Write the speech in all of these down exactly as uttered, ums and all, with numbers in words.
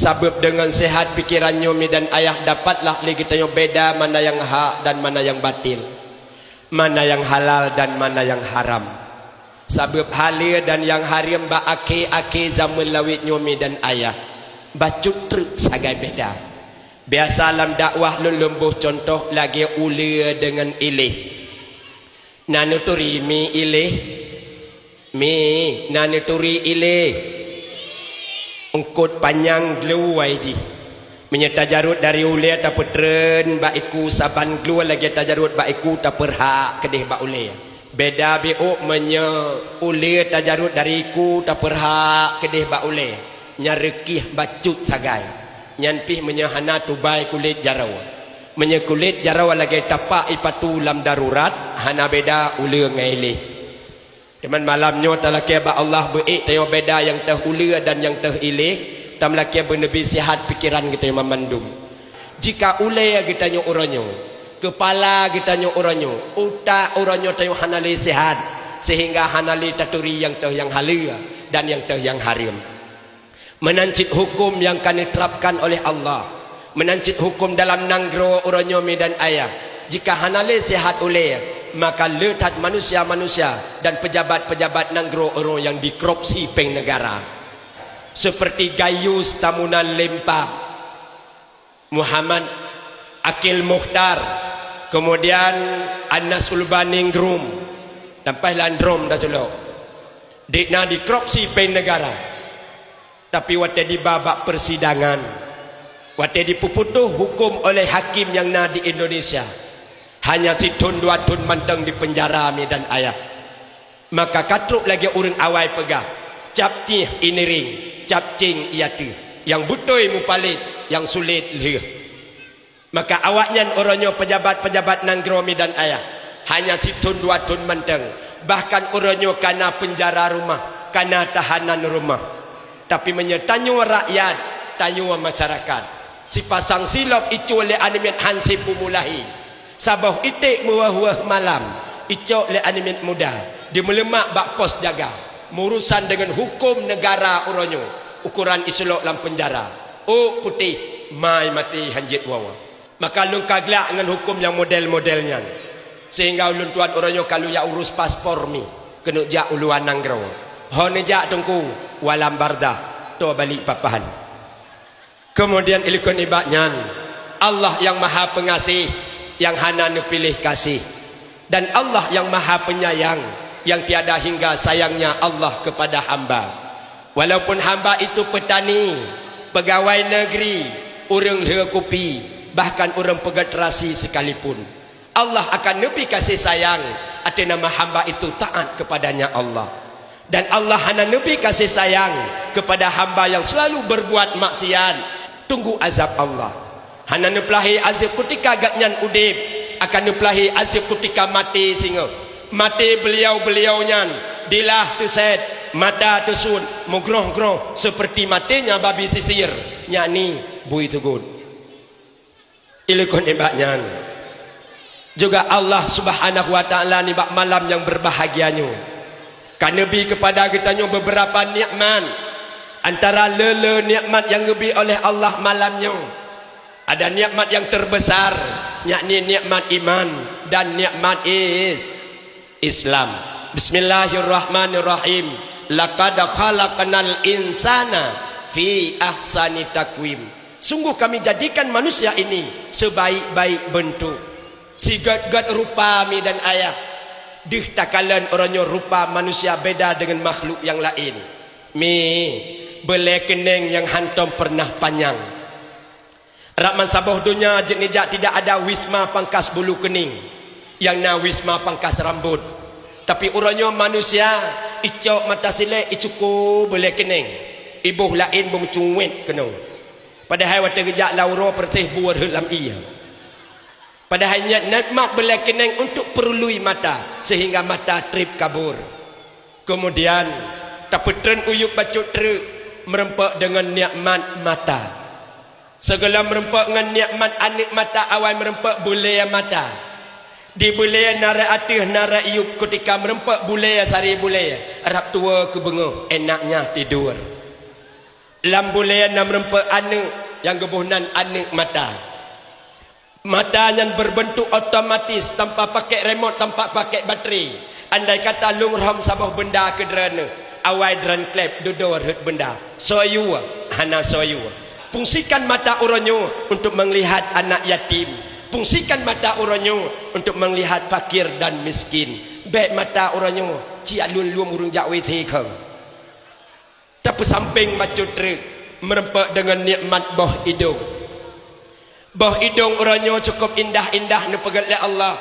Sabab deungon seuhat pikeran nyoe mi dan ayah dapatlah lé geutanyoe beda mana nyang hak dan mana nyang batil, mana nyang halal dan mana nyang haram. Sabab haleue dan nyang hareuem bak akhé-akhé zameun lawét nyoe mi dan ayah bacut treuk sagai beda. Biasa lam dakwah lôn lôn boh cuntoh lagée uleue deungon iléh. Na neuturi mi iléh? Mi, na neuturi iléh? Eungkot panyang gluwai jih. Meunyoe tajarot dari uleue tapeutreun bak iku saban gluwai lagée tajarot bak iku tapeurhak keudeh bak uleue. Beda biôk meunyoe uleue tajarot dari iku tapeurhak keudeh bak uleue, nyan reukih bacut sagai. Nyan pih meunyoe hana tubai kulét jaroe. Meunyoe kulét jaroe lagée tapak ipatu lam darurat, hana beda uleue ngon iléh. Teuma malam nyoe talakée bak Allah beuék tanyoe beda nyang teuh uleue dan nyang teuh iléh, tameulakée beuneubri sihat pikeran geutanyoe mandum. Jika uleue geutanyoe uroe nyoe, keupala geutanyoe uroe nyoe, utak uroe nyoe tanyoe hana lé sihat, seuhingga hana lé taturi nyang teuh nyang haleue dan nyang teuh nyang hareuem. Meunan cit huköm nyang ka neuterapkan oleh Allah, meunan cit huköm dalam nanggroe uroe nyoe mi dan ayah. Jika hana lé sihat uleue, maka le that manusia-manusia dan pejabat-pejabat nanggroe uroe nyang dikorupsi péng neugara. Seperti Gayus Tamunan Lempa, Muhammad Akil Mukhtar, kemudian Anas Ulbani Grum, dan paih lam drom dah culok. Dikna dikorupsi péng neugara. Tapi watée diba bak persidangan, watée dipeuputôh huköm oleh hakim nyang na di Indonesia, hanya sithon dua thon mantong dipeunjara mi dan ayah. Maka ka trok lagée ureuëng awai peugah, "Cap cih iniring, cap cing iateueh, nyang beutôi mupalét, nyang sulet lheueh." Maka awaknyan uroe nyoe pejabat-pejabat nanggroe mi dan ayah, hanya sithon dua thon mantong, bahkan uroe nyoe kana peunjara rumoh, kana tahanan rumoh. Tapi meunyoe tanyoe rakyat, tanyoe masyarakat, sipasang silop icok lé aneuk miet han sipumulahi. Saboh iték meuweueh-weueh malam, icok lé aneuk miet muda, dimeuleumak bak pos jaga, meurusan deungon huköm neugara uroe nyoe, ukoran iseulok lam peunjara. Ôk putéh, mai maté han jeuet woe. Maka lôn ka glak ngon huköm nyang model-model nyan. Seuhingga ulôn tuan uroe nyoe ka lôn jak urus paspor mi, keuneuk jak u luwa nanggroe. Ho neujak Teungku, u alam bardah, toe balik papan. Keumudian ilikot nibak nyan, Allah nyang Maha Peungaséh, nyang hana neupiléh gaséh. Dan Allah nyang Maha Penyayang, nyang tiada hingga sayangnya Allah kepada hamba. Walaupun hamba itu petani, pegawai negeri, ureuëng lheueh kupi, bahkan ureuëng peugét rasi sekalipun, Allah akan neubri kasih sayang ateueh nama hamba itu taat kepada-Nya Allah. Dan Allah hana neubri kasih sayang kepada hamba nyang seulalu berbuat maksiat, tunggu azab Allah. Hana neupeulahé azab keutika gobnyan udeb, akan neupeulahé azab keutika maté singoh. Maté beuliau-beuliau nyan dilah teusét, mata teusut, meugroh-groh seperti matenya babi sisir, yakni bui teugut. Ilikot nibak nyan, juga Allah Subhanahu wa Ta'ala nibak malam nyang berbahagia nyoe ka neubri keupada geutanyoe beberapa nikmat. Antara le-le nikmat nyang geubri oleh Allah malam nyoe, ada nikmat nyang terbesar, yakni nikmat iman dan nikmat is-, Islam. Bismillahirrahmanirrahim. Laqad khalaqnal insana fi ahsani taqwim. Sungguh Kami jadikan manusia ini sebaik-baik bentuk, sigét-gét rupa mi dan ayah. Deuh takalon uroe nyoe rupa manusia beda deungon makhluk nyang laén. Mi, beulée keuneng nyang hántom peureunah panyang. Rab meusaboh donya jeuet neujak tidak ada wisma pangkas bulu keuning, nyang na wisma pangkas rambot. Tapi uroe nyoe manusia icok mata silek icuko beulée keuneng, iboh laén beumeucuwet keunoe. Padahai watée geujak lam uroe peureséh bu rhot lam ié. Padahai nyan nikmat beulée keuneng untuk peurului mata, seuhingga mata treb kabur. Keumudian, tapeutreun uyueb bacut treuk meureumpok deungon nikmat mata. Sigohlom meureumpok ngon nikmat aneuk mata awai meureumpok bulee mata. Di bulee na rot ateueh na rot yueb, keutika meureumpok bulee sari bulee, rab tuwoe keu beungoh, enaknya tidur. Lam bulèe na meureumpok aneuk nyang geuboh nan aneuk mata. Mata nyan berbentuk otomatis, tanpa pakai remote, tanpa pakai baterai. Andai kata lôn rhom saboh beunda keu droeneuh, awai droeneuh kleb, dudoe rhot beunda. Soe yue? Hana soe yue. Fungsikan mata uroe nyoe untuk melihat anak yatim. Fungsikan mata uroe nyoe untuk melihat fakir dan miskin. Bèk mata uroe nyoe, ci alun lom ureueng jak W C kheun. Tapeusampéng bacut treuk, meureumpok deungon nikmat boh idong. Boh idong uroe nyoe cukup indah-indah neupeugét lé Allah.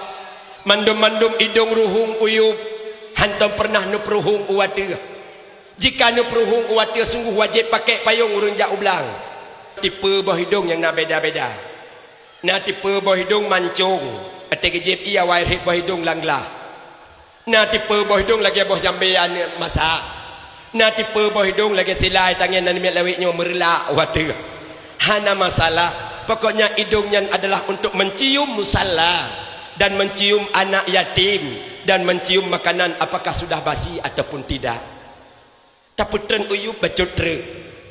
Mandum-mandum idong ruhueng uyub, hantom peureunah neupeuruhueng u ateueh. Jika neupeuruhueng u ateueh, sungguh wajéb pakék payong ureueng jak u blang. Tipe boh idong nyang na beda-beda. Na tipe boh idong mancong, watèe geujieb ié awai rhot boh idong lam glah. Na tipe boh idong lagèe boh jambé aneuk masa. Na tipe boh idong lagèe silai tangieng aneuk miet lawét nyoe meureulak u ateueh. Hana masalah. Pokoknya idong nyan adalah untuk mencium musalla dan mencium anak yatim dan mencium makanan apakah sudah basi ataupun tidak. Tapeutreun uyub bacut treuk,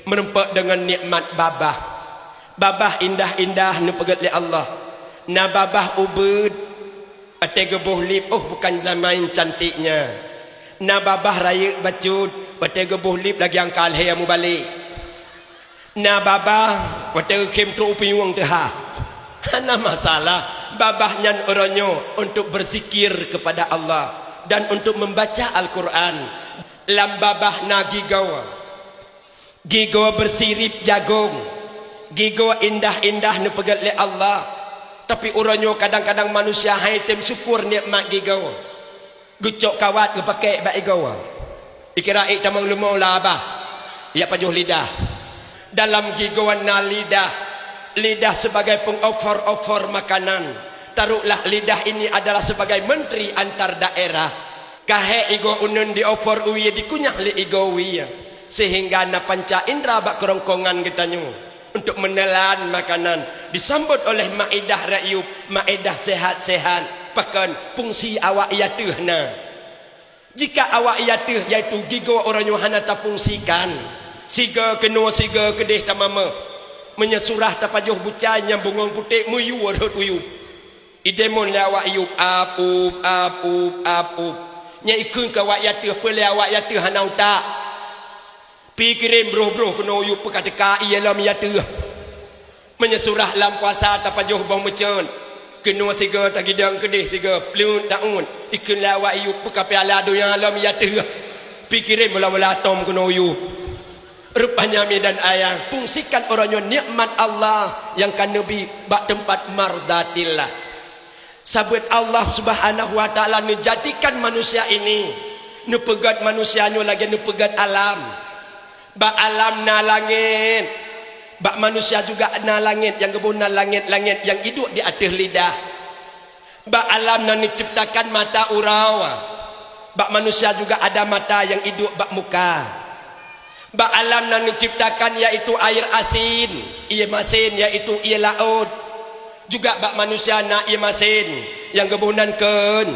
meureumpok deungon nikmat babah. Babah indah-indah neupeugét lé Allah. Na babah ubeut, watèe geuboh lip, oh, bukan main cantiknya. Na babah rayeuk bacut, watèe geuboh lip lagèe angka lhèe mubalek. Na babah, watèe geukhém trok u pinyueng teuhah. Hana masalah, babah nyan uroe nyoe untuk berzikir kepada Allah dan untuk membaca Al-Quran. Lam babah na gigoe. Gigoe beusirip jagong. Gigoe indah-indah neupeugét lé Allah. Tapi uroe nyoe kadang-kadang manusia han tém syukur nikmat gigoe. Geucok kawat geupakék bak gigoe. Ikira ék tamong leumo lam babah. Yak pajoh lidah. Dalam gigoe na lidah. Lidah sebagai pengofor-ofor makanan. Taruhlah lidah ini adalah sebagai menteri antar daerah. Ka hék igoe uneuen diofor u wie, dikunyah lé igoe wie, sehingga na panca indra bak keurongkongan geutanyoe untuk menelan makanan, disambot oleh maedah rakyueb, maedah sehat-sehat. Pakon? Fungsi awak ié ateueh na. Jika awak ié ateueh, yaitu gigoe uroe nyoe hana tafungsikan, sigoe keunoe sigoe keudeh tamameuh. Meunyoe surah tapajoh bucai nyang bungong putéh, meuyue rhot uyub. Idémon lé awak iyub, ap up, ap up, ap up. Nyan ikheun keu awak ié ateueh, peue lé awak ié ateueh hana utak. Pi kirém broh-broh keunoe uyub, peu ka teuka ié lom ié ateueh. Meunyoe surah lam puasa tapajoh boh meucot, keunoe sigoe tagidong keudeh sigoe, pleut taôt, ikheun lé awak iyub, peu ka piala donya lom ié ateueh. Pi kirém bola-bola atom keunoe uyub. Rupanya mi dan ayang, fungsikan uroe nyoe nikmat Allah nyang ka neubi bak teumpat mardatillah. Sabeut Allah Subhanahu wa Ta'ala neujadikan manusia ini, neupeugét manusia nyoe lagèe neupeugét alam. Bak alam na langét, bak manusia juga na langét, nyang geuboh na langét-langét nyang iduek di ateueh lidah. Bak alam na neuciptakan mata uroe. Bak manusia juga ada mata nyang iduek bak muka. Bak alam na neuciptakan, yaitu air asin, ié masin, yaitu ié laôt. Juga bak manusia na ié masin nyang geuboh nan keun,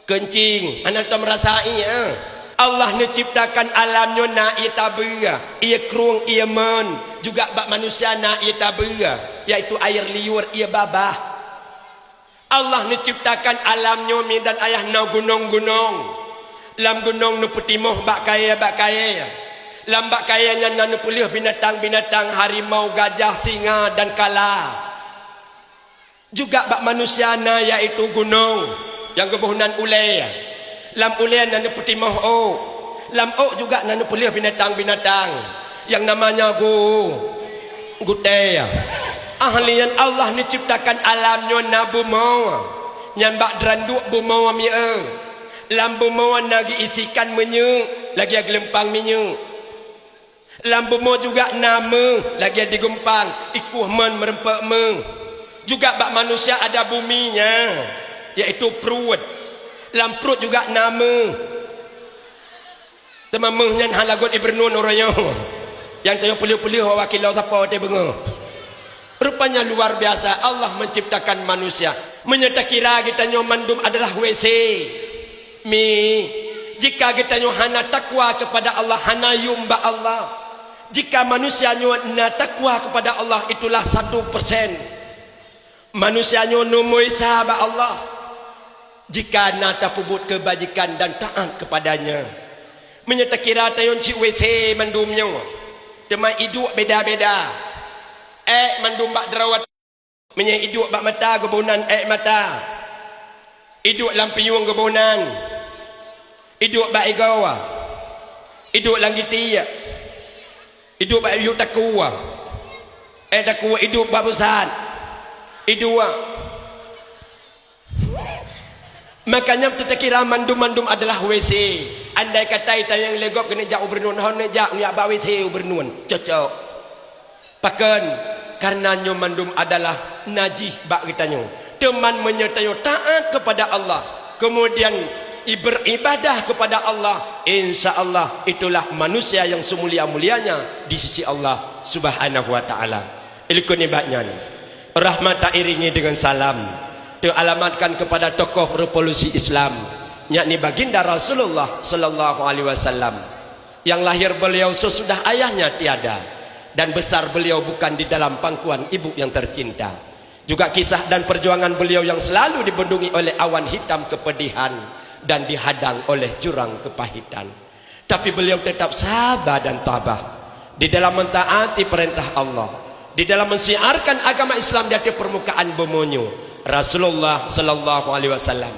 keuncing, hana tom rasa ié. Allah neuciptakan alam nyoe na ié tabeue, ié krueng, ié mon. Juga bak manusia na ié tabeue, yaitu air liur, ié babah. Allah neuciptakan alam nyoe mi dan ayah na gunong-gunong. Lam gunong neupeutimoh bak kayèe-bak kayèe. Lam bak kayèe nyan na neupeulheueh binatang-binatang, harimau, gajah, singa, dan kala. Juga bak manusia na, yaitu gunong, nyang geuboh nan ulèe. Lam ulèe na neupeutimoh ôk. Lam ôk juga na neupeulheueh binatang-binatang nyang namanya gu-, gutèe. Ahli nyan Allah neuciptakan alam nyoe na bumoe. Nyan bak dranduek bumoe mieu. Lam bumoe na geuisikan minyeuk, lagèe geulumpang minyeuk. Lam bumoe juga na méuh, lagèe di Geumpang, ikueh mon meureumpok méuh. Juga bak manusia ada bumi nyan, yaitu pruet. Lam pruet juga na méuh. Teuma méuh nyan hana göt ié beureunon uroe nyoe. Nyang tanyoe peulheueh-peulheueh awak kilo sapo watèe beungoh. Rupanya luar biasa Allah menciptakan manusia. Meunyoe takira geutanyoe mandum adalah W C, mi, jika geutanyoe hana takwa kepada Allah, hana yum bak Allah, Jika manusia nyoe na takwa kepada Allah, itulah satu persen. Manusia nyoe neumeuisa bak Allah. Jika na tapeubuet keubajikan dan taat kepada-Nya. Meunyoe takira tanyoe cit W C mandum nyoe, teuma iduek beda-beda. Ék mandum bak drawat. Meunyoe iduek bak mata, geuboh nan ék mata. Iduek lam pinyueng, geuboh nan. Iduek bak igoe. Iduek lam gitiek. Iduek bak yue takue. Ék takue iduek bak pusat. Iduek. Makanya teutakira mandum-mandum adalah W C. Andai kata itanyong lé gob keuneuk jak u Beureunuen, hon neujak neujak bak W C u Beureunuen. Cocok. Pakon? Kareuna nyoe mandum adalah najih bak geutanyoe. Teuma meunyoe tanyoe taat kepada Allah, kemudian i-, beribadah kepada Allah, insya Allah itulah manusia yang seumulia-mulianya di sisi Allah Subhanahu wa Ta'ala. Ilikot nibak nyan, rahmat tairingi dengan salam teualamatkan kepada tokoh revolusi Islam, yakni Baginda Rasulullah sallallahu alaihi wasallam. Yang lahir beliau sesudah ayahnya tiada, dan besar beliau bukan di dalam pangkuan ibu yang tercinta. Juga kisah dan perjuangan beliau yang selalu dibendungi oleh awan hitam kepedihan dan dihadang oleh jurang kepahitan. Tapi beliau tetap sabar dan tabah di dalam mentaati perintah Allah, di dalam mensiarkan agama Islam di atas permukaan bumoe nyoe. Rasulullah sallallahu alaihi wasallam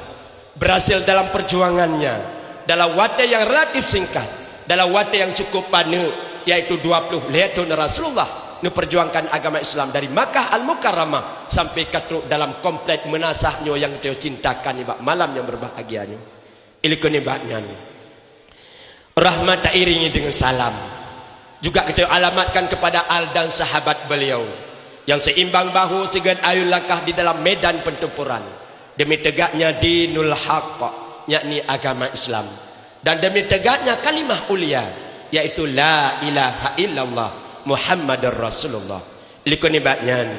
berhasil dalam perjuangannya dalam watée yang relatif singkat, dalam watée yang cukup paneuk, yaitu dua puluh lhée thon Rasulullah neuperjuangkan agama Islam dari Makkah Al-Mukarramah sampai ka trok dalam komplek meunasah nyoe nyang teucintakan nibak malam nyang berbahagia nyoe. Ilikot nibak nyan, rahmat tairingi dengan salam juga kita alamatkan kepada al dan sahabat beliau yang seimbang bahu sigon ayun langkah di dalam medan pertempuran demi tegaknya dinul haq, yakni agama Islam, dan demi tegaknya kalimah ulia, yaitu la ilaha illallah Muhammadur Rasulullah. Likot nibak nyan,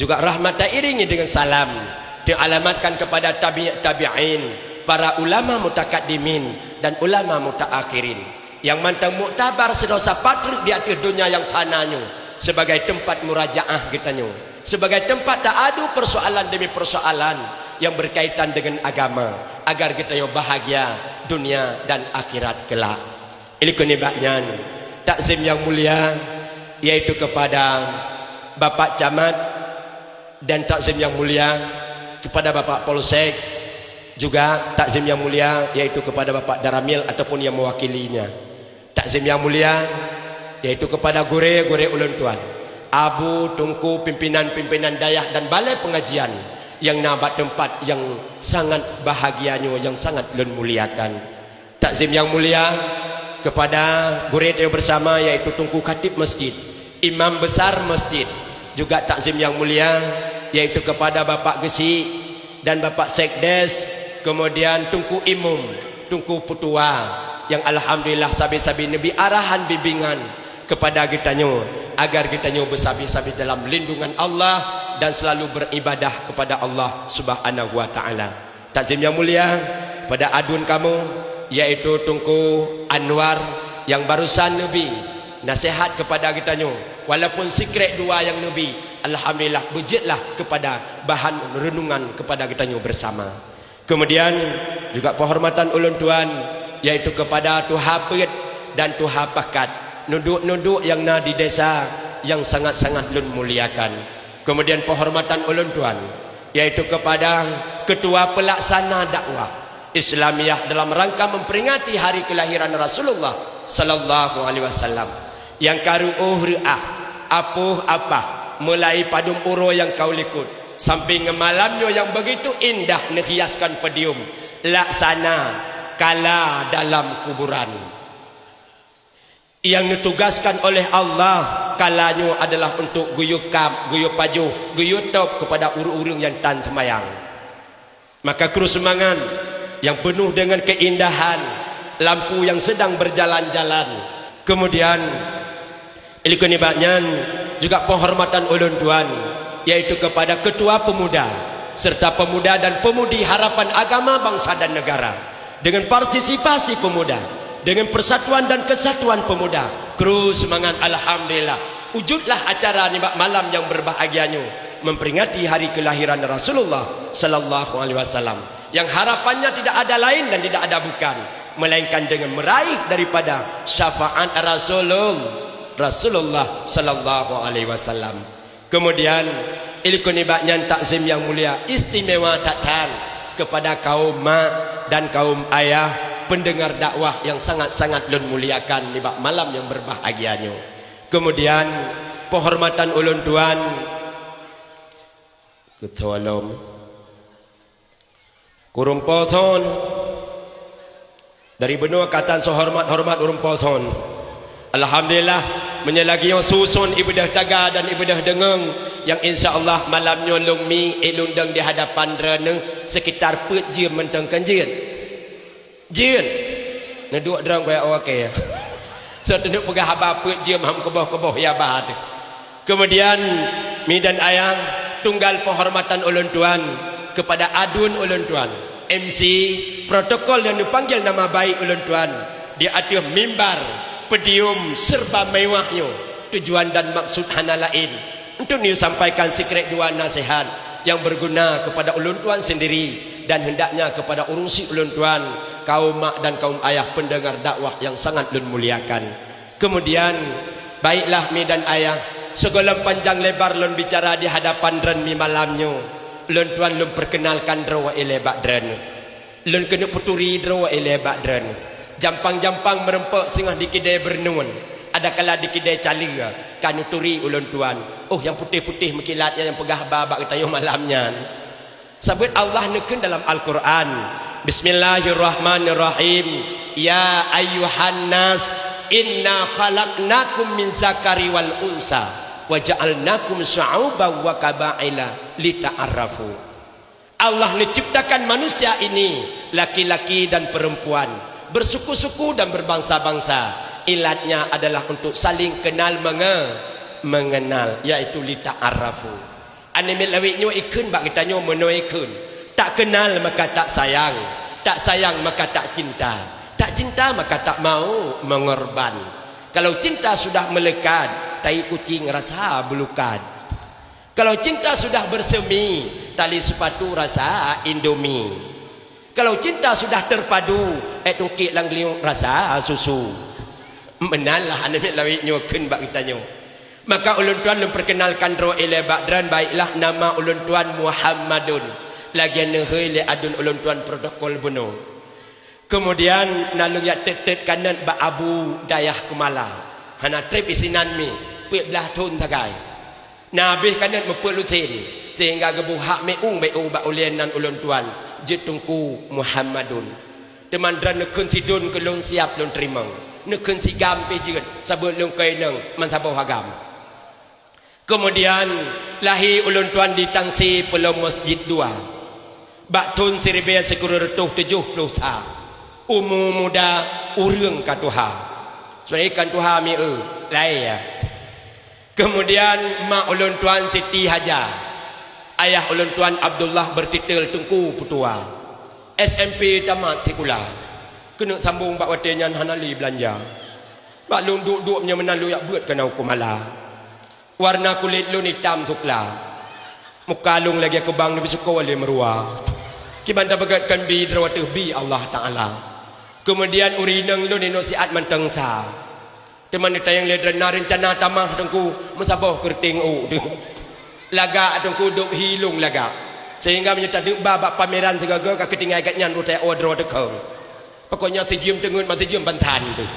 juga rahmat tairingi dengan salam teualamatkan kepada tabi' tabi'in, para ulama mutakaddimin dan ulama mutaakhirin yang mantong muktabar sidroe sapat treuk di ateueh donya nyang fana nyoe sebagai teumpat murajaah geutanyoe, sebagai teumpat taadu persoalan demi persoalan yang berkaitan dengan agama, agar geutanyoe bahagia dunia dan akhirat kelak. Ilikot nibak nyan, takzim yang mulia, yaitu kepada Bapak Camat, dan takzim yang mulia kepada Bapak Polsek, juga takzim yang mulia, yaitu kepada Bapak Daramil ataupun yang mewakilinya. Takzim yang mulia, yaitu kepada gurée-gurée ulôn tuan, abu, tungku, pimpinan-pimpinan dayah dan balai pengajian yang na bak teumpat yang sangat bahagia nyoe, yang sangat lôn muliakan. Takzim yang mulia kepada gurée tanyoe bersama, yaitu Teungku Khatib Masjid, Imam Besar Masjid. Juga takzim yang mulia, yaitu kepada Bapak Geuchik dan Bapak Sekdes, kemudian Teungku Imum, Teungku Peutua, yang alhamdulillah sabe-sabe neubri arahan bimbingan kepada geutanyoe, agar geutanyoe beusabe-sabe dalam lindungan Allah dan selalu beribadah kepada Allah Subhanahu wa Ta'ala. Takzim yang mulia pada aduen kamoe, yaitu Teungku Anwar yang barusan neubri nasihat kepada geutanyoe, walaupun sikrek dua nyang neubri, alhamdulillah, beujeuetlah kepada bahan renungan kepada geutanyoe bersama. Kemudian juga penghormatan ulôn tuan, yaitu kepada tuha peuet dan tuha pakat, nuduk-nuduk yang na di desa yang sangat-sangat lôn muliakan. Kemudian penghormatan ulôn tuan, yaitu kepada ketua pelaksana dakwah Islamiyah dalam rangka memperingati hari kelahiran Rasulullah sallallahu alaihi wasallam, yang ka reuôh reuah, apoh apah, mulai padum uroe nyang ka u likot sampai ngon malam nyoe nyang begitu indah neuhiaskan podium, laksana kala dalam kuburan. Yang neutugaskan oleh Allah kala nyoe adalah untuk geuyue kab, geuyue pajoh, geuyue top kepada ureuëng-ureuëng nyang tan seumayang. Maka kru seumangat yang penuh dengan keindahan, lampu yang sedang berjalan-jalan. Kemudian, ilikot nibak nyan juga penghormatan ulôn tuan, yaitu kepada Ketua Pemuda serta pemuda dan pemudi harapan agama, bangsa dan negara. Dengan partisipasi pemuda, dengan persatuan dan kesatuan pemuda, Kru seumangat, alhamdulillah. Wujudlah acara nibak malam nyang berbahagia nyoe, memperingati hari kelahiran Rasulullah sallallahu alaihi wasallam, yang harapannya tidak ada lain dan tidak ada bukan, melainkan dengan meraih daripada syafaat Rasulul-, Rasulullah sallallahu alaihi wasallam. Kemudian, ilakon nibak nyan takzim nyang mulia istimewa that-that kepada kaum mak dan kaum ayah pendengar dakwah yang sangat-sangat lôn muliakan nibak malam nyang berbahagia nyoe. Kemudian, penghormatan ulôn tuan, keutulom. Kureueng po thon. Dari bunoe katan seuhoreumat-horeumat ureueng po thon. Alhamdulillah, meunyoe lagèe nyoe susun ibadah taga dan ibadah deungon, nyang insya Allah malam nyoe lôn mi, eh, lôn dong di hadapan droeneuh sekitar peuet jeuem mantong kan jeuet. Jeuet. Neuduek droe keu awak, oke. Soe teuneuk peugah haba peuet jeuem ham keuboh-keuboh ya bah teuh. Kemudian, mi dan ayah, tunggal penghormatan ulôn tuan kepada aduen ulôn tuan, M C, protokol nyang neupanggil nama baik ulôn tuan di ateueh mimbar podium serba mewah nyoe, tujuan dan maksud hana laén untuk neusampaikan sikrek dua nasihat nyang berguna kepada ulôn tuan sendiri dan hendaknya kepada ureueng syik ulôn tuan, kaum mak dan kaum ayah pendengar dakwah nyang sangat lôn muliakan. Kemudian, baiklah mi dan ayah, sigohlom panjang lebar lôn bicara di hadapan droeneuh mi malam nyoe, ulôn tuan lôn perkenalkan droe ilèe bak droeneuh. Lôn keuneuk peuturi droe ilèe bak droeneuh. Jampang-jampang meureumpok singoh di kidai Beureuneuen, adakala di kidai Caleue, ka neuturi ulôn tuan. Oh, nyang putéh-putéh meukilat nyan nyang peugah haba bak geutanyoe malam nyan. Sabab Allah neukheun dalam Al-Qur'an, "Bismillahirrahmanirrahim. Ya ayyuhan nas, inna khalaqnakum min zakarin wal unsa, wa ja'alnakum syu'uban wa qabaila lita'arafu." Allah neuciptakan manusia ini, laki-laki dan perempuan, bersuku-suku dan berbangsa-bangsa. Ilatnya adalah untuk saling kenal menge-, mengenal, yaitu lita'arafu. Aneuk miet lawét nyoe ikheun bak geutanyoe meunoe ikheun, tak kenal maka tak sayang, tak sayang maka tak cinta, tak cinta maka tak mau mengorban. Kalau cinta sudah melekat, tai kucing rasa beulukat. Kalau cinta sudah bersemi, tali sepatu rasa Indomie. Kalau cinta sudah terpadu, eh, tungkik lam geulinyueng rasa susu. Meunan lah aneuk miet lawét nyoe kheun bak geutanyoe. Maka ulôn tuan lôn perkenalkan droe ilèe bak droeneuh, baiklah, nama ulôn tuan Muhammadun. Lagèe neuhôi lé aduen ulôn tuan protokol bunoe. Kemudian na lôn jak tét-tét kanot bak Abu Dayah Keumala. Hana trép isinan mi, peuet blah thon sagai. Na habéh kanot meupeuet lusen, sehingga geuboh hak meu beu bak ulèe nan ulôn tuan, jeuet Teungku Muhammadun. Teuma droeneuh neukheun sidon keu lôn siap lôn teurimong. Neukheun sigam pih jeuet, sabab lôn keu inong meusaboh agam. Keumudian, lahé ulôn tuan di Tangse Pulo Masjid dua, bak thon siribèe sikureueng reutôh tujoh ploh sa. Umu muda, ureueng ka tuha. Sebenarnya kan tuha mi eu, laén ya. Keumudian, mak ulôn tuan Siti Haja, ayah ulôn tuan Abdullah bertitel Teungku Peutua. S M P tamat sikula. Keuneuk sambong bak watèe nyan hana lé beulanja. Bak lôn duek-duek meunyoe meunan lôn jak beuet keunoe u Keumala. Warna kulét lôn itam sukla. Muka lôn lagèe keubang neubri seukoe lé meuruwa. Kiban tapeugöt kon bi droe ateueh bi Allah Taala. Keumudian ureueng inong lôn inong siat mantong sa. Teuma neutanyong lé droeneuh na reuncana tamah Teungku, meusaboh keureuteng ôk teuh. Lagak Teungku dub hi lôn lagak. Sehingga meunyoe tadeuk ba bak pameran sigoe-goe ka keutinggai gobnyan rutée oe droe teukhong. Pokoknya sijeuem teungeut ma sijeuem bantan teuh.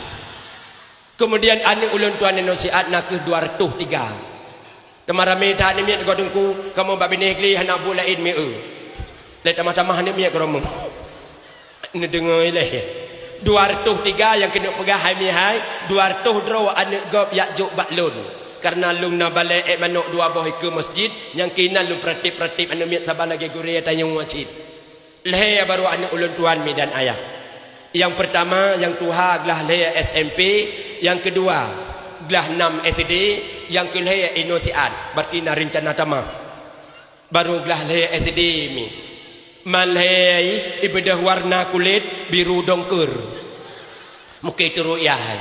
Keumudian aneuk ulôn tuan inong siat na kheueh dua reutôh tiga. Teuma ramé that aneuk miet gob Teungku, kamoe bak binéh glé hana buet laén mi eu. Lé tamah-tamah aneuk miet keudroe meu. Neudeungoe lé. Dua reutôh tiga nyang keuneuk peugah hai mi hai, dua reutôh droe aneuk gob jak jok bak lôn. Kareuna lôn na balée ék manok dua boh ikeue masjid, nyang keunan lôn peuratéb-peuratéb aneuk miet saban lagée gurée tanyong cit. Lhée barô aneuk ulôn tuan mi dan ayah. Nyang peurtama, nyang tuha glah lhée S M P, nyang keudua glah nam S D, nyang keulhée inong siat, berarti na reuncana tamah. Barô glah lhée S D mi. Man lhée ibeudôh warna kulét biru dongkeur. Mungken teurok yah hai.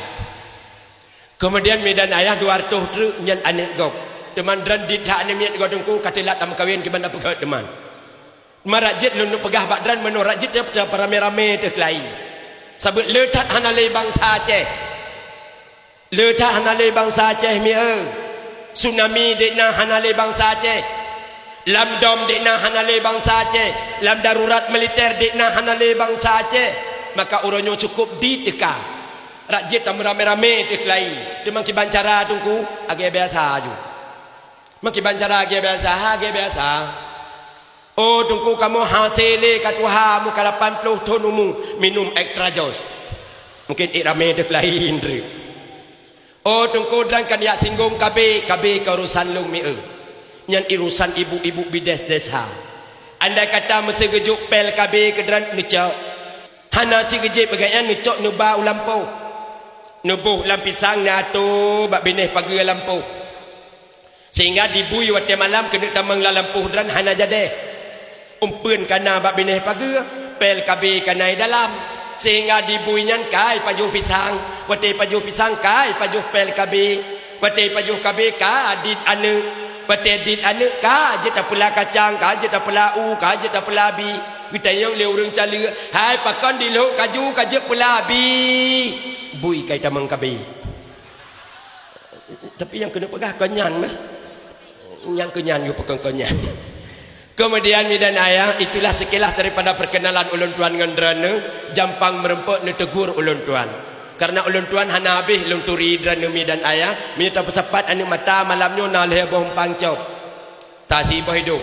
Keumudian mi dan ayah dua reutôh treuk nyan aneuk gob. Teuma droeneuh dit that aneuk miet gob teungku ka teulat tameukawen kiban tapeugét teuma. Teuma rajit lôn peugah bak droeneuh meunyoe rajit ramé-ramé teuh keulayi. Sabeut le that hana lé bansa Aceh. Le that hana lé bansa Aceh mié. Tsunami dek na hana lé bansa Aceh. Lam dom dek na hana lé bansa Aceh. Lam darurat militer dek na hana lé bansa Aceh. Maka uroe nyoe cukup diteuka. Rajit tameuramé-ramé teuh keulayi. Teuma kiban cara teungku, lagée biasa aju. Meukiban cara lagée biasa, lagée biasa. Oh teungku kamoe hase lé ka tuha muka lapan ploh thon umu minum extra jos. Mungkin ék ramé teuh keulayi treuk. Oh teungku droeneuh kan yak singgong KB, KB ka urusan lôn mié. Nyan urusan ibu-ibu bides desa. Andai kata meuseugeujok pel KB keu droeneuh neucok. Hana cit geujép bagaih nyan neucok neuba u lampôh. Neuboh lam pisang neuato bak binéh pageue lampôh. Sehingga dibui watée malam keuneuk tamong lam lampôh droeneuh hana jadeh. Umpeuen kana bak binéh pageue, pel KB kana i dalam. Sehingga dibui nyan kai pajoh pisang, watée pajoh pisang kai pajoh pel KB. Watée pajoh KB ka dit aneuk. Watée dit aneuk ka jeuet tapeula kacang, ka jeuet tapeula u, ka jeuet tapeula bi. Geutanyong lé ureuëng caleuek, "Hai pakon dilhok kaju ka jeuet peula bi?" Bui kai tamong KB. Tapi nyang keuneuk peugah kon nyan mah. Nyang keu nyan geupeukeun kon nyan. Keumudian mi dan ayah, itulah sekilas daripada perkenalan ulôn tuan ngon droeneuh, jampang meureumpok neutegur ulôn tuan. Karena ulôn tuan hana habéh lôn turi droeneuh mi dan ayah, meunyoe tapeusapat aneuk mata malam nyoe na lhée boh umpang cop. Tasiboh idong.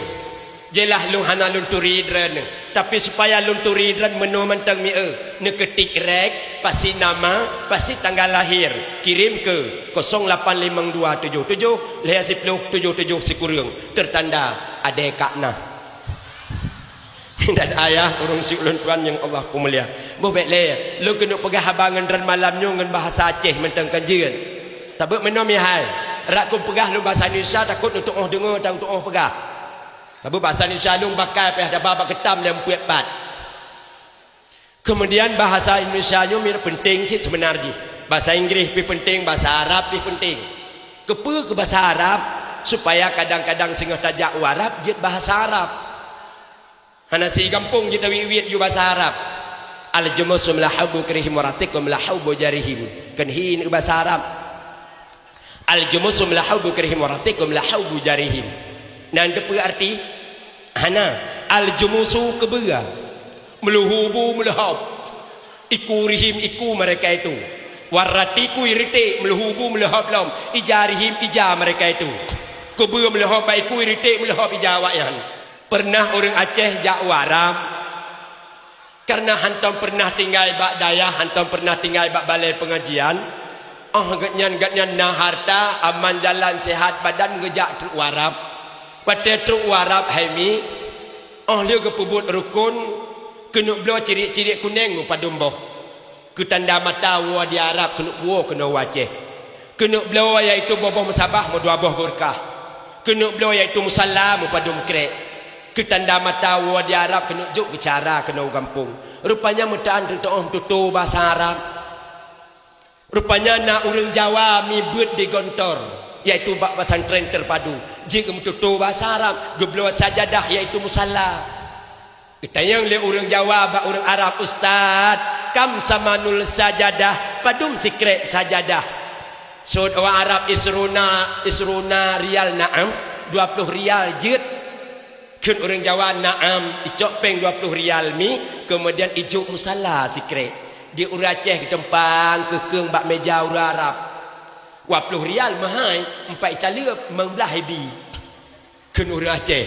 Jeulaih lôn hana lôn turi droeneuh, tapi supaya lôn turi droeneuh meunoe mantong mié, neukeutik rek, pasi nama, pasi tanggal lahir, kirém keu kosong lapan limong dua tujoh tujoh lhée siploh tujoh tujoh sikureueng, teutanda adé kak na. Dan ayah ureuëng si ulôn tuan nyang Allah peumulia. Boh bék lé, lôn keuneuk peugah haba ngon droeneuh malam nyoe ngon bahasa Aceh mantong kan jeuet. Tabeut meunoe mihai, rak keupeugah lôn bahasa Indonesia takot neutuoh deungoe dan tuoh peugah. Tabeut bahasa Indonesia lôn bakai payah daba bak keutam nyang peuet pat. Keumudian bahasa Indonesia nyoe mirah peunteng cit seubeuna jih. Bahasa Inggréh pi peunteng, bahasa Arab pi peunteng. Keupeue keu bahasa Arab? Supaya kadang-kadang singoh tajak u Arab jeuet bahasa Arab. Hana sigampông jeuet tawiet-wiet ju bahasa Arab. Al-jumusu lahaubu kirihim waratikum lahaubu jarihim. Kan hi neu bahasa Arab. Al-jumusu lahaubu kirihim waratikum lahaubu jarihim. Nan teupeu arti? Hana. Al-jumusu keubeue. Meuluhubu meuluhop. Iku rihim iku mereka itu. Waratiku iritik meuluhubu meuluhop lom. Ija rihim ija mereka itu. Keubeue meuluhop bak iku iritik meuluhop ija awaknyan. Peureunah ureuëng Aceh jak u Arab, kareuna hantom peureunah tinggai bak dayah, hantom peureunah tinggai bak balée peungajian. Óh geuhnyan, geuhnyan na harta, aman jalan, seuhat badan, geujak trok u Arab. Watée trok u Arab hai mi, óh lheueh geupeubuet rukon, keuneuk bloe ciriek-ciriek kunéng u padum boh. Keu tanda mata woe di Arab keuneuk puwoe keunoe u Aceh. Keuneuk bloe yaitu boh-boh meusabah meudua boh beureukat. Keuneuk bloe yaitu musalla meupadum krek. Keu tanda mata woe di Arab keuneuk jok geucara keunoe u gampông. Rupanya meutaan teutoh meututoe basa Arab. Rupanya na ureuëng Jawa mi beuet di Gontor, yaitu bak pesantren terpadu. Jeuet geumeututoe basa Arab, geubloe sajadah yaitu musalla. Geutanyong lé ureuëng Jawa bak ureuëng Arab, "Ustaz, kam samanul sajadah, padum sikrek sajadah?" Sot awak Arab, "Isruna, isruna rial." "Na'am, dua ploh rial jeuet." Kheun ureuëng Jawa, "Na'am." Icok péng dua ploh rial mi, keumudian ijok musalla sikrek. Di ureuëng Aceh geuteumpang keukeueng bak meja ureuëng Arab. "Dua ploh rial meuhai, empat caleueb, limong blaih ibi." Kheun ureuëng Aceh,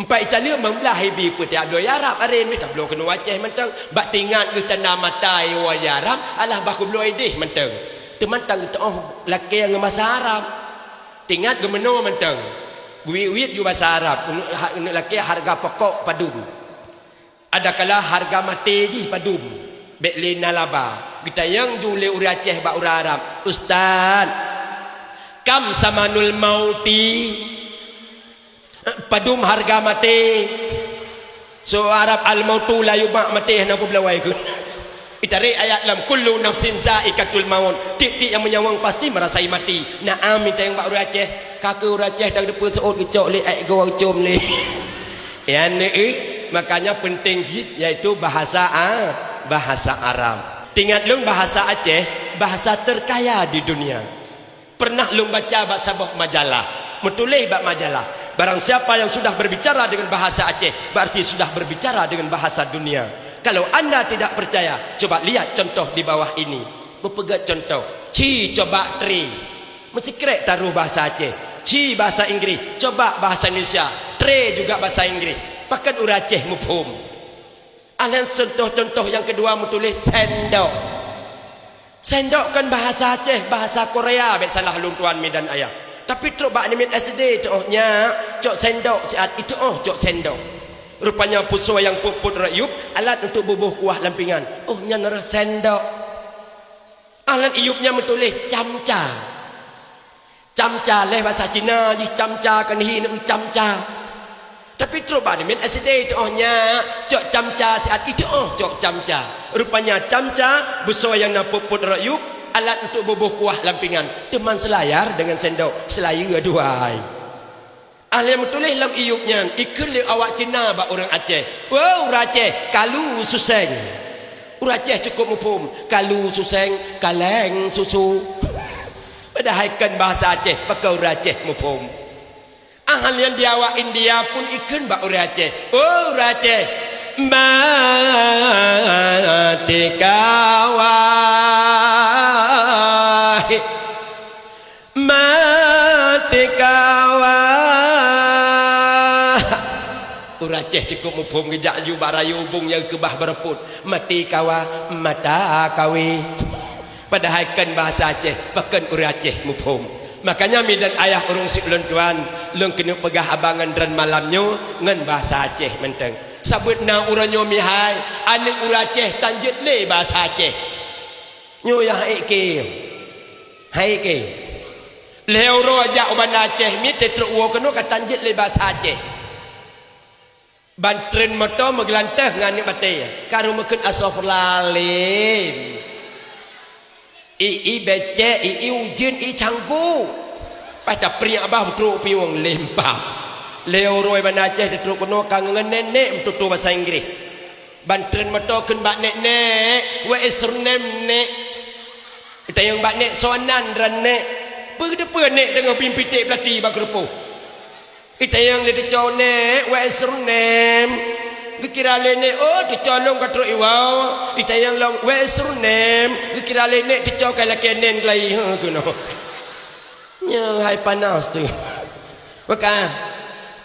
"Empat caleueb limong blaih ibi peue tajak bloe Arab, aren mita bloe keunoe Aceh mantong." Bak teuingat geuh tanda mata woe Arab, alah bah geubloe ideh mantong. Teuma tan geutuoh lakée ngon basa Arab. Teuingat geumeunoe mantong. Geuwiet-wiet ju basa Arab, keuneuk lakée hareuga pokok padum. Adakala hareuga maté jih padum, bék lé na laba. Geutanyong ju lé ureuëng Aceh bak ureuëng Arab, "Ustaz, kam samanul mauti? Padum hareuga maté?" Sot Arab, "Al-mautu la yuba'u," maté hana peubloe kheun. Itarek ayat lam, "Kullu nafsin zaikatul maut." Tiep-tiep nyang meunyawöng pasti meurasai mati. Naam, mita nyang bak ureuëng Aceh. Ka keuh ureuëng Aceh dan depan seuôt geucok lé, ék goe geucom lé. Ya, neu, makanya penting jih yaitu bahasa A-, bahasa Arab. Tingat lôn, bahasa Aceh, bahasa terkaya di dunia. Pernah lôn baca bak saboh majalah, meutuléh bak majalah, "Barang siapa yang sudah berbicara dengan bahasa Aceh, berarti sudah berbicara dengan bahasa dunia." Kalau anda tidak percaya, coba lihat contoh di bawah ini. Beupeugét contoh, "Ci coba tre." Meusikrek taroh bahasa Aceh. "Ci" bahasa Inggris, "coba" bahasa Indonesia, "tre" juga bahasa Inggris. Pakon ureuëng Aceh muphom? Alheuh, contoh-contoh nyang keudua meutuléh sendok. Sendok kon bahasa Aceh, bahasa Korea, bék salah lôn tuan mi dan ayah. Tapi trok bak aneuk miet S D, "Teuôh nyak, cok sendok siat." "Iteuôh cok sendok." Rupanya peue soe nyang peuet-peuet rot yup, alat untuk buboh kuah lam pingan. "Oh, nyan rot sendok." Alheuh, i yup nyan meutuléh camca. Camca lé bahasa Cina jih, camca kon hi neu camca. Tapi trok bak aneuk miet S D, "Teuôh nyak, cok camca siat." "Iteuôh cok camca." Rupanya camca, beusoe nyang na peuet-peuet rot yup, alat untuk buboh kuah lam pingan. Teuma seulayar dengan sendok, seulayar dua hai. Alheuh, meutuléh lam i yup nyan, ikheun lé awak Cina bak ureuëng Aceh, "Woe, ureuëng Aceh, kalu suseng." Ureuëng Aceh cukup muphom, "Kalu suseng, kaleng susu." Padahai kon bahasa Aceh, pakon ureuëng Aceh muphom? Alheuh, di awak India pun ikheun bak ureuëng Aceh, "Oh, ureuëng Aceh, mati kawai." Mati kawa. Ureuëng Aceh cukup muphom, geujak ju bak rayeuk ubong nyang keubah beurapot. Mati kawa, mata kawe. Padahai kon bahasa Aceh, pakon ureuëng Aceh muphom. Makanya mi dan ayah ureuëng siulôn tuan, lôn keuneuk peugah haba ngon droen malam nyoe ngon bahasa Aceh mantong. Saboh na uroe nyoe mihai, aneuk ureuëng Aceh tan jeuet lé bahasa Aceh. Nyoe nyang hai ék ké. Hai ék ké. Lhée uroe jak u Banda Aceh, miet trok woe keunoe ka tan jeuet lé bahasa Aceh. Ban treun moto meugeulanteh ngon aneuk batée. Ka reumeukheun astagfirullahalazim. I, i becek, i, i ujeuen, i canggu. Pas tapriek bah beutrok piong lé mpa. Lhée uroe Banda Aceh trok keunoe ka ngon nenek meututoe bahasa Inggréh. Ban treun moto kheun bak nek, "Nek, what is your name, Nek?" Itanyong bak nek, "Soe nan droen, Nek?" Peue teupeue nek teungoh bim piték peulati bak keureupôh. Itanyong lé teucok, "Nek, what is your name?" Geukira lé nek, "Oh, teucok lôn ka trok iwoe." Itanyong lom, "What is your name?" Geukira lé nek teucok ka lakée nen keulayi, he, keunoe. Nyoe hai panas tu. Maka,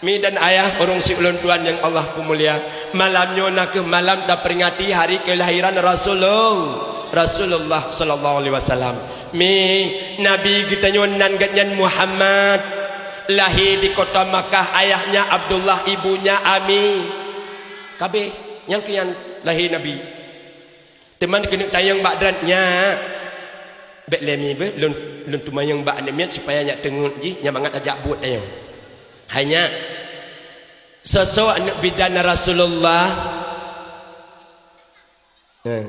mi dan ayah ureuëng siulôn tuan nyang Allah peumulia, malam nyoe nakeuh malam taperingati hari kelahiran Rasulullah, Rasulullah sallallahu alaihi wasallam. Mi, Nabi geutanyoe nan geuhnyan Muhammad, lahé di kota Makkah, ayahnya Abdullah, ibunya Ami. Kabeh, nyang keu nyan lahé Nabi. Teuma keuneuk tanyong bak droen nyan. Bék lé mi beuh, lôn, lôn teumanyong bak aneuk miet supaya nyak teungeut jih, nyak mangat tajak buet tanyong. Hai nyak, soe-soe aneuk bidan Rasulullah? Heh.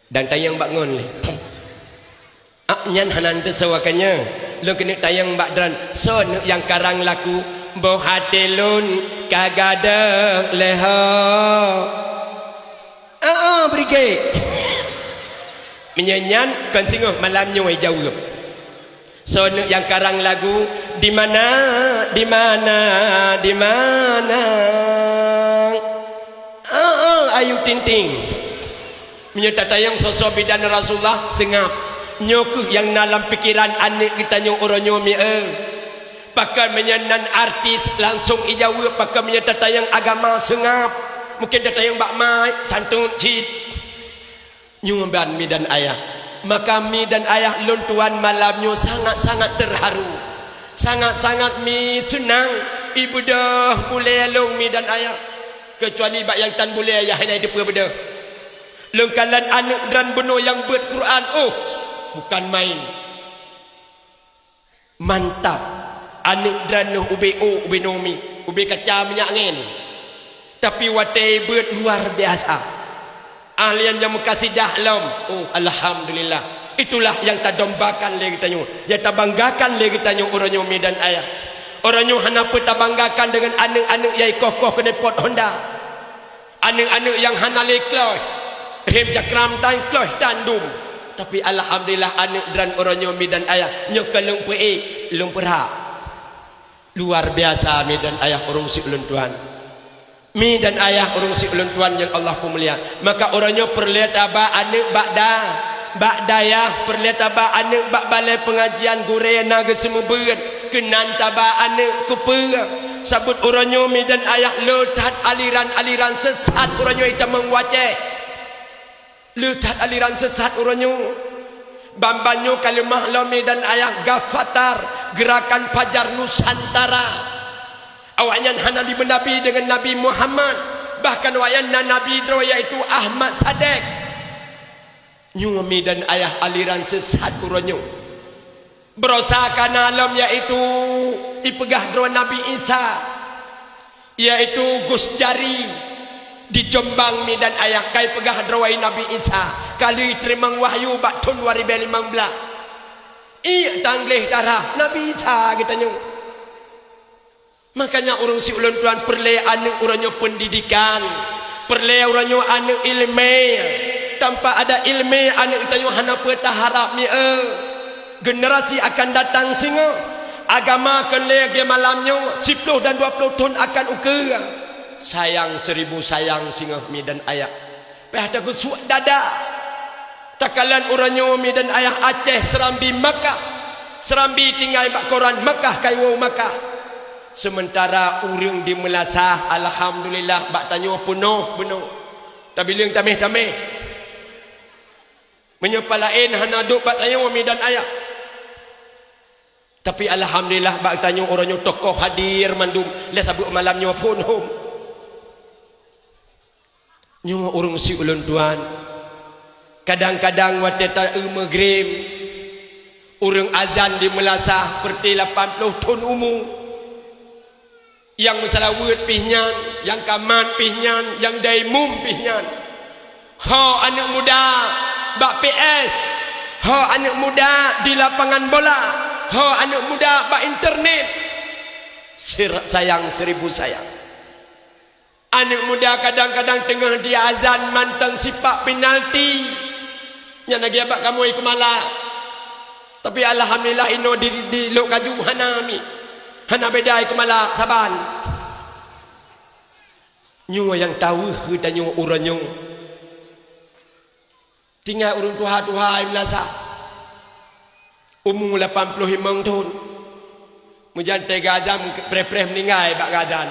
Dan tanyong bak ngon lé. Ah, nyan hana teusoe ka nyoe. Lôn keuneuk tanyong bak droen, soe aneuk nyang karang lagu, "Boh até lôn ka gadôh lé ho." Ah, ah, brigade. Meunyoe nyan kon singoh malam nyoe jaweueb. Soe aneuk nyang karang lagu, "Di mana, di mana, di mana?" Ah, ah, Ayu Ting Ting. Meunyoe tatanyong soe-soe bidan Rasulullah, seungab. Nyoe kheueh nyang na lam pikeran aneuk geutanyoe uroe nyoe mi, eh. Pakon meunyoe nan artis langsong ijaweueb, pakon meunyoe tatanyong agama seungab. Mungken tatanyong bak mic, santun cit. Nyoe ban mi dan ayah. Maka mi dan ayah lôn tuan malam nyoe sangat-sangat terharu. Sangat-sangat mi seunang ibeudôh bulée lôn mi dan ayah. Keucuali bak nyang tan bulée ayah hana teupeu beudôh. Lôn kalon aneuk droen bunoe nyang beuet Quran, oh, bukan main. Mantap. Aneuk droeneuh ubé ôk, ubé nomi, ubé kaca minyak angén. Tapi watée beuet luar biasa. Ahli nyang meukasidah lom. Oh, alhamdulillah. Itulah nyang tadombakan lé geutanyoe, nyang tabanggakan lé geutanyoe uroe nyoe, mi dan ayah. Uroe nyoe hana peue tabanggakan deungon aneuk-aneuk nyang ikoh-koh keuneuk pot Honda. Aneuk-aneuk nyang hana lé kloh, rhem cakram tan kloh tan dum. Tapi alhamdulillah, aneuk droen uroe nyoe, mi dan ayah, nyoe ka lôn peuék, lôn peurhak. Luar biasa, mi dan ayah, ureueng si ulôn tuan. Mi dan ayah, ureueng si ulôn tuan nyang Allah peumulia. Maka uroe nyoe peureulée taba aneuk bak da-, bak dayah, peureulée taba aneuk bak balée peungajian, gurée na geuseumeubeuet, keunan taba aneuk. Keupeue? Sabab uroe nyoe, mi dan ayah, le that aliran-aliran sesat uroe nyoe itamong u Aceh. Le that aliran sesat uroe nyoe. Ban-ban nyoe ka leumah lom, mi dan ayah, Gafatar, Gerakan Fajar Nusantara. Awaknyan hana jimeunabi deungon Nabi Muhammad, bahkan awaknyan na nabi droe, yaitu Ahmad Sadek. Nyoe, mi dan ayah, aliran sesat uroe nyoe. Beurosa ka na lom, yaitu ipeugah droe Nabi Isa, yaitu Gus Jari di Jombang, mi dan ayah, ka ipeugah droe Nabi Isa, ka lheueh teurimong wahyu bak thon dua ribèe limong blah. Ié tan gleh darah Nabi Isa geutanyoe. Makanya ureueng si ulôn tuan, peureulée aneuk uroe nyoe peundidikan, peureulée uroe nyoe aneuk ileumé. Tanpa ada ileumé, aneuk geutanyoe hana peue taharab, mi eu. Generasi akan datang singoh, agama kon lé lagée malam nyoe, siploh dan dua ploh thon akan ukeue. Sayang seribu sayang singoh, mi dan ayah. Pih tageusuek dada. Takalon uroe nyoe, mi dan ayah, Aceh Serambi Makkah. Serambi tinggai bak koran Makkah, kaiwoe Makkah. Seumeuntara ureueng di meulasah, alhamdulillah, bak tanyoe peunoh bunoe. Tabileueng taméh-taméh. Meunyoe pat laén hana duek bak tanyoe, mi dan ayah. Tapi alhamdulillah, bak tanyoe uroe nyoe tokoh hadir mandum, lé saboh malam nyoe phon hom. Nyoe ureueng si ulôn tuan, kadang-kadang watée ta-eu meugrém, ureueng azan di meulasah peureuté lapan ploh thon umu. Nyang meuseulaweuet pih nyan, nyang kamat pih nyan, nyang daimum pih nyan. Ho aneuk muda bak P S, ho aneuk muda di lapangan bola, ho aneuk muda bak internet. Sir-, sayang seribu sayang. Aneuk muda kadang-kadang teungoh di azan mantong sipak penalti. Nyan lagée bak kamoe i Keumala. Tapi alhamdulillah, inoe di, di Lhokseumawe hana mi. Hana beda i Keumala saban. Nyoe nyang taweuh geutanyoe uroe nyoe. Tinggai ureueng tuha-tuha i meulasah, umu lapan ploh limong thon. Meujan teuga azan, preh-preh meuninggai bak geuazan.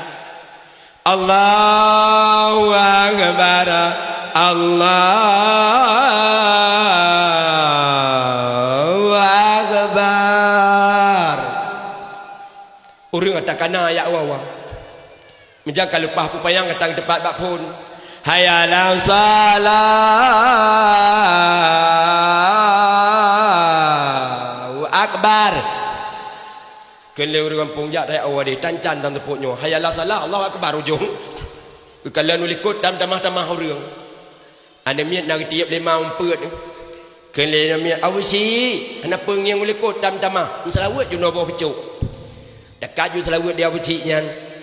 Allahu Akbar, Allahu Akbar. Ureueng ata kana jak wa-wa. Meujan ka leupah peupayang, ka teupat bak phon. Hayya 'alas shalah. Allahu Akbar. Kheun lé ureueng gampông, jak tajak wa-wa deh, tan can dan teupot nyoe. Hayya 'alas shalah, Allahu Akbar ujong. Geukalon u likot tam tamah-tamah ureueng. Aneuk miet na geutieb lé ma umpet. Kheun lé aneuk miet, "Abu Syik, hana peue ngieng u likot tam tamah, meuseulaweuet ju noe boh pucok." Teuka ju seulaweuet di Abu Syik nyan.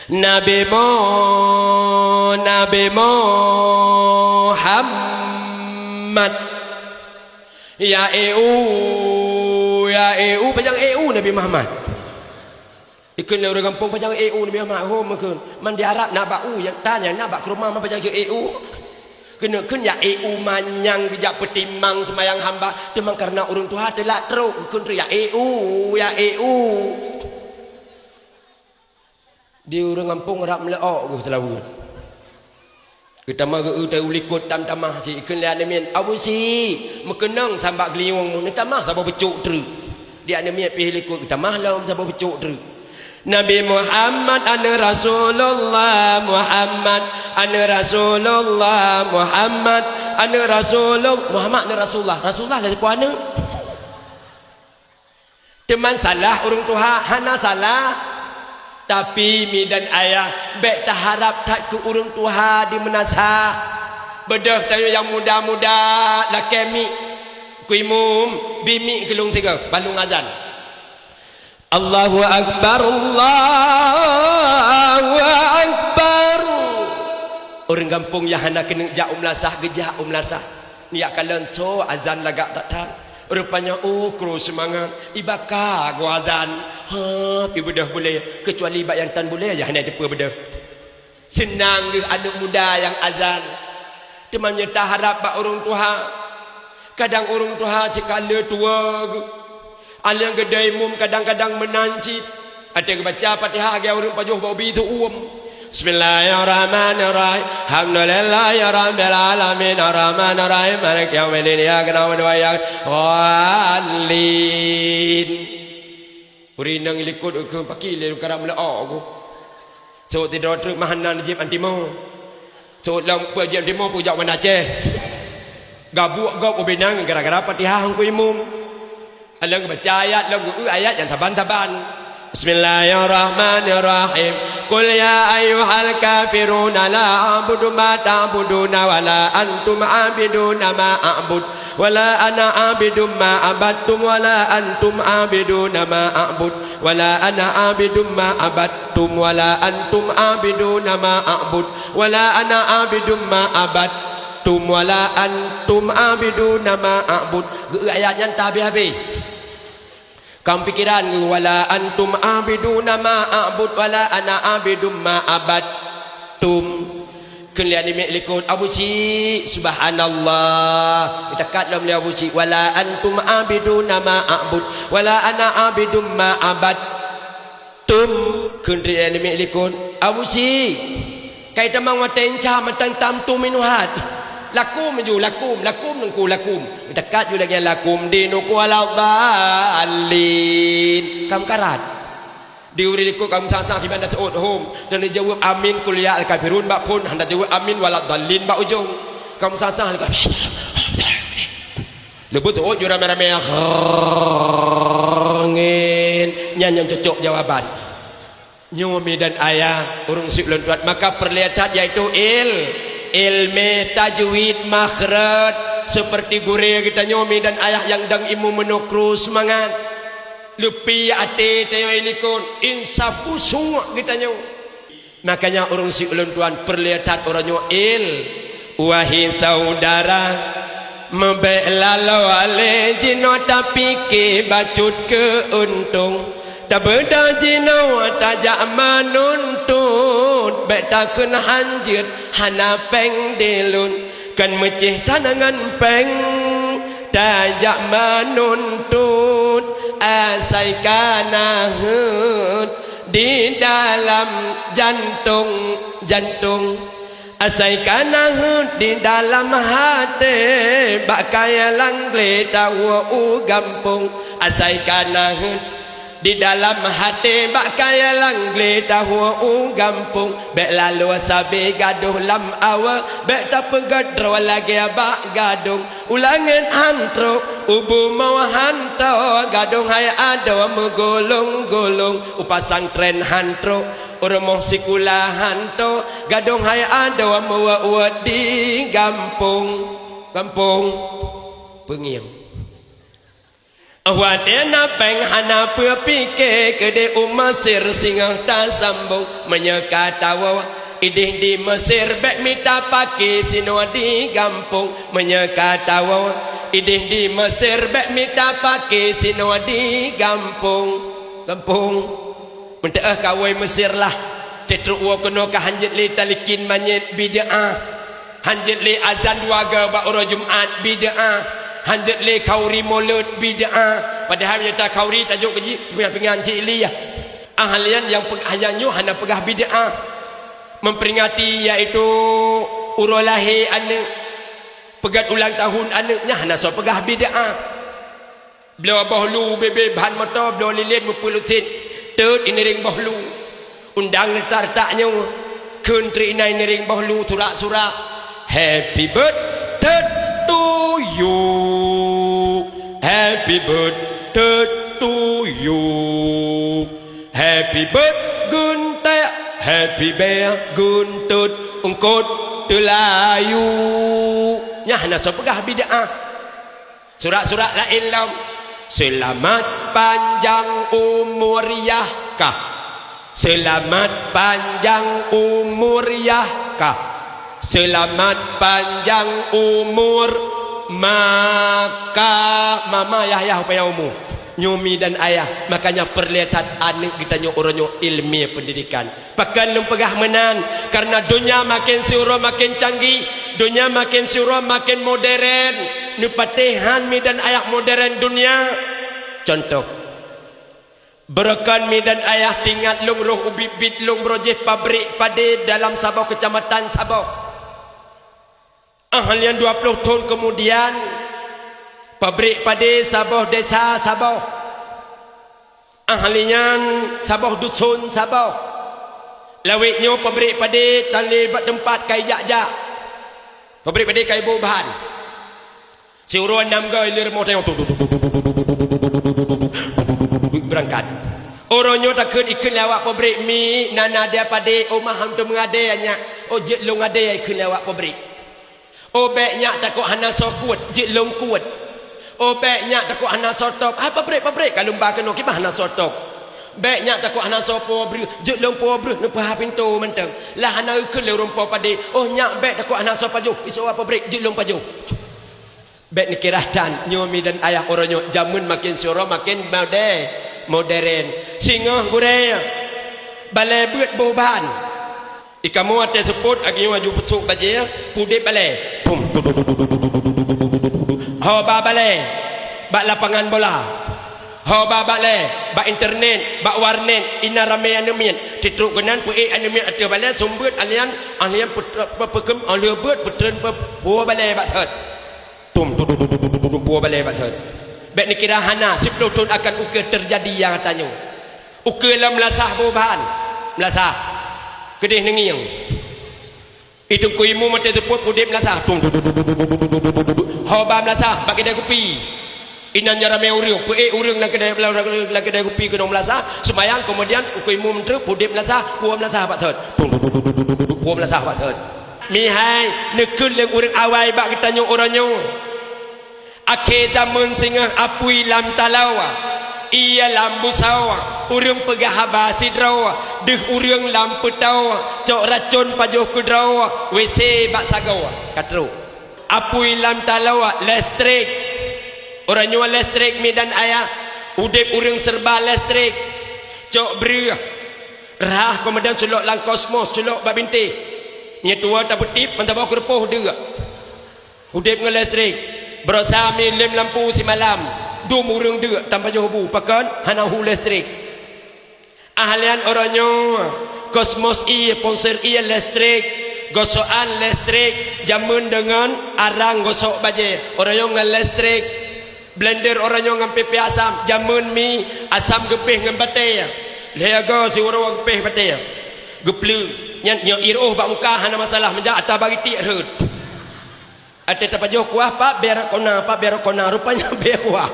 Nabi Mo-, Nabi Muhammad. Ya eu, ya eu, pajan eu Nabi Muhammad. Ikheun lé ureueng gampông, "Pajan eu Nabi Muhammad?" "Hom," ikheun. "Man di Arab na bak u, nyang tan nyang na bak keureuma, man pajan eu eu?" Keuneuk kheun, "Ya eu manyang geujak peutimang seumayang hamba, teuma kareuna ureueng tuha teulat trok," ikheun, "ya eu, ya eu." Di ureueng gampông rab meuleuok geuh seulaweuet. Geutamah geu-eu teu u likot tam tamah cit, ikheun lé aneuk miet, "Abu Syik, meukeunong sambak geulinyueng mu, neutamah saboh pucok treuk." Di aneuk miet pih likot, geutamah lom saboh pucok treuk. Nabi Muhammad aneuk Rasulullah, Muhammad aneuk Rasulullah, Muhammad aneuk Rasulul-, Muhammad aneuk Rasulullah, Rasulullah lagée peue aneuk? Teuma salah ureueng tuha? Hana salah. Tapi mi dan ayah, bék taharab that keu ureueng tuha di meunasah. Beudôh tanyoe nyang muda-muda lakée miek. Ku imum, bi miek keu lôn sigoe, ban lôn azan. Allahu Akbar, Allahu Akbar. Ureuëng gampông nyang hana keuneuk jak u meulasah, geujak u meulasah. Nyak kalon soe azan lagak that-that. Rupanya, oh, kru seumangat. Ibaka geuazan. Ha, ibeudôh bulée. Keucuali bak nyang tan bulée, nyang hana teupeu beudôh. Seunang geuh aneuëk muda nyang azan. Teuma nyoe taharab bak ureuëng tuha. Kadang ureuëng tuha cit ka le tuwoe geuh. Aleueng geude imum kadang-kadang meunan cit. Ateueh geubaca Fatihah lagée ureuëng pajoh bak ubi teuuem. Bismillahirrahmanirrahim. Alhamdulillahirabbil alamin. Arrahmanirrahim. Maliki yaumiddin. Iyyaka na'budu wa iyyaka nasta'in. Ureuëng inong likot ukeue paki lé lôn karab meuleuok ku. Sôk sidroe treuk meuhana jieb antimo. Sôk lom peue jieb antimo peujak u Banda Aceh. Gabuek gob ubé nang gara-gara Fatihah hong ku imum. Aleueng geubaca ayat lom geu-eu ayat nyang saban-saban. Bismillahirrahmanirrahim. Qul ya ayyuhal kafiruna la a'budu ma ta'buduna wa la antum 'abiduna ma a'bud. Wala ana 'abidum ma 'abadtum wala antum 'abiduna ma a'bud. Wala ana 'abidum ma 'abadtum wala antum 'abiduna ma a'bud. Wala ana 'abidum ma 'abadtum wala antum 'abiduna ma a'bud. Geu-, ayat nyan tahabéh-habéh. Kam pikeran geuh, wala antum 'abiduna ma a'bud wala ana 'abidum ma 'abadtum. Kheun lé aneuk miet likot, "Abu Cik, subhanallah." Geutakat lom lé Abu Cik, "Wala antum 'abiduna ma a'bud wala ana 'abidum ma 'abadtum." Kheun lé aneuk miet likot, "Abu Cik, kai tamong watée inca mantong tam tum minuhat. Lakum ju, lakum, lakum nungku, lakum." Geutakat ju lagée lakum dinukum wala dhallin. Kam karat. Di ureuëng likot ka meusang-sang kiban da seuôt hom, dan jaweueb amin qul ya al-kafirun bak phon, hana jaweueb amin wala dhallin bak ujong. Ka meusang-sang leuka. Leubeh seuôt ju ramé-ramé, "Nyan nyang cocok jawaban." Nyoe mi dan ayah, ureuëng syiek lôn tuan, maka peureulée that yaitu il-, ilmé tajwid makhraj, seperti gurée geutanyoe mi dan ayah nyang dang imu meunokru seumangat. Leupie até tanyoe likot, insaf khusyuk geutanyoe. Makanya ureuëng syiek lôn tuan peureulée that uroe nyoe il, wahai saudara, meubék laloe lé jinoe tapike bacut keu untông. Tabeudôh jinoe tajak meununtut, bék takheun hanjeuet hana péng dilôn. Kan meucéh tanangan péng tajak meununtut, asai ka na heuet di dalam jantông, jantông. Asai ka na heuet di dalam haté, bak kayée langglé tawoe u gampông. Asai ka na heuet Di dalam haté bak kayée langglé tawoe u gampông, bék laloe sabé gadôh lam aweue, bék tapeugét droe lagée bak gadông. U langét han trok, u bumoe han toe, gadông hai adoe meugulong-gulong. U pasantrén han trok, u rumoh sikula han toe, gadông hai adoe meuwot-wot di gampông. Gampông. Peungieng. Watée na péng hana peue pike, keudeh u Mesir singoh tasambong. Meunyoe ka tawoe ideh di Mesir, bék mita pake sinoe di gampông. Meunyoe ka tawoe ideh di Mesir, bék mita pake sinoe di gampông. Gampông. Meuteueh kawôi Mesir lah, teutrok woe keunoe ka hanjeuet lé talikin manyét bid'ah, hanjeuet lé azan dua goe bak uroe Jumat bid'ah, hanjeuet lé khauri mulod bid'ah. Padahai meunyoe takhauri tajok keu jih pingan-pingan cit lé. Ahlian nyang pe-, hanya nyoe hana peugah bid'ah. Memperingati yaitu uroe lahé aneuëk, peugét ulang tahun aneuëk nyan hana soe peugah bid'ah. Bloe boh lu ubé-bé ban moto, bloe lilén meupeulut cit, teut ineureng boh lu. Undang retak-retak nyoe, kheun treuk inan ineureng boh lu surak-surak, "Happy birthday to you, happy birthday to you, happy birthday geuntek, happy birthday geuntot, eungkot." Teulayu. Nyan hana soe peugah bid'ah. Surat-surat laén lom. Seulamat panjang umur yah kah. Seulamat panjang umur yah kah. Seulamat panjang umur maka mama yah yah panjang umur. Nyoe mi dan ayah, makanya peureulée that aneuk geutanyoe uroe nyoe ilmu pendidikan. Pakon lôn peugah meunan? Kareuna donya maken siuroe maken canggih, donya maken siuroe maken modern. Neupatéh han mi dan ayah modern donya. Contoh, beureukan mi dan ayah tingat lôn roh ubit-bit lôn broh jih pabrik padé dalam saboh keucamatan saboh. Ah lian dua ploh thon keumudian, pabrik padé saboh desa saboh. Ah lian saboh duson saboh. Lawét nyoe pabrik padé tan lé bak teumpat ka ijak-jak. Pabrik padé ka iboh bahan. Siuroe nam goe lé rumoh tayong beurangkat. Uroe nyoe takheun ikheun lé awak pabrik mi, na-na adé padé, oh maham teumeuadé nyak, oh jeuet lôn adé ikheun lé awak pabrik. Oh bék nyak takot hana soe kuet, jeuet lôn kuet. Oh bék nyak takot hana soe top, hai pabrik-pabrik ka lôn ba keunoe kiban hana soe top. Bék nyak takot hana soe po breuh, jeuet lôn po breuh neupeuhah pintoe mantong. Lah hana geukheun lé ureuëng po padé, oh nyak bék takot hana soe pajoh, isoe pabrik jeuet lôn pajoh. Bék neukira tan, nyoe mi dan ayah uroe nyoe jamén maken siuroe maken mode-, modern. Singoh gurée, balée beuet boh ban. Ikamoe watée seupôt lagée nyoe aju peusok bajée, pudeb balée. Pum. Ho ba balée, bak lapangan bola. Ho ba balée, bak internet, bak warnet, inan ramé aneuk miet. Titrok keunan peuék aneuk miet ateueh balée, sumbeuet alian, alian pe-, pe-, peukeum, oh lheueh beuet, peutreun pe-, puwoe balée bak sot. Tum, tum, tum, puwoe balée bak sot. Bék neukira hana, siploh thon akan ukeue teujadi nyang gata nyoe. Ukeue lam meulasah boh ban. Meulasah. Keudeh neungieng. Itong ku imu maté seupôt udeb meulasah. Tum, tum, tum, tum. Ho ba meulasah, bak keudè kupi. Inan nyan ramé ureuëng, peuék ureuëng lam keudè, lam keudè kupi keunong meulasah, seumayang, keumudian ukeue imu meutreuk, udeb meulasah, puwoe meulasah bak sot. Tum, tum, tum, puwoe meulasah bak sot. Mihai, neukheun lé ureuëng awai bak geutanyoe uroe nyoe. Akhé zameuem singoh apui lam taloe, ié lam busoe, ureuëng peugah haba sidroe, deuh ureuëng lam peutoe, cok racon pajoh keudroe, W C bak sagoe. Ka trok. Apui lam taloe, listrik. Uroe nyoe listrik mi dan ayah, udeb ureuëng serba listrik. Cok breueh. Rhah keumudian culok lam kosmos, culok bak bintéh. Nyoe tuwoe tapeutip, meusaboh keureupôh deuk. Udeb ngon listrik. Baroesa mi lem lampu simalam. Dum ureuëng deuk tan pajoh bu, pakon hana hu listrik. Ahlian uroe nyoe, kosmos ié, ponsel ié listrik, gosokan listrik, jamén deungon arang gosok bajée, uroe nyoe ngon listrik. Blender uroe nyoe ngon pipée asam, jamén mi asam geupéh ngon batée. Lhée go siuroe geupéh batée. Geupleueng, nyan nyoe iroh bak muka hana masalah, meujak ata bagi tiek rhot. Até tapajoh kuah, pak biar kona, pak biar kona, rupanya biar kuah.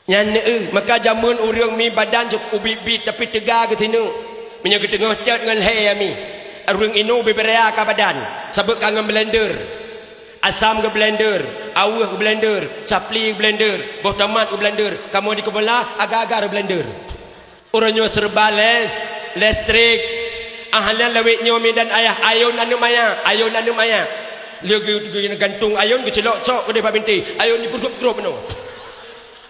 Nyan neueu, maka jamén ureuëng mi badan jeuet ubit-bit tapi teuga geusineuk. Meunyoe geuteungoh cot ngon lhée mi, ureuëng inoe beubeuraya ka badan, sabeue ka ngon blender. Asam geublender, aweueh geublender, capli geublender, boh tomat geublender, kamoe di keubeula agar-agar blender. Uroe nyoe serba les-, listrik. Ahlian lawét nyoe mi dan ayah, ayôn aneuk maya, ayôn aneuk maya. Lheueh geu-, geu-, gantung ayôn geuceulok cok keudeh bak bintéh, ayôn jipeugrop-grop nyoe.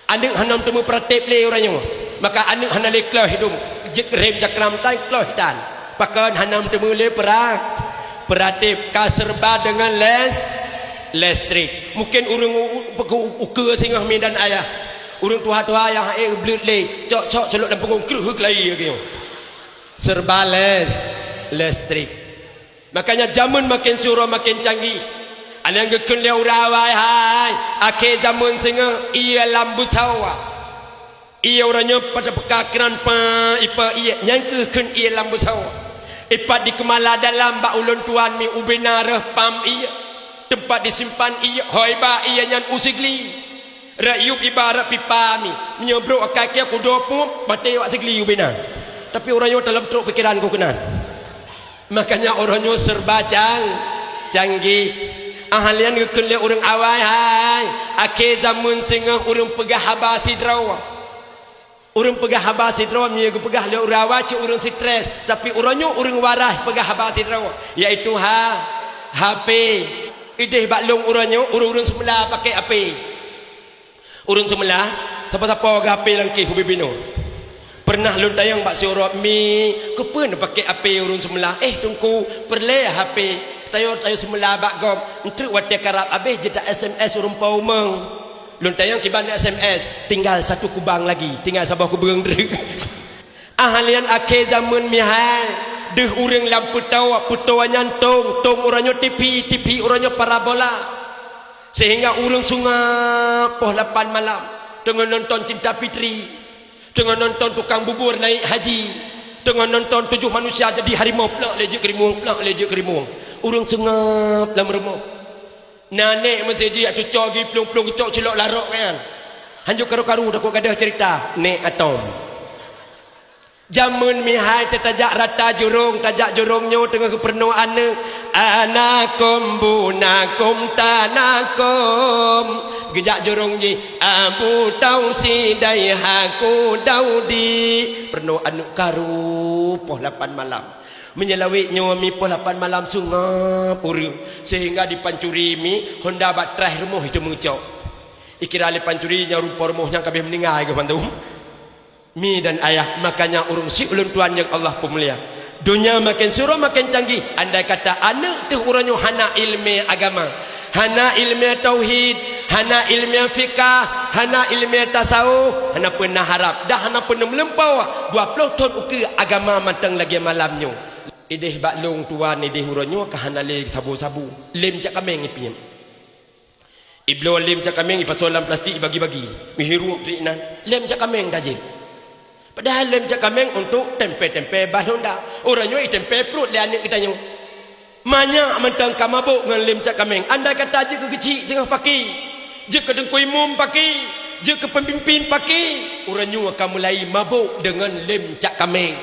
Aneuk hana meuteumé peurateb lé uroe nyoe. Maka aneuk hana lé kloh hidom, jeuet rem cakram tan kloh tan. Pakon hana meuteumé lé peura-, peurateb, ka serba deungon les-, listrik. Mungken ureuëng u-, u-, ukeue singoh mi dan ayah. Ureuëng tuha-tuha nyang hase bleuet lé, cok-cok ceulok lam punggong kreuh geulai lagée nyoe. Serba les-, listrik. Makanya jamén maken siuroe maken canggih. Alèh nyan geukheun lé ureuëng awai hai, akhé jamén singoh ié lam beusoe. Ié uroe nyoe pada peuka kran pa ipa ié, nyan kheueh kheun ié lam beusoe. Ipat di keumala dalam bak ulôn tuan mi ubena reuh pam ié. Teumpat disimpan ié, hôi ba ié nyan u sigli. Rot yup ibarat pipa mi, meunyoe brok akai keu kudo pum, maté wak sigli ubena. Tapi uroe nyoe talam trok pikeran ku keunan. Makanya uroe nyoe serba cang-, canggih. Ahlian geukheun lé ureuëng awai, hai, akhé zameun singoh ureuëng peugah haba sidroe. Ureuëng peugah haba sidroe, meunyoe geupeugah lé ureuëng awai cit ureuëng stres, tapi uroe nyoe ureuëng waras peugah haba sidroe, yaitu ha-, H P. Ideh bak lôn uroe nyoe ureuëng-ureuëng seumeula pakai H P. Ureuëng seumeula, sapa-sapa geuhapé lam kéh ubé binoe. Peureunah lôn tanyong bak siuroe, "Mi, keupeue neupakè H P ureuëng seumeula?" "Eh, Teungku, peureulée H P. Tanyoe-tanyoe seumeula bak gob, eunteuk watée karab habéh jeuet ta-S M S ureuëng po umong." Lôn tanyong kiban S M S, "Tinggal satu kubang lagi, tinggal saboh kubeueng." Ahlian akhé zameun mihai, deuh ureuëng lam peutoe, peutoe nyan tong, tong uroe nyoe T V, T V uroe nyoe parabola. Sehingga ureuëng sungab poh lapan malam teungoh nonton Cinta Fitri, teungoh nonton tukang bubur naik haji, teungoh nonton tujuh manusia jadi harimau, plak lé jeuet keu rimueng, plak lé jeuet keu rimueng. Ureuëng sungab lam rumoh. Na nék meuseujid cuco geuh plueng-plueng geucok cilok larok nyan. Hanjeuet karu-karu takot gadoh cerita, nék atom. Jameun mihai teuh tajak rata jurông, tajak jurông nyoe teungoh geupeurunoe aneuëk. Anakum bunakum tanakum. Geujak jurông jih Abu Tausi dai haku Daudi. Peurunoe aneuëk karu poh lapan malam. Meunyoe lawét nyoe mi poh lapan malam sungab ureuëng, sehingga dipancuri mi honda bak traih rumoh itu meucok. Ikira lé pancuri nyang rumpok rumoh nyang kabeh meuninggai geuh mandum. Mi dan ayah, makanya ureuëng si ulôn tuan nyang Allah peumulia. Donya makin suro makin canggih, andai kata aneuëk teuh uroe nyoe hana iéleumé agama, hana iéleumé tauhid, hana iéleumé fikah, hana iéleumé tasawuf, hana peuna harab, dah hana peuna meulumpoe dua ploh thon ukeue agama mantong lagée malam nyoe. Ideh bak lôn tuan ideh uroe nyoe ka hana lé sabu-sabu, lém jak kaméng ipiep. Ibloe lém jak kaméng ipasoe lam plastik ibagi-bagi, meuhirup treuk inan, lém jak kaméng tajép. Padahai lém jak kaméng untuk tempe-tempe bah honda. Uroe nyoe itempé pruet lé aneuëk geutanyoe. Manyak mantong ka mabök ngon lém jak kaméng. Andai kata jeuet keu geuchik singoh paki, jeuet keu teungku imum paki, jeuet keu peumimpin paki, uroe nyoe ka mulai mabök deungon lém jak kaméng.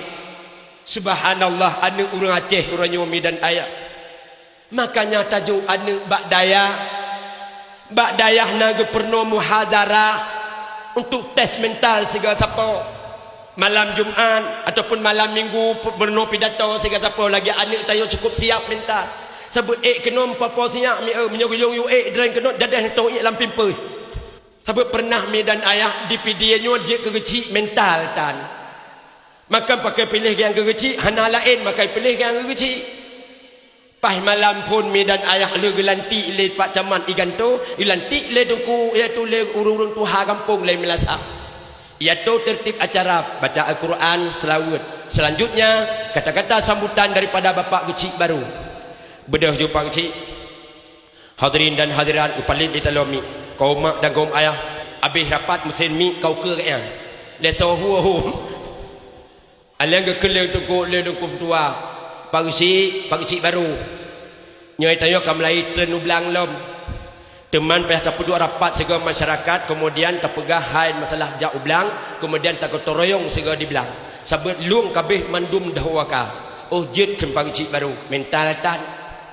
Subhanallah, aneuëk ureuëng Aceh uroe nyoe mi dan ayah. Makanya tajok aneuëk bak dayah. Bak dayah na geupeurunoe muhadharah untuk tes mental sigoe sapo. Malam Jumat ataupun malam Minggu pu-, peurunoe pidato sigoe sapo lagée aneuëk tanyoe cukup siap mental. Sabeue ék keunoe po-po siap mi, eh, meunyoe geuyue ék dreng keunoe jadeh neutôh ék lam pimpéh. Sabeue peureunah mi dan ayah di Pidie nyoe jeuet keu geuchik mental tan. Maka pakai piléh nyang keu geuchik, hana laén maka piléh nyang keu geuchik. Paih malam phon mi dan ayah lheueh geulantik lé Pak Camat iganto, geulantik lé teungku, iaitu lé ureuëng-ureuëng tuha gampông lé meulasah. Iaitu tertib acara baca Al-Quran, selawat. Selanjutnya, kata-kata sambutan daripada bapak geuchik baru. Beudôh ju pak geuchik. Hadirin dan hadirat, geupalét di taloe mic. Kaum mak dan kaum ayah, abéh rapat meusén mic ka ukeue geuh nyan. Lé soe hu-hu. Alèh geukheun lé teungku, lé teungku meutuah. Pak geuchik, pak geuchik barô. Nyoe tanyoe ka mulai treun u blang lom. Teuma payah tapeuduek rapat sigoe masyarakat, keumudian tapeugah hai masalah jak u blang, keumudian tagotong royong sigoe di blang. Sabeut lôn ka abéh mandum dhoe ka. Oh jeuet kheun pak geuchik barô, mental tan.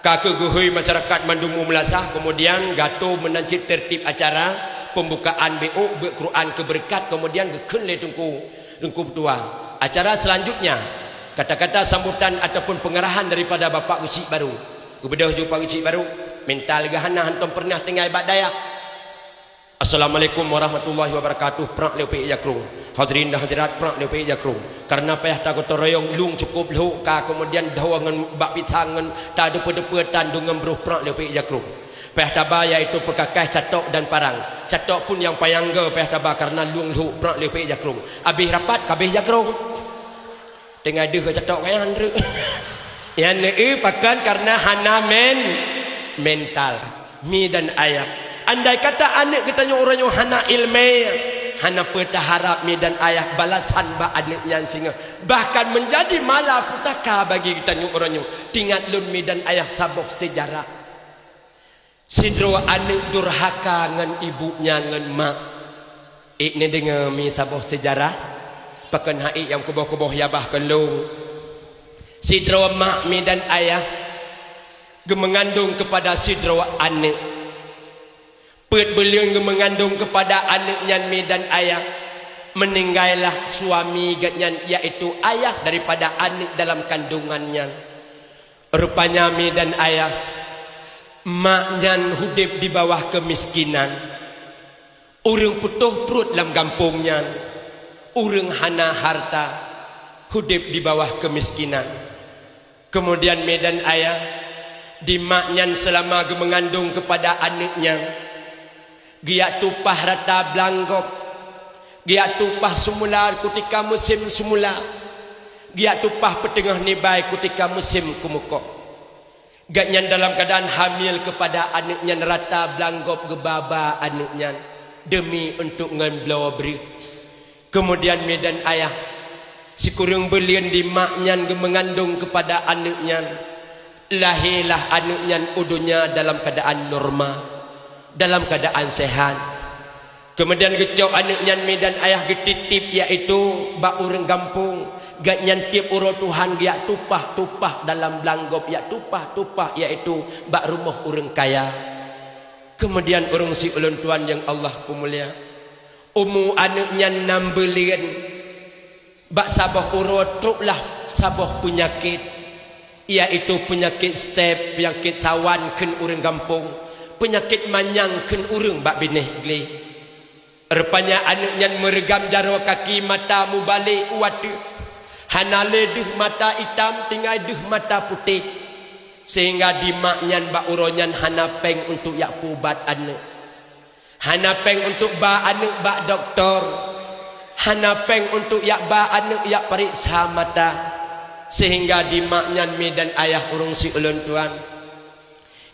Ka keuh geuhôi masyarakat mandum u meulasah, keumudian gato meunan cit tertib acara, pembukaan B O, beuet Quran keu beureukat, keumudian geukheun lé teungku, teungku meutuah. Acara selanjutnya, kata-kata sambutan ataupun pengarahan daripada bapak geuchik barô. Geubeudôh ju pak geuchik barô, mental geuh hana hantom peureunah tinggai bak dayah. Assalamualaikum warahmatullahi wabarakatuh. Prak lé upék jakrong. Hadirin dan hadirat, prak lé upék jakrong. Karena payah tagotong royong, lôn cukup lhok ka, keumudian dhoe ngon bak pisang ngon tadeupeu-deupeu tan deungon broh, prak lé upék jakrong. Payah taba iaitu peukakah catok dan parang. Catok pun nyang panyang goe payah taba karena lôn lhok, prak lé upék jakrong. Abéh rapat ka abéh jakrong. Teungoh deuh catok nyan reu. Nyan eu pakon karena hana men-, mental. Mi dan ayah. Andai kata aneuëk geutanyoe uroe nyoe hana iéleumé, hana peue taharab mi dan ayah balasan bak aneuëk nyan singoh. Bahkan meunjadi malapetaka bagi geutanyoe uroe nyoe. Teuingat lôn mi dan ayah saboh seujarah. Sidroe aneuëk durhaka ngon ibu nyan ngon mak. Ék neudeungoe mi saboh seujarah, pakon han ék nyang kuboh-kuboh yabah keu lôn. Sidroe mak mi dan ayah geumeungandong keupada sidroe aneuëk. Peuet buleuen geumeungandong keupada aneuëk nyan mi dan ayah, meuninggai lah suami geuhnyan, yaitu ayah daripada aneuëk dalam kandungan nyan. Rupanya mi dan ayah, mak nyan udeb di bawah keumiskinan. Ureuëng putôh pruet lam gampông nyan, ureuëng hana harta, udeb di bawah keumiskinan. Keumudian mi dan ayah, di mak nyan seulama geumeungandong keupada aneuëk nyan, geujak tupah rata blang gob, geujak tupah seumula kutika musém seumula, geujak tupah peuteungoh nibai kutika musém keumeukoh. Gobnyan dalam keuadaan hamil keupada aneuëk nyan, rata blang gob geuba-ba aneuëk nyan deumi untuk ngon bloe breueh. Keumudian mi dan ayah, sikureueng buleuen di mak nyan geumeungandong keupada aneuëk nyan, lahé lah aneuëk nyan u donya dalam keuadaan normal, dalam keuadaan sehat. Keumudian geucok aneuëk nyan mi dan ayah geutitip, yaitu bak ureuëng gampông. Gobnyan tieb uroe tuha geujak tupah-tupah dalam blang gob, jak tupah-tupah, yaitu bak rumoh ureuëng kaya. Keumudian ureuëng siulôn tuan nyang Allah peumulia, umu aneuëk nyan nam buleuen. Bak saboh uroe troklah saboh peunyakét, yaitu peunyakét step, peunyakét sawan kheun ureuëng gampông, peunyakét manyang kheun ureuëng bak binéh glé. Rupanya aneuëk nyan meureugam jaroe kaki, mata mubalek u ateueh, hana lé deuh mata itam, tinggai deuh mata putéh, sehingga di mak nyan bak uroe nyan hana péng untuk jak peuubat aneuëk. Hana péng untuk ba aneuëk bak dokto, hana péng untuk jak ba aneuëk jak pareksa mata, sehingga di mak nyan mi dan ayah ureuëng siulôn tuan,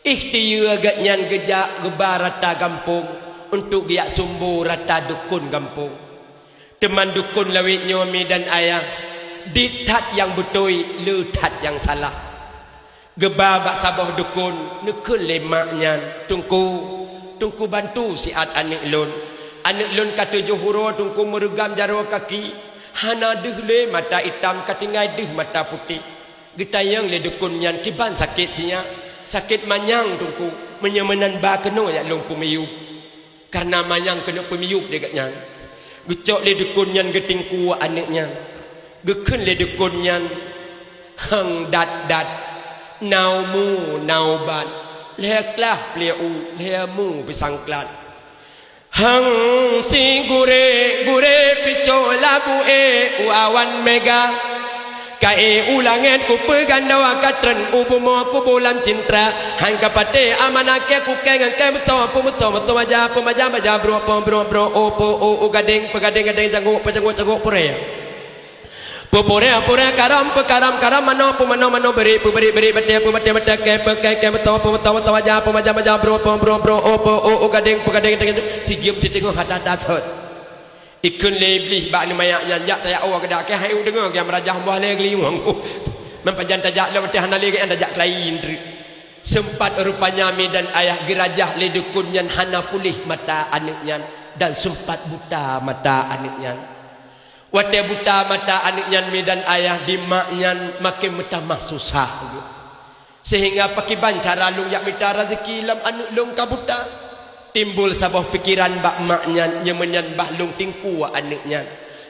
ikhtiyeue gobnyan geujak geuba rata gampông untuk geujak sumbo rata dukon gampông. Teuma dukon lawét nyoe mi dan ayah, dit that nyang beutôi, le that nyang salah. Geuba bak saboh dukon, neukheun lé mak nyan, "Teungku, Teungku bantu siat aneuëk lôn. Aneuëk lôn ka tujoh uroe Teungku meureugam jaroe kaki, hana deuh lé mata itam, ka tinggai deuh mata putéh. Geutanyong lé dukon nyan kiban sakét sinyak, sakét manyang Teungku, meunyoe meunan ba keunoe jak lôn peumiyueb." Kareuna manyang keuneuk peumiyueb lé gobnyan, geucok lé dukon nyan geutingku aneuëk nyan. Geukheun lé dukon nyan, "Hang dat-dat, na umu, na ubat, lhée klah pliek u, lhée mu beusangklat. Hang si gurée-gurée picoe labu ék u awan meuga. Ka ék u langét kupeugandoe, ka treun u bumoe kubulam cintra. Hán ka patéh amanah kée kukée ngon kée meutoe, peumeutoe meutoe baja, peumaja baja, brok po brok brok, o po o, u gadéng peugadéng gadéng, janggok peujanggok janggok, purée peupurée purée, karam peukaram karam, manoe peumanoe manoe, bri peubri bri, batée peubatée batée, kée peukée kée meutoe peumeutoe meutoe baja, peumaja maja, brok po brok brok, o po o, u gadéng peugadéng gadéng, sijeuem teuteungoh hata that thot." Ikheun lé Iblih bak aneuk manyak nyan, "Jak tajak woe keuda kée, han ék u deungoe kée meurajah boh lé geulinyueng. Meupajan tajak lom, watée hana lé gét nyan tajak keulayi treuk." Seumpat rupanya mi dan ayah geurajah lé dukon nyan hana puléh mata aneuëk nyan dan seumpat buta mata aneuëk nyan. Watée buta mata aneuëk nyan mi dan ayah, di mak nyan maken meutamah susah. Seuhingga pakriban cara lôn jak mita raseuki lam aneuëk lôn ka buta? Timbul saboh pikeran bak mak nyan, nyoe meunyan bah lôn tingku aneuëk nyan.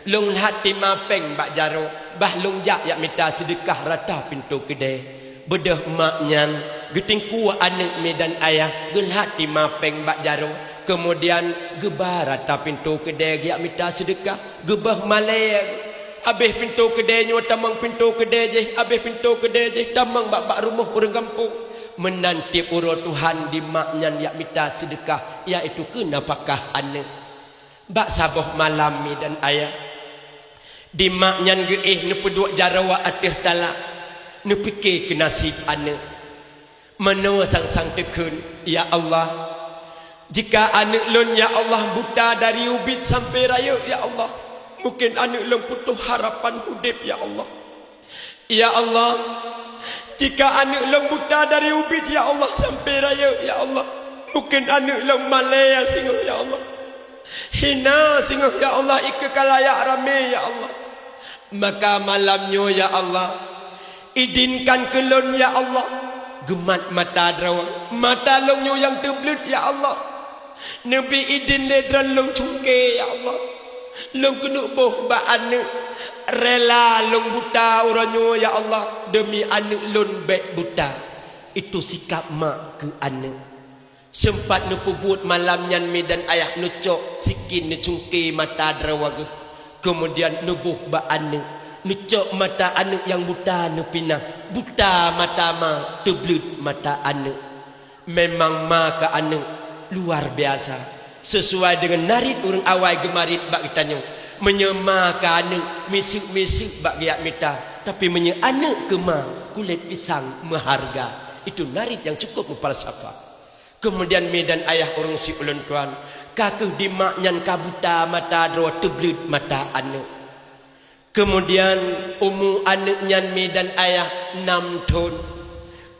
Lôn lhat tima péng bak jaroe, bah lôn jak jak mita seudeukah rata pintoe keudée. Beudôh mak nyan geutingku aneuëk mi dan ayah, geulhat tima péng bak jaroe, keumudian geuba rata pintoe keudée geujak mita seudeukah. Geuboh malée, abéh pintoe keudée nyoe tamong pintoe keudée jéh, abéh pintoe keudée jéh tamong bak-bak rumoh ureuëng gampông. Meunan tieb uroe tuha di mak nyan jak mita seudeukah, yaitu keu nafakah aneuëk. Bak saboh malam mi dan ayah, di mak nyan geuéh neupeuduek jaroe ateueh talak, neupike keu naseb aneuëk. Manoe sang-sang teukheun, "Ya Allah, jika aneuëk lôn, ya Allah, buta dari ubit sampoe rayeuk, ya Allah, mungken aneuëk lôn putôh harapan udeb, ya Allah. Ya Allah, jika aneuëk lôn buta dari ubit, ya Allah, sampoe rayeuk, ya Allah, mungken aneuëk lôn malée singoh, ya Allah. Hina singoh, ya Allah, ikeue ka layak ramé, ya Allah. Maka malam nyoe, ya Allah, Idinkan keu lôn, ya Allah, geumat mata droe. Mata lôn nyoe nyang teubleuet, ya Allah. Neubi idin lé Droe lôn cungke, ya Allah. Lôn keuneuk boh bak aneuëk. Rela lôn buta uroe nyoe, ya Allah, deumi aneuëk lôn bék buta. Itu sikap mak keu aneuëk. Seumpat neupeubuet malam nyan mi dan ayah neucok sikin neucungke mata droe geuh. Keumudian neuboh bak aneuëk, neucok mata aneuëk nyang buta neupinah, buta mata ma, teubleuet mata aneuëk. Memang ma keu aneuëk luar biasa. Sisuai deungon narit ureuëng awai geumarit bak geutanyoe, meunyoe ma keu aneuëk miseuk-miseuk bak geujak mita, tapi meunyoe aneuëk keu ma, kulét pisang meuharga. Itu narit nyang cukup meufalsafah. Keumudian mi dan ayah ureuëng si ulôn tuan, ka kheueh di mak nyan ka buta mata droe teubleuet mata aneuëk. Keumudian umu aneuëk nyan mi dan ayah nam thon.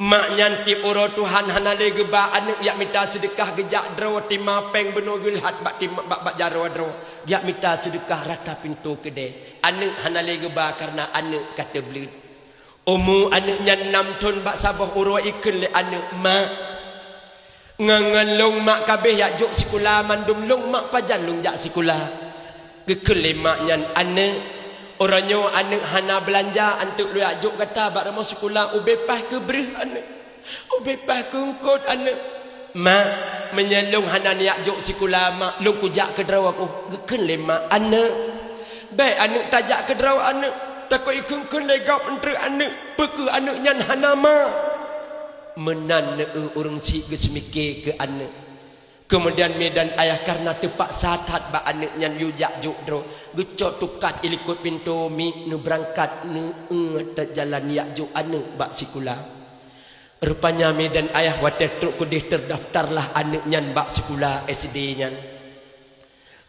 Mak nyan tieb uroe Tuhan hana lé geuba aneuëk jak mita seudeukah geujak droe tima péng bunoe geulhat bak tim-, bak, bak jaroe droe. Jak mita seudeukah rata pintoe keudè. Aneuëk hana lé geuba kareuna aneuëk ka teubleuet. Umu aneuëk nyan nam thon bak saboh uroe ikheun lé aneuëk, "Mak, ngon, ngon lôn mak ka abéh jak jok sikula mandum lôn mak pajan lôn jak sikula." Geukheun lé mak nyan, "Aneuëk, uroe nyoe aneuëk hana beulanja anteuk lôn jak jok gata bak rumoh sikula, ubé paih keu breueh aneuëk. Ubé paih keu eungkôt aneuëk." "Mak, meunyoe lôn hana neujak jok sikula mak, lôn kujak keudroe keuh." Geukheun lé mak, "Aneuëk, bék aneuëk tajak keudroe aneuëk, takot ikheun-kheun lé gob eunteuk aneuëk, peu kheueh aneuëk nyan hana ma." Meunan neueu ureuëng syiek geuseumiké keu aneuëk. Keumudian mi dan ayah kareuna teupaksa that bak aneuëk nyan yue jak jok droe, geucok tungkat ilikot pintoe miet neubeurangkat neueu that jalan jak jok aneuëk bak sikula. Rupanya mi dan ayah watée trok keudeh teurdaftarlah aneuëk nyan bak sikula S D nyan.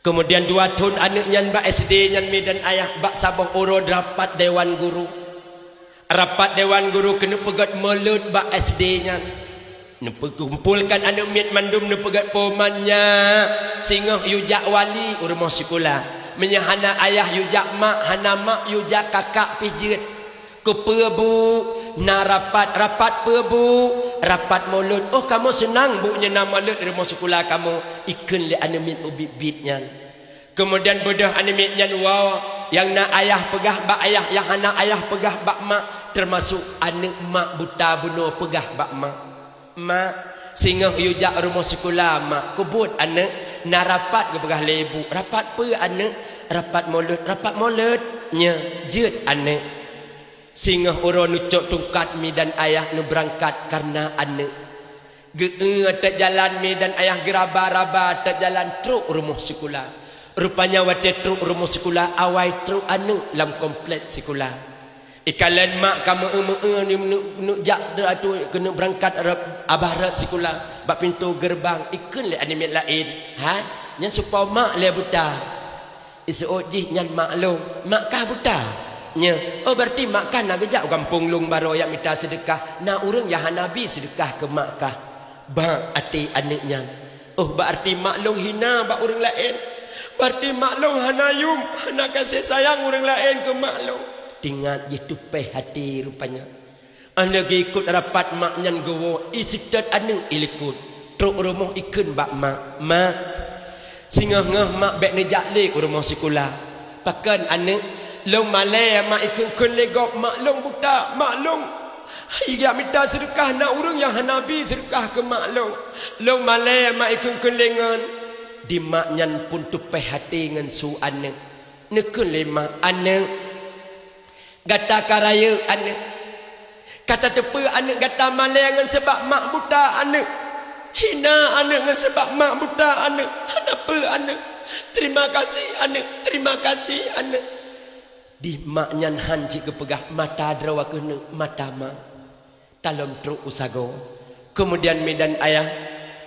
Keumudian dua thon aneuëk nyan bak S D nyan mi dan ayah bak saboh uroe rapat dewan guru. Rapat dewan guru keuneuk peugét mulod bak S D nyan. Neupeukumpolkan aneuëk miet mandum neupeugét, "Poh mak nyak, singoh yue jak wali u rumoh sikula. Meunyoe hana ayah yue jak mak, hana mak yue jak kakak pih jeuet." "Keupeue, Bu?" "Na rapat." "Rapat peue, Bu?" "Rapat mulod." "Oh, kamoe seunang, Bu, nyoe na mulod rumoh sikula kamoe," ikheun lé aneuëk miet ubit-bit nyan. Keumudian beudôh aneuëk miet nyan woe, nyang na ayah peugah bak ayah, nyang hana ayah peugah bak mak, teumasok aneuëk mak buta bunoe peugah bak mak, "Mak, singoh yue jak rumoh sikula, Mak." "Keubuet, aneuëk, na rapat geupeugah lé Bu." "Rapat peue, aneuëk?" "Rapat mulod." "Rapat mulod, nyoe jeuet, aneuëk." Singoh uroe neucok tungkat mi dan ayah neubeurangkat kareuna aneuëk. Geueu that jalan mi dan ayah geuraba-raba that jalan trok rumoh sikula. Rupanya watée trok rumoh sikula awai trok aneuëk lam komplek sikula. Ikalon mak ka meu-eu-meu-eu neuneuk jak ateueh keuneuk beurangkat rot, abah rot sikula bak pintoe geureubang ikheun lé aneuëk miet laén, "Hai, nyan supau mak lé buta." Iseuôt jih nyan mak lôn, mak kah buta. Nyoe, oh, berarti mak kah na geujak u gampông lôn barô jak mita seudeukah, na ureuëng nyang hana bi seudeukah keu mak kah. Bak até aneuëk nyan, oh, berarti mak lôn hina bak ureuëng laén. Berarti mak lôn hana yum, hana kasih sayang ureuëng laén keu mak lôn. Teuingat jih tupéh até rupanya. Aneuk geuikot rapat mak nyan geuwoe, iseutôt aneuk ilikot. Trok rumoh ikheun bak mak, "Mak, singoh-ngoh mak bék neujak lé u rumoh sikula." "Pakon aneuk?" "Lôn malée mak ikheun-kheun lé gob, mak lôn buta, mak lôn. Hai jak mita seudeukah na ureuëng nyang hana bi seudeukah keu mak lôn. Lôn malée mak ikheun-kheun lé ngon." Di mak nyan pun tupéh até ngon su aneuk. Neukheun lé mak, "Aneuk, gata ka rayeuk aneuk. Ka tateupeue aneuk gata malée ngon sabab mak buta aneuk. Hina aneuk ngon sabab mak buta aneuk. Hana peue aneuk. Terima kasih aneuk, terima kasih aneuk." Di mak nyan han cit geupeugah mata droe keuneuk mata mak. Talom trok u sagoe. Keumudian midan ayah,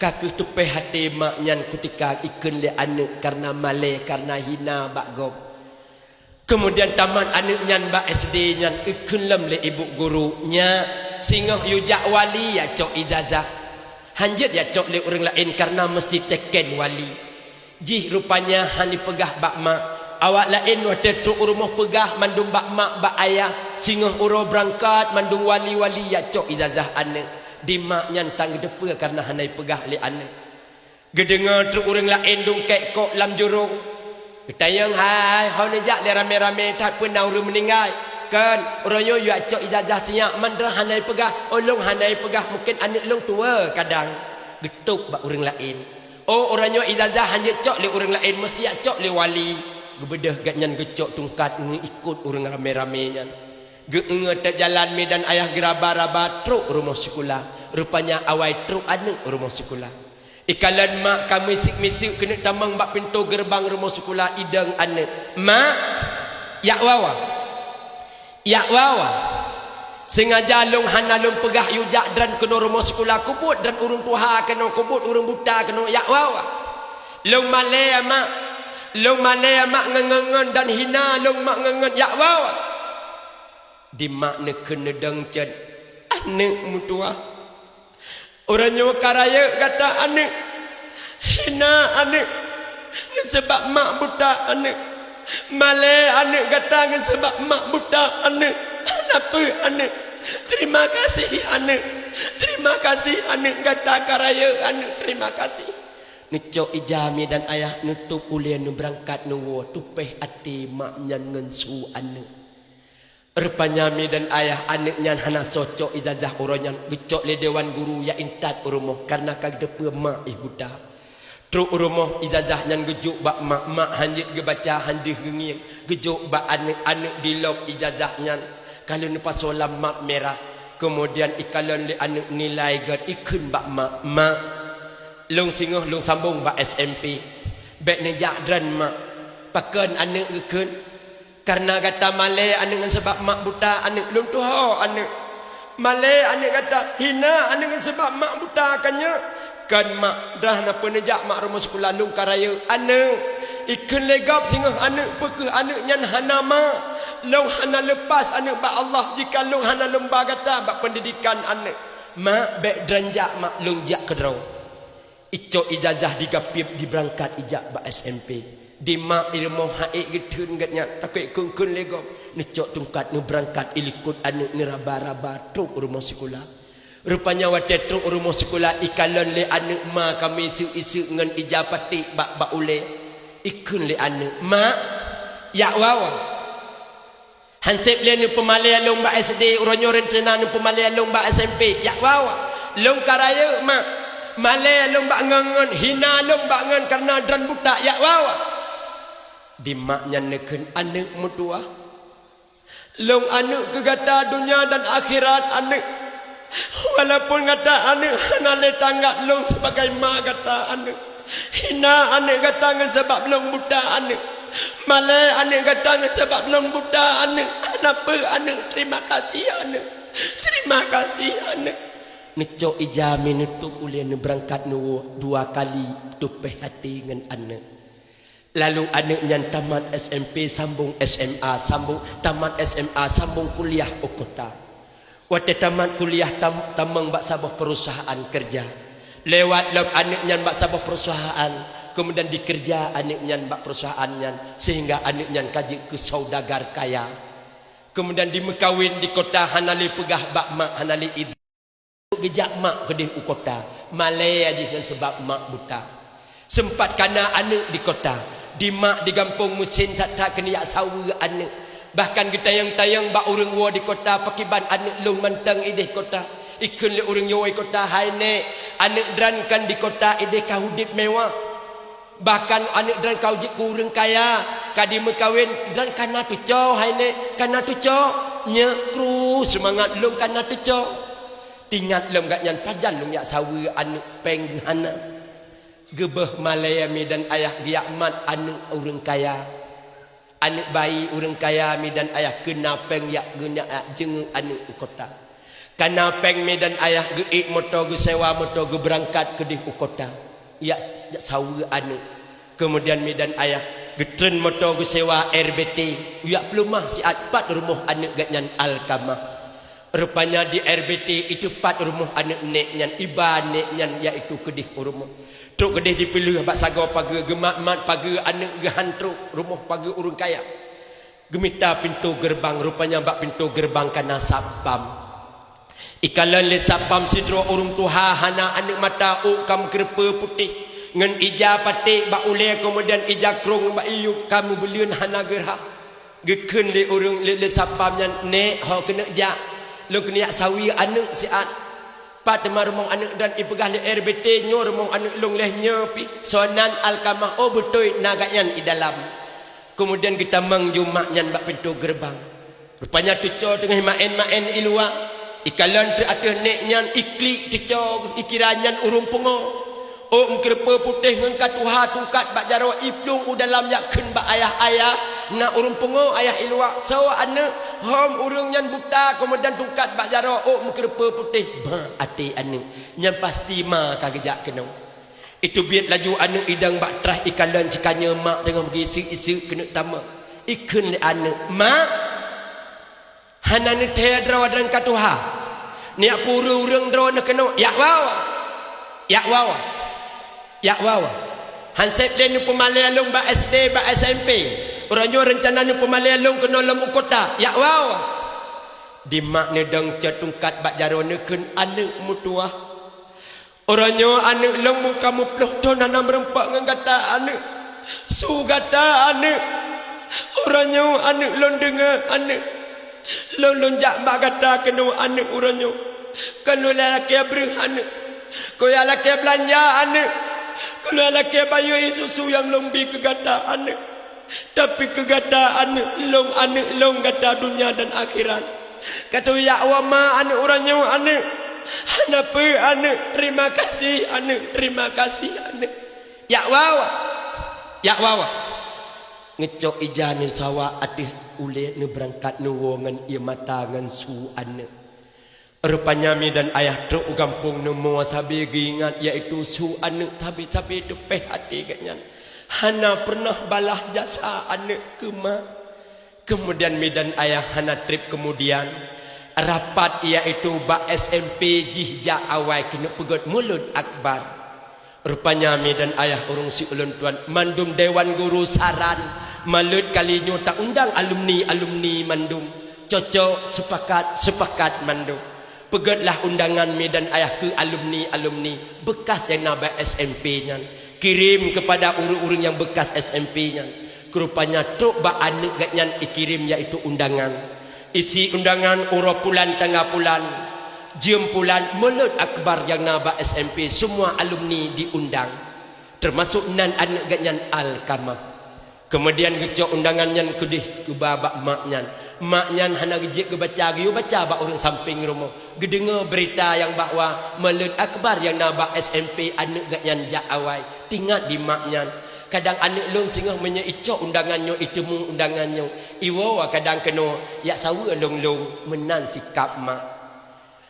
ka kheueh tupéh até mak nyan kutika ikheun lé aneuk kareuna malée, kareuna hina bak gob. Keumudian tamat aneuk nyan bak S D nyan, ikheun lom lé ibu guru, "Nyak, singoh yue jak wali ya cok ijazah. Han jeuet ya cok lé ureuëng laén kareuna meuseuti teken wali." Jih rupanya han ipeugah bak mak, Awak laén watée trok u rumoh peugah mandum bak mak bak ayah, singoh uroe beurangkat mandum wali-wali jak cok ijazah aneuëk. Di mak nyan tan geuteupeue kareuna hana jipeugah lé aneuëk. Geudeungoe trok ureuëng laén dungkek kok lam jurông. Geutanyong, "Hai, ho neujak lé ramé-ramé that peue na ureuëng meuninggai?" "Kon, uroe nyoe jak cok ijazah sinyak mandum hana jipeugah, ulôn hana jipeugah mungken aneuëk lôn tuwoe kadang." Geutôb bak ureuëng laén. Oh, uroe nyoe ijazah hana jicok lé ureuëng laén, meusti jak cok lé wali. Geubeudôh gobnyan geucok tungkat ngeuikot ureuëng ramé-ramé nyan. Geu-éue teuk jalan midan ayah geuraba-raba trok rumoh sikula. Rupanya awai trok aneuëk rumoh sikula. Ikalon mak ka miseuk-miseuk keuneuk tamong bak pintoe geureubang rumoh sikula idong aneuëk. "Mak, jak wawa." Jak wawa. Seungaja lôn hana lôn peugah yue jak droen keunoe rumoh sikula, kubuet droen ureuëng tuha keunoe, kubuet ureuëng buta keunoe, jak wawa. Lôn malée mak, lôn malée mak ngon-ngon dan hina lôn mak ngon-ngon, jak wawa. Di mak neukheun neudong cit, aneuëk meutuwah. Uroe nyoe ka rayeuk gata aneuëk, hina aneuëk, ngon sabab mak buta aneuëk. Malée aneuëk gata ngon sabab mak buta aneuëk. Hana peue aneuëk. Terima kasih aneuëk. Terima kasih aneuëk, gata ka rayeuk aneuëk. Terima kasih. Neucok ija midan ayah, neutôb ulée, neubeurangkat neuwoe, tupéh até mak nyan ngon su aneuëk. Rupanya midan ayah aneuëk nyan hana soe cok ijazah uroe nyan, geucok lé dewan guru jak intat u rumoh kareuna ka geuteupeue mak jih buta. Trok u rumoh ijazah nyan geujok bak mak, mak hán jeuet geubaca, hán deuh geungieng, geujok bak aneuëk, aneuëk dilop ijazah nyan. Ka lheueh neupasoe lam map mirah, keumudian ikalon lé aneuëk nilai gét, ikheun bak mak, "Mak, lôn singoh lôn sambong bak S M P. Bék neujak droen mak." "Pakon aneuëk?" geukheun. "Kareuna gata malée aneuëk ngon sabab mak buta aneuëk, lôn tuho aneuëk. Malée aneuëk gata, hina aneuëk ngon sabab mak buta ka nyoe. Kon mak, dah na peuneujak mak rumoh sikula, lôn ka rayeuk aneuëk." Ikheun lé gob singoh aneuëk, "Peu kheueh aneuëk nyan hana ma? Lôn hana leupah aneuëk bak Allah jika lôn hana lôn ba gata bak peundidikan aneuëk." "Mak, bék droen jak mak, lôn jak keudroe." Icok ijazah digapieb, dibeurangkat ijak bak S M P. Di mak i rumoh han ék geutheun gét nyan, takot kheun-kheun lé gob. Neucok tungkat, neubeurangkat ilikot aneuëk, neuraba-raba trok rumoh sikula. Rupanya watée trok rumoh sikula, ikalon lé aneuëk ma ka miseuk-iseuk ngon ija paték bak, bak ulée. Ikheun lé aneuëk, "Mak, jak wawa." "Hán seb lé neupeumalée lôn bak S D, uroe nyoe rencana neupeumalée lôn bak S M P, jak wawa. Lôn ka rayeuk mak, malée lôn bak ngon-ngon, hina lôn bak ngon kareuna droen buta, jak wawa." Di mak nyan neukheun, "Aneuëk meutuwah, lôn aneuëk keu gata donya dan akhirat aneuëk. Walaupun gata aneuëk hana lé tanggap lôn sibagai ma gata aneuëk. Hina aneuëk gata ngon sabab lôn buta aneuëk. Malée aneuëk gata ngon sabab lôn buta aneuëk. Hana peue aneuëk, terima kasih aneuëk. Terima kasih aneuëk." Neucok ija mi, neutôb ulée, neubeurangkat neuwoe, dua kali tupéh até ngon aneuëk. Lalu aneuëk nyan tamat S M P, sambong S M A, sambong, tamat S M A, sambong kuliah u kota. Watée tamat kuliah, tam-, tamong bak saboh perusahaan keureuja. Lewat lom aneuëk nyan bak saboh perusahaan, keumudian dikeureuja aneuëk nyan bak perusahaan nyan, seuhingga aneuëk nyan ka jeuet keu saudagar kaya. Keumudian dimeukawen di kota, hana lé peugah bak mak, hana lé idhin. Geujak mak keudeh u kota, malée jih ngon sabab mak buta. Seumpat kana aneuëk di kota, di mak di gampông meusen that-that keuneuk jak saweue aneuëk. Bahkan geutanyong-tanyong bak ureuëng woe di kota, "Pakriban aneuëk lôn mantong ideh kota?" Ikheun lé ureuëng nyoe woe kota, "Hai nék, aneuëk droen kon di kota ideh ka udeb mewah. Bahkan aneuëk droen ka jeuet keu ureuëng kaya, ka dimeukawen, droen kana teucok, hai nék, kana teucok." "Nyoe kru seumangat lôn kana teucok. Teuingat lom gobnyan pajan lôn jak saweue aneuëk, péng hana." Geubeuh malée midan ayah geujak mat aneuëk ureuëng kaya. Aneuëk bayi ureuëng kaya midan ayah keuna péng jak geuneuk jak jeungeuk aneuëk u kota. Kana péng midan ayah geuék moto, geusewa moto, geubeurangkat keudeh u kota. Jak, jak saweue aneuëk. Keumudian midan ayah geutreun moto geusewa R B T, jak peuleumah siat pat rumoh aneuëk gobnyan Alkamah. Rupanya di R B T itu pat rumoh aneuk nèk nyan, iba nèk nyan, yaitu keudeh u rumoh. Trok keudeh dipeuleueh bak sagoe pageue, geumat-mat pageue aneuk geuhan trok rumoh pageue ureueng kaya. Geumita pintoe geureubang, rupanya bak pintoe geureubang ka na satpam. Ikalon lé satpam sidroe ureueng tuha hana aneuk mata, ôk ka meukeureupeue putéh, ngon ija paték bak ulèe, keumudian ija krông bak iyup ka meubeuleuen hana geurhah. Geukheun lé ureueng lé, lé satpam nyan, "Nèk, ho keuneuk jak, lôn keuneuk jak saweue aneuk siat." Pat teuma rumoh aneuk dan ipeugah lé R B T, "Nyoe rumoh aneuk lôn lheueh nyoe pih." "Soe nan?" "Alkamah." "Oh, beutôi, na gobnyan i dalam." Keumudian geutamong ju mak nyan bak pintoe geureubang. Rupanya teucoe teungoh maén-maén i luwa. Ikalon teuk ateueh nèk nyan, iklik teucoe, ikira nyan ureueng pungo. Ôk meukeureupeue putéh ngon ka tuha, tungkat bak jaroe, iplueng u dalam, jak kheun bak ayah, "Ayah, na ureueng pungo, Ayah, i luwa." "Soe aneuk?" "Hom ureueng nyan buta, keumudian tungkat bak jaroe, ôk meukeureupeue putéh." Bah até aneuk, nyan pasti ma ka geujak keunoe. Iteubiet laju aneuk idong bak traih, ikalon cikanyeue mak teungoh meugiseuk-iseuk keuneuk tamong. Ikheun lé aneuk, "Mak, hana neuthèe droe dan ka tuha. Neujak peue ureueng-ureueng droeneuh keunoe, jak woe! Jak woe! Jak woe! Han sép lé neupeumalèe lôn bak S D, bak S M P. Uroe nyoe reuncana neupeumalèe lôn keunoe lom u kota, jak woe!" Di mak neudong cot tungkat bak jaroe, neukheun, "Aneuk meutuwah. Uroe nyoe aneuk lôn muka muplôh thon hana meureumpok ngon gata aneuk. Su gata aneuk. Uroe nyoe aneuk lôn deungoe aneuk. Lôn, lôn jak bak gata keunoe aneuk uroe nyoe. Kon lôn lakèe breueh aneuk. Kon lôn lakèe beulanja aneuk. Kon lôn lakèe bayeue ie susu nyang lôn bi keu gata aneuk. Tapi keu gata aneuk lôn, aneuk lôn gata donya dan akhirat. Ka tujak woe ma aneuk uroe nyoe aneuk. Hana peue aneuk, terima kasih aneuk, terima kasih aneuk. Jak woe, jak woe." Ngeucok ija neusawa ateueh ulèe, neubeurangkat neuwoe ngon ie mata ngon su aneuk. Rupanya mi dan ayah trok u gampông, neumoe sabe geuingat, yaitu su aneuk, sabe-sabe teupèh até gobnyan. Hana peureunah balah jasa aneuk keu ma. Keumudian mi dan ayah hana trép keumudian, rapat, yaitu bak S M P jih jak awai keuneuk peugöt Mulod Akbar. Rupanya mi dan ayah ureueng siulôn tuan, mandum dewan guru saran, "Mulod kali nyoe taundang alumni-alumni mandum." Cocok, seupakat, seupakat mandum. Peugötlah undangan mi dan ayah keu alumni-alumni beukas nyang na bak S M P nyan. Kirém keupada ureueng-ureueng nyang beukas S M P nyan. Keurupanya trok bak aneuk gobnyan ikirém, yaitu undangan. Isi undangan, uroe pulan, tanggai pulan, jeuem pulan, Mulod Akbar nyang na bak S M P, semua alumni diundang, termasuk nan aneuk gobnyan Alkamah. Keumudian geucok undangan nyan keudeh geuba bak mak nyan. Mak nyan hana geujeuet geubaca, geuyue baca bak ureueng sampéng rumoh. Geudeungoe beurita nyang bahwa Mulod Akbar nyang na bak S M P aneuk gobnyan jak awai. Teuingat di mak nyan, "Kadang aneuk lôn singoh meunyoe icok undangan nyoe, iteumé undangan nyoe, iwoe kadang keunoe, jak saweue lôn-lôn." Meunan sikap mak.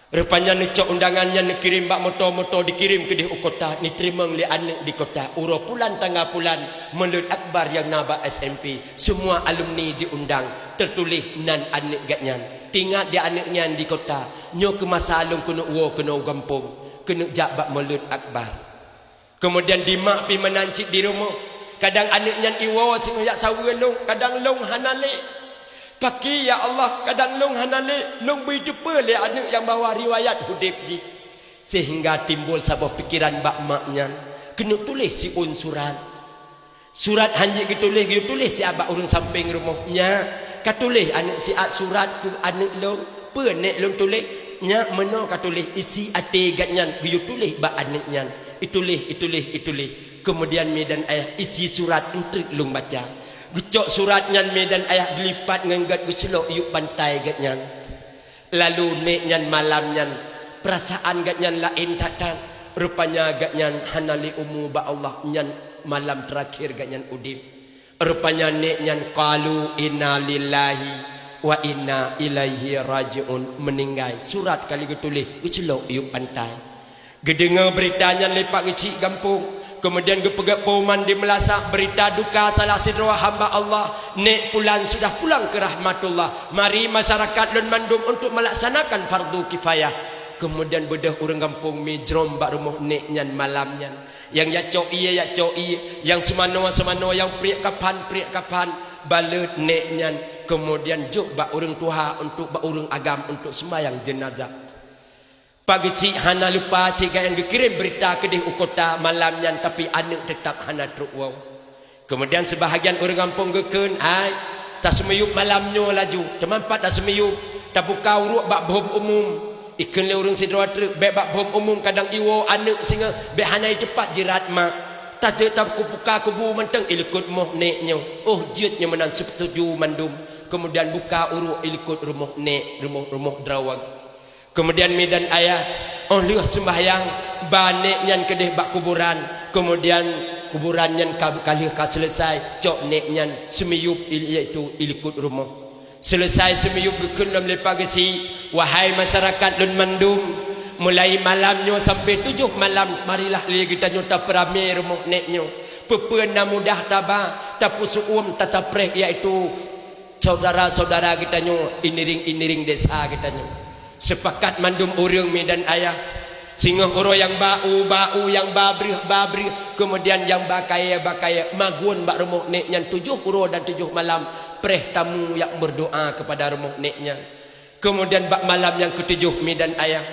Rupanya neucok undangan nyan neukirém bak moto-moto, dikirém keudeh u kota, neuteurimong lé aneuk di kota. Uroe pulan, tanggai pulan, Mulod Akbar nyang na bak S M P, semua alumni diundang, teutuléh nan aneuk gobnyan. Teuingat di aneuk nyan di kota, "Nyoe keu masa lôn keuneuk woe keunoe u gampông, keuneuk jak bak Mulod Akbar." Keumudian di mak pih meunan cit di rumoh. Kadang aneuk nyan iwoe singoh jak saweue lôn, kadang lôn hana lé. Pakri ya Allah, kadang lôn hana lé, lôn bri teupeue lé aneuk nyang bahwa riwayat udeb jih. Sehingga timbul saboh pikeran bak mak nyan, keuneuk tuléh siôn surat. Surat hanjeuet geutuléh, geuyue tuléh siat bak ureueng sampéng rumoh, "Nyak, ka tuléh aneuk siat surat keu aneuk lôn." "Peue nèk lôn tuléh?" "Nyak, meunoe ka tuléh isi até gobnyan," geuyue tuléh bak aneuk nyan. Ituléh, ituléh, ituléh. Keumudian mi dan ayah isi surat eunteuk lôn baca. Geucok surat nyan mi dan ayah geulipat ngon gèt geuseulok yup bantai gobnyan. Lalu nèk nyan malam nyan, peurasaan gobnyan laén that-that. Rupanya gobnyan hana lé umu bak Allah, nyan malam teurakhir gobnyan udeb. Rupanya nèk nyan qalu inna lillahi wa inna ilaihi raji'un, meuninggai. Surat ka lheueh geutuléh, geuseulok yup bantai. Geudeungoe beurita nyan lé Pak Geuchik gampông, Kemudian geupeugah pengumuman di meulasah, berita duka salah sidroe hamba Allah, nek pulan sudah pulang ke rahmatullah. Mari masyarakat lôn mandum untuk melaksanakan fardu kifayah. Kemudian beudôh ureuëng gampông mi jrôm bak rumoh nek nyan malam nyan. Nyang jak cok ie, jak cok ie, nyang seumanoe, seumanoe, nyang priek kafan, priek kafan, baleuet nek nyan, kemudian jok bak ureuëng tuha untuk bak ureuëng agam untuk sembahyang jenazah. Pak Geuchik hana lupa cit nyang geukirém beurita keudeh u kota malam nyan, tapi aneuëk teutab hana trok woe. Kemudian seubahagian ureuëng gampông geukheun, "Hai, taseumiyueb malam nyoe laju, teuma pat taseumiyueb, tabuka uruek bak bhom umum." Ikheun lé ureuëng sidroe treuk, "Bék bak bhom umum, kadang iwoe aneuëk singoh, bék hana iteupat jirat mak. Tateuk tabuka kubu mantong ilikot rumoh nek nyoe." Oh, jeuet nyoe meunan seutuju mandum. Kemudian buka uruek ilikot rumoh nek, rumoh, rumoh droe. Kemudian mi dan ayah, óh lheueh seumbahyang, ba nek nyan keudeh bak kuburan. Kemudian kuburan nyan ka, ka lheueh ka seuleusai, cok nek nyan seumiyueb il-, iaitu ilikot rumoh. Seuleusai seumiyueb geukheun lom lé Pak Geuchik, "Wahai masyarakat lôn mandum, mulai malam nyoe sampai tujoh malam, marilah lé geutanyoe tapeuramé rumoh nek nyoe. Peue-peue na mudah taba, tapeuseuuem, tatapreh, iaitu saudara-saudara geutanyoe, iniring-iniring desa geutanyoe." Seupakat mandum ureuëng mi dan ayah. Singoh uroe nyang ba u, ba u, nyang ba breueh, ba breueh, kemudian nyang ba kayée, ba kayée, magun bak rumoh nek nyan tujoh uroe dan tujoh malam, preh tamu nyang meudoá keupada rumoh nek nyan. Kemudian bak malam nyang keutujoh mi dan ayah,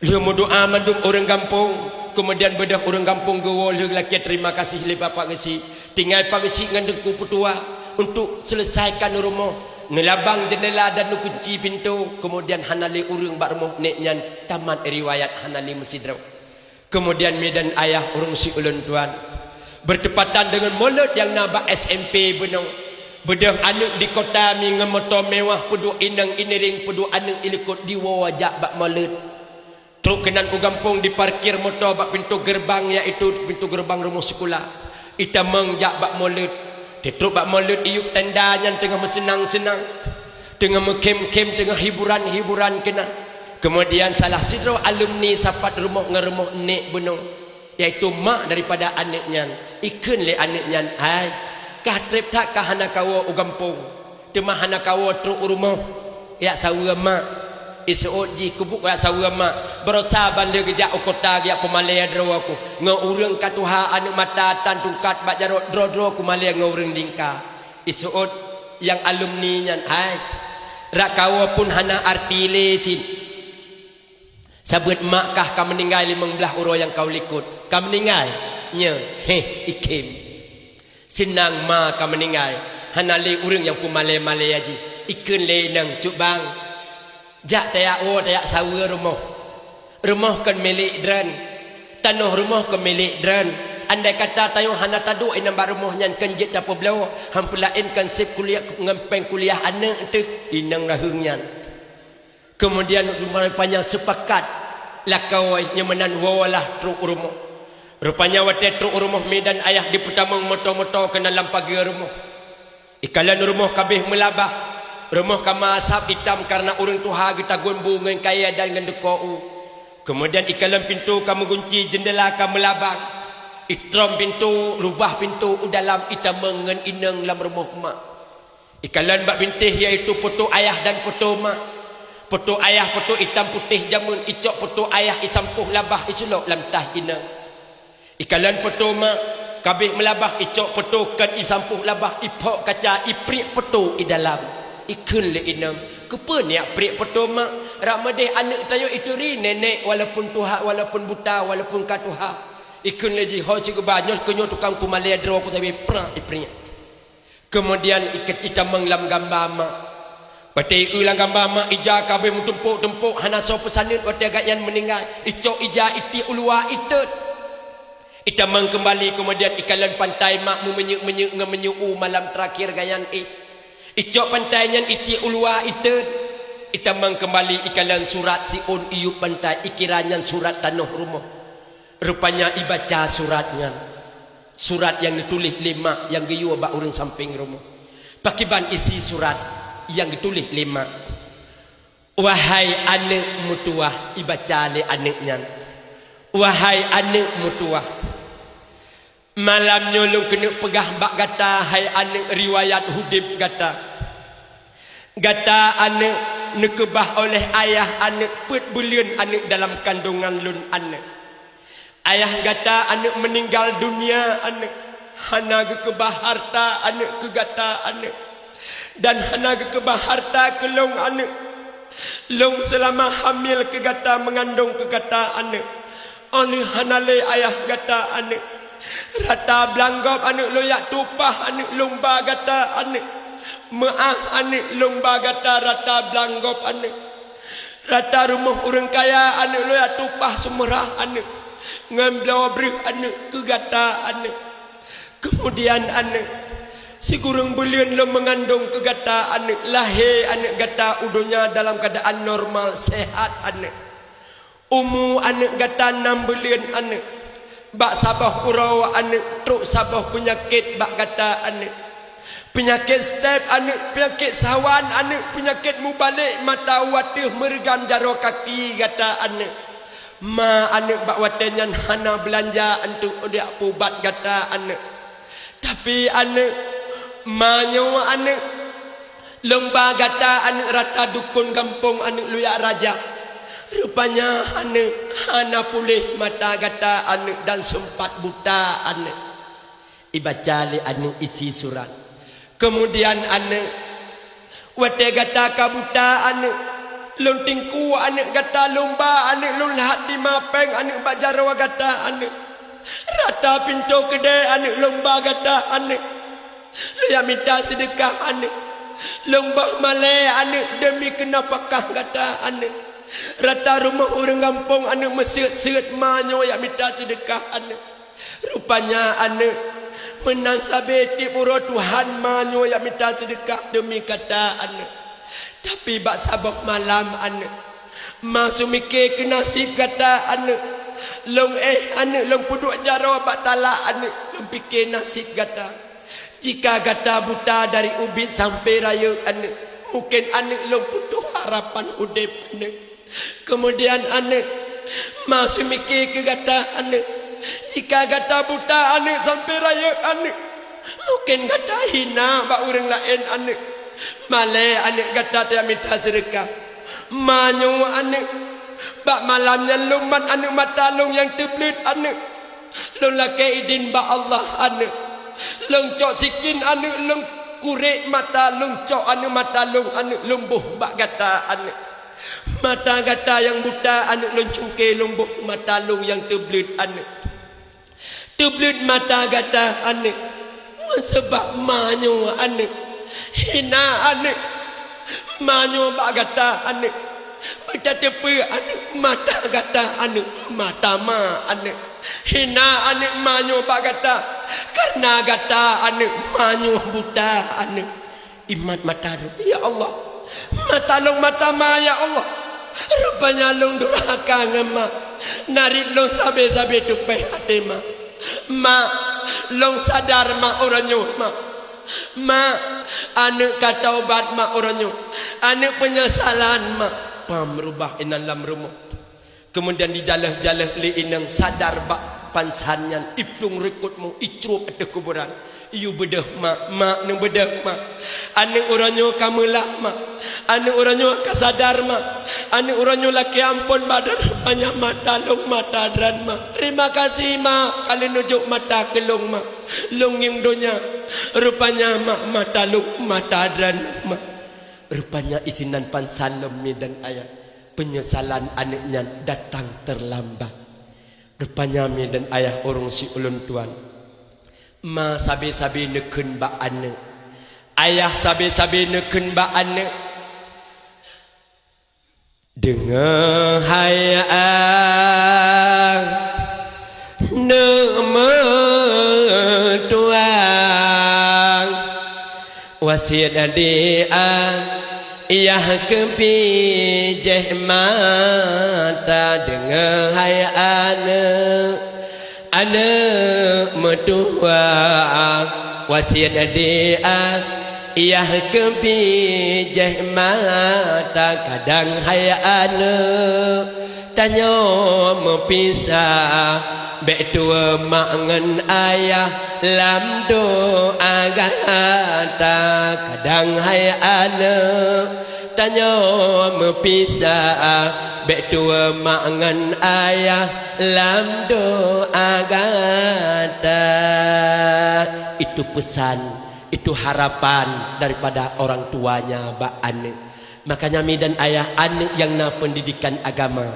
lheueh meudoá mandum ureuëng gampông, kemudian beudôh ureuëng gampông geuwoe lheueh lakée terima kasih lé Bapak Geuchik. Tinggai Pak Geuchik ngon Teungku Peutua untuk seuleusaikan rumoh, neulabang jeundela dan neukunci pintoe, kemudian hana lé ureuëng bak rumoh nek nyan, tamat riwayat hana lé meusidroe. Kemudian mi dan ayah ureuëng si ulôn tuan, bertepatan deungon mulod nyang na bak S M P bunoe, beudôh aneuëk di kota mi ngon moto mewah, peuduek inong iniring, peuduek aneuëk ilikot diwoe jak bak mulod. Trok keunan u gampông, diparkir moto bak pintoe geureubang, iaitu pintoe geureubang rumoh sikula. Itamong jak bak mulod. Teutrok bak mulod, iyueb tenda nyan teungoh meuseunang-seunang, teungoh meukhém-khém, teungoh hiburan-hiburan keunan. Kemudian salah sidroe alumni sapat rumoh ngon rumoh nek bunoe, iaitu mak daripada aneuëk nyan. Ikheun lé aneuëk nyan, "Hai, kah treb that kah hana kawoe u gampông, teuma hana kawoe trok u rumoh jak saweue mak? Iseuôt jih kubuek jak saweue mak, barosa ban lheueh geujak u kota geujak peumalée droe ku. Ngon ureuëng ka tuha aneuëk mata tan tungkat bak jaroe, droe-droe kumalée ngon ureuëng lingka. Iseuôt nyang alumni nyan, hai, rakawoe pun hana arti lé cit. Sabeut mak kah ka meuninggai limong blaih uroe nyang ka u likot. Ka meuninggai? Nyoe, héh, ikhém. Seunang ma ka meuninggai, hana lé ureuëng nyang peumalée-malée jih." Ikheun lé inong, "Cut bang, jak tajak woe tajak saweue rumoh. Rumoh kon milék droen, tanoh rumoh kon milék droen. Andai kata tanyoe hana taduek inong bak rumoh nyan, kon jeuet tapeubloe, han peulaén kon sép kuliah ngon péng kuliah aneuëk teuh." Inong raheueng nyan. Kemudian rupanya seupakat lakoe nyoe meunan woe lah trok u rumoh. Rupanya watée trok u rumoh mi dan ayah, dipeutamong moto-moto keunan lam pageue rumoh. Ikalon rumoh ka abéh meulabah, rumoh ka meuasab itam kareuna ureuëng tuha geutagun bu ngon kayée dan ngon deuko u. Kemudian ikalon pintoe ka meugunci, jeundela ka meulabang. Itrom pintoe, rubah pintoe u dalam, itamong ngon inong lam rumoh mak. Ikalon bak bintéh, iaitu peutoe ayah dan peutoe mak. Peutoe ayah peutoe itam putéh jameun, icok peutoe ayah isampôh labah, iseulok lam taih inong. Ikalon peutoe mak, ka abéh meulabah, icok peutoe kon isampôh labah, iphok kaca, ipriek peutoe i dalam. Ikheun lé inong, "Keupeue neujak priek peutoe mak? Rak meudeh aneuëk tanyoe ituri nenek, walaupun tuha, walaupun buta, walaupun ka tuha." Ikheun lé jih, "Ho cit geuba, nyoe keuh nyoe tukang peumalée droe ku sabe, prak ipriek." Kemudian iket itamong lam gamba mak. Watée ieu lam gamba mak, ija ka abéh meutumpôk-tumpôk, hana soe peusaneut watée gobnyan meuninggai. Icok ija itiek u luwa itot. Itamong keumbali, kemudian ikalon pantai mak meumeunyeuk-meunyeuk ngon meunyeuk u malam teurakhir gobnyan éh. Icok pantai nyan itiek u luwa itot. Itamong keumbali, ikalon surat siôn iyueb pantai, ikira nyan surat tanoh rumoh. Rupanya ibaca surat nyan. Surat nyang geutuléh lé mak nyang geuyue bak ureuëng sampéng rumoh. Pakriban isi surat nyang geutuléh lé mak? "Wahai aneuëk meutuwah," ibaca lé aneuëk nyan, "Wahai aneuëk meutuwah, Malam nyoe lôn keuneuk peugah bak gata, hai aneuëk, riwayat udeb gata. Gata aneuëk, neukeubah oleh ayah aneuëk peuet buleuen aneuëk dalam kandongan lôn aneuëk. Ayah gata aneuëk meuninggal dunia aneuëk, hana geukeubah harta aneuëk keu gata aneuëk, dan hana geukeubah harta keu lôn aneuëk. Lôn seulama hamil keu gata, meungandong keu gata aneuëk. Óh lheueh hana lé ayah gata aneuëk, rata blang gob aneuëk lôn jak tueng upah aneuëk, lôn ba gata aneuëk. Meuáh aneuëk, lôn ba gata rata blang gob aneuëk. Rata rumoh ureuëng kaya aneuëk lôn jak tueng upah seumeurah aneuëk, ngon bloe breueh aneuëk keu gata aneuëk. Keumudian aneuëk, sikureueng buleuen lôn meungandong keu gata aneuëk, lahé aneuëk gata u donya dalam keuadaan normal, sehat aneuëk. Umu aneuëk gata nam buleuen aneuëk. Bak saboh uroe aneuëk trok saboh peunyakét bak gata aneuëk. Peunyakét step aneuëk, peunyakét sawan aneuëk, peunyakét mubalek mata u ateueh, meureugam jaroe kaki gata aneuëk. Ma aneuëk bak watée nyan hana beulanja aneuëk untuk jak peuubat gata aneuëk. Tapi aneuëk, ma nyoe aneuëk, lôn ba gata aneuëk rata dukon gampông aneuëk, lôn jak rajah. Rupanya aneuëk, hana puléh mata gata aneuëk dan seumpat buta aneuëk. Ibaca lé aneuëk isi surat. Keumudian aneuëk, watée gata ka buta aneuëk, lôn tingku aneuëk gata, lôn ba aneuëk, lôn lhat tima péng aneuëk bak jaroe gata aneuëk. Rata pintoe keudée aneuëk, lôn ba gata aneuëk. Lôn jak mita seudeukah aneuëk. Lôn boh malée aneuëk deumi keu nafakah gata aneuëk. Rata rumoh ureuëng gampông aneuëk meuseuet-seuet, ma nyoe jak mita seudeukah aneuëk. Rupanya aneuëk, meunan sabe tieb uroe Tuhan ma nyoe jak mita seudeukah deumi gata aneuëk. Tapi bak saboh malam aneuëk, ma seumiké keu naseb gata aneuëk. Lôn éh aneuëk, lôn peuduek jaroe bak talak aneuëk, lôn piké naseb gata. Jika gata buta dari ubit sampoe rayeuk aneuëk, mungken aneuëk lôn putôh harapan udeb aneuëk. Keumudian aneuëk, ma seumiké keu gata aneuëk. Jika gata buta aneuëk sampoe rayeuk aneuëk, mungken gata hina bak ureuëng laén aneuëk. Malée aneuëk gata tajak mita seudeukah. Ma nyoe aneuëk, bak malam nyan lôn mat aneuëk mata lôn nyang teubleuet aneuëk. Lôn lakée idin bak Allah aneuëk. Lôn cok sikin aneuëk, lôn kurek mata, lôn cok aneuëk mata lôn aneuëk, lôn boh bak gata aneuëk. Mata gata nyang buta aneuëk, lôn cungké, lôn boh mata lôn nyang teubleuet aneuëk. Teubleuet mata gata aneuëk, ngon sabab ma nyoe aneuëk. Hina aneuëk, ma nyoe bak gata aneuëk. Beutateupeue aneuëk, mata gata aneuëk, mata ma aneuëk. Hina aneuëk, ma nyoe bak gata, kareuna gata aneuëk, ma nyoe buta aneuëk. Imat mata lôn, ya Allah. Mata lôn mata ma, ya Allah. Rupanya lôn durhaka ngon ma. Narit lôn sabe-sabe tupéh até ma. Ma, lôn sadar ma uroe nyoe ma. Ma, aneuëk ka taubat ma uroe nyoe. Aneuëk peunyesalan ma. Pam rubah inan lam rumoh. Keumudian jijaleuh-jaleuh lé inong, sadar bak pansan nyan, iplueng rikot mu, icrueb ateueh kuburan. Iyue beudôh ma, ma neubeudôh ma. Aneuëk uroe nyoe ka meulah ma. Aneuëk uroe nyoe ka sadar ma. Aneuëk uroe nyoe lakée amphon badan, rupanya mata lôn mata droen ma. Terima kasih ma, ka lheueh neujok mata keu lôn ma. Lôn ngieng donya, rupanya ma, mata lôn mata droen ma. Rupanya isinan pansan lom mi dan ayah. Peunyesalan aneuëk nyan datang teulambat. Rupanya mi dan ayah ureuëng siulôn tuan. Ma sabe-sabe neukheun bak aneuëk. Ayah sabe-sabe neukheun bak aneuëk. Deungoe hai a neuk meutuah, wasiet di a yah keubi jeh mata. Deungoe hai aneuëk, aneuëk meutuah, wasiet di a yah keubi jeh mata. Kadang hai aneuëk, Tanyoe meupisah, bèk tuwoe mak ngon ayah lam doa gata. Kadang hai aneuk, tanyoe meupisah, bèk tuwoe mak ngon ayah lam doa gata. Itu pesan, itu harapan daripada orang tuanya bak aneuk. Makanya mi dan ayah, aneuk nyang na pendidikan agama,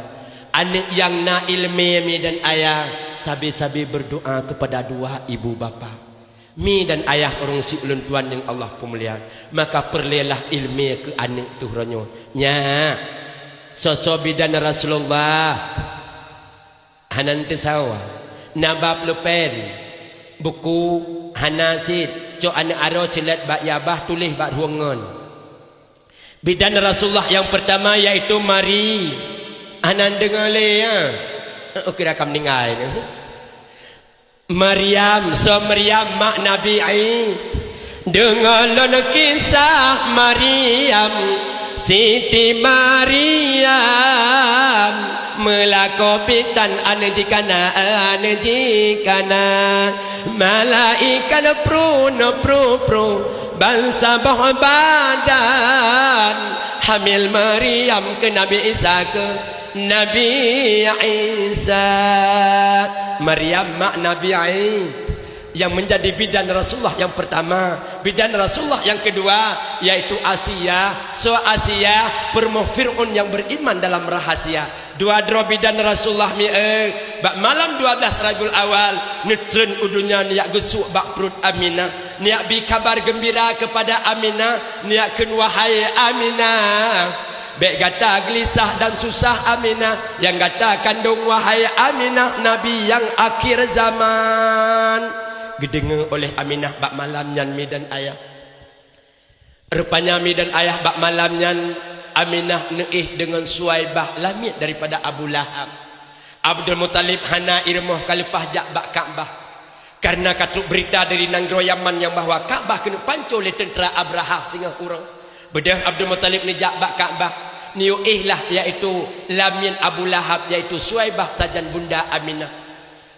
aneuk nyang na ileumèe mi dan ayah, sabe-sabe berdoa kepada dua ibu bapa. Mi dan ayah ureueng si ulôn tuan nyang Allah peumulia, maka peureulèelah ileumèe keu aneuk tuh uroe nyoe. Nyak, soe-soe bidan Rasulullah? Hana neuteusawa. Na ba pulpen, buku, hana cit. Cok aneuk aroe ceulet bak yah bah, tuléh bak rueng ngon. Bidan Rasulullah nyang peurtama yaitu Mari-, hana neudeungoe lé, ya? Oke, dah ka meuninggai nyoe. Maryam, soe Maryam mak Nabi Isa. Deungoe lôn kisah Maryam, Siti Maryam, meulakoe bidan aneuk jih kana, aneuk jih kana. Malaikat pru, pru, pru, bansaboh badan. Hamil Maryam keu Nabi Isa, keu Nabi Isa. Maryam mak Nabi Isa yang menjadi bidan Rasulullah yang pertama. Bidan Rasulullah yang kedua yaitu Asiah. Soe Asiah? Peurumoh Fir'aun yang beriman dalam rahasia. Dua droe bidan Rasulullah mi, eh, bak malam dua belas Rabiul Awal, neutreun u donya, neujak geusuk bak pruet Aminah, neujak bi kabar geumbira keupada Aminah, neujak kheun, "Wahai Aminah, bèk gata geulisah dan susah, Aminah, nyang gata kandong, wahai Aminah, Nabi nyang akhir zaman." Geudeungoe oleh Aminah bak malam nyan mi dan ayah. Rupanya mi dan ayah bak malam nyan, Aminah neuéh deungon Suwaibah lamiet daripada Abu Lahab. Abdul Muthalib hana ié rumoh ka leupah jak bak Ka'bah. Kareuna ka trok beurita dari nanggroe Yaman nyang bahwa Ka'bah keuneuk panco lé teuntra Abrahah singoh uroe. Beudôh Abdul Muthalib neujak bak Ka'bah, neuyue éh lah, yaitu lamiet Abu Lahab, yaitu Suwaibah sajan bunda Aminah.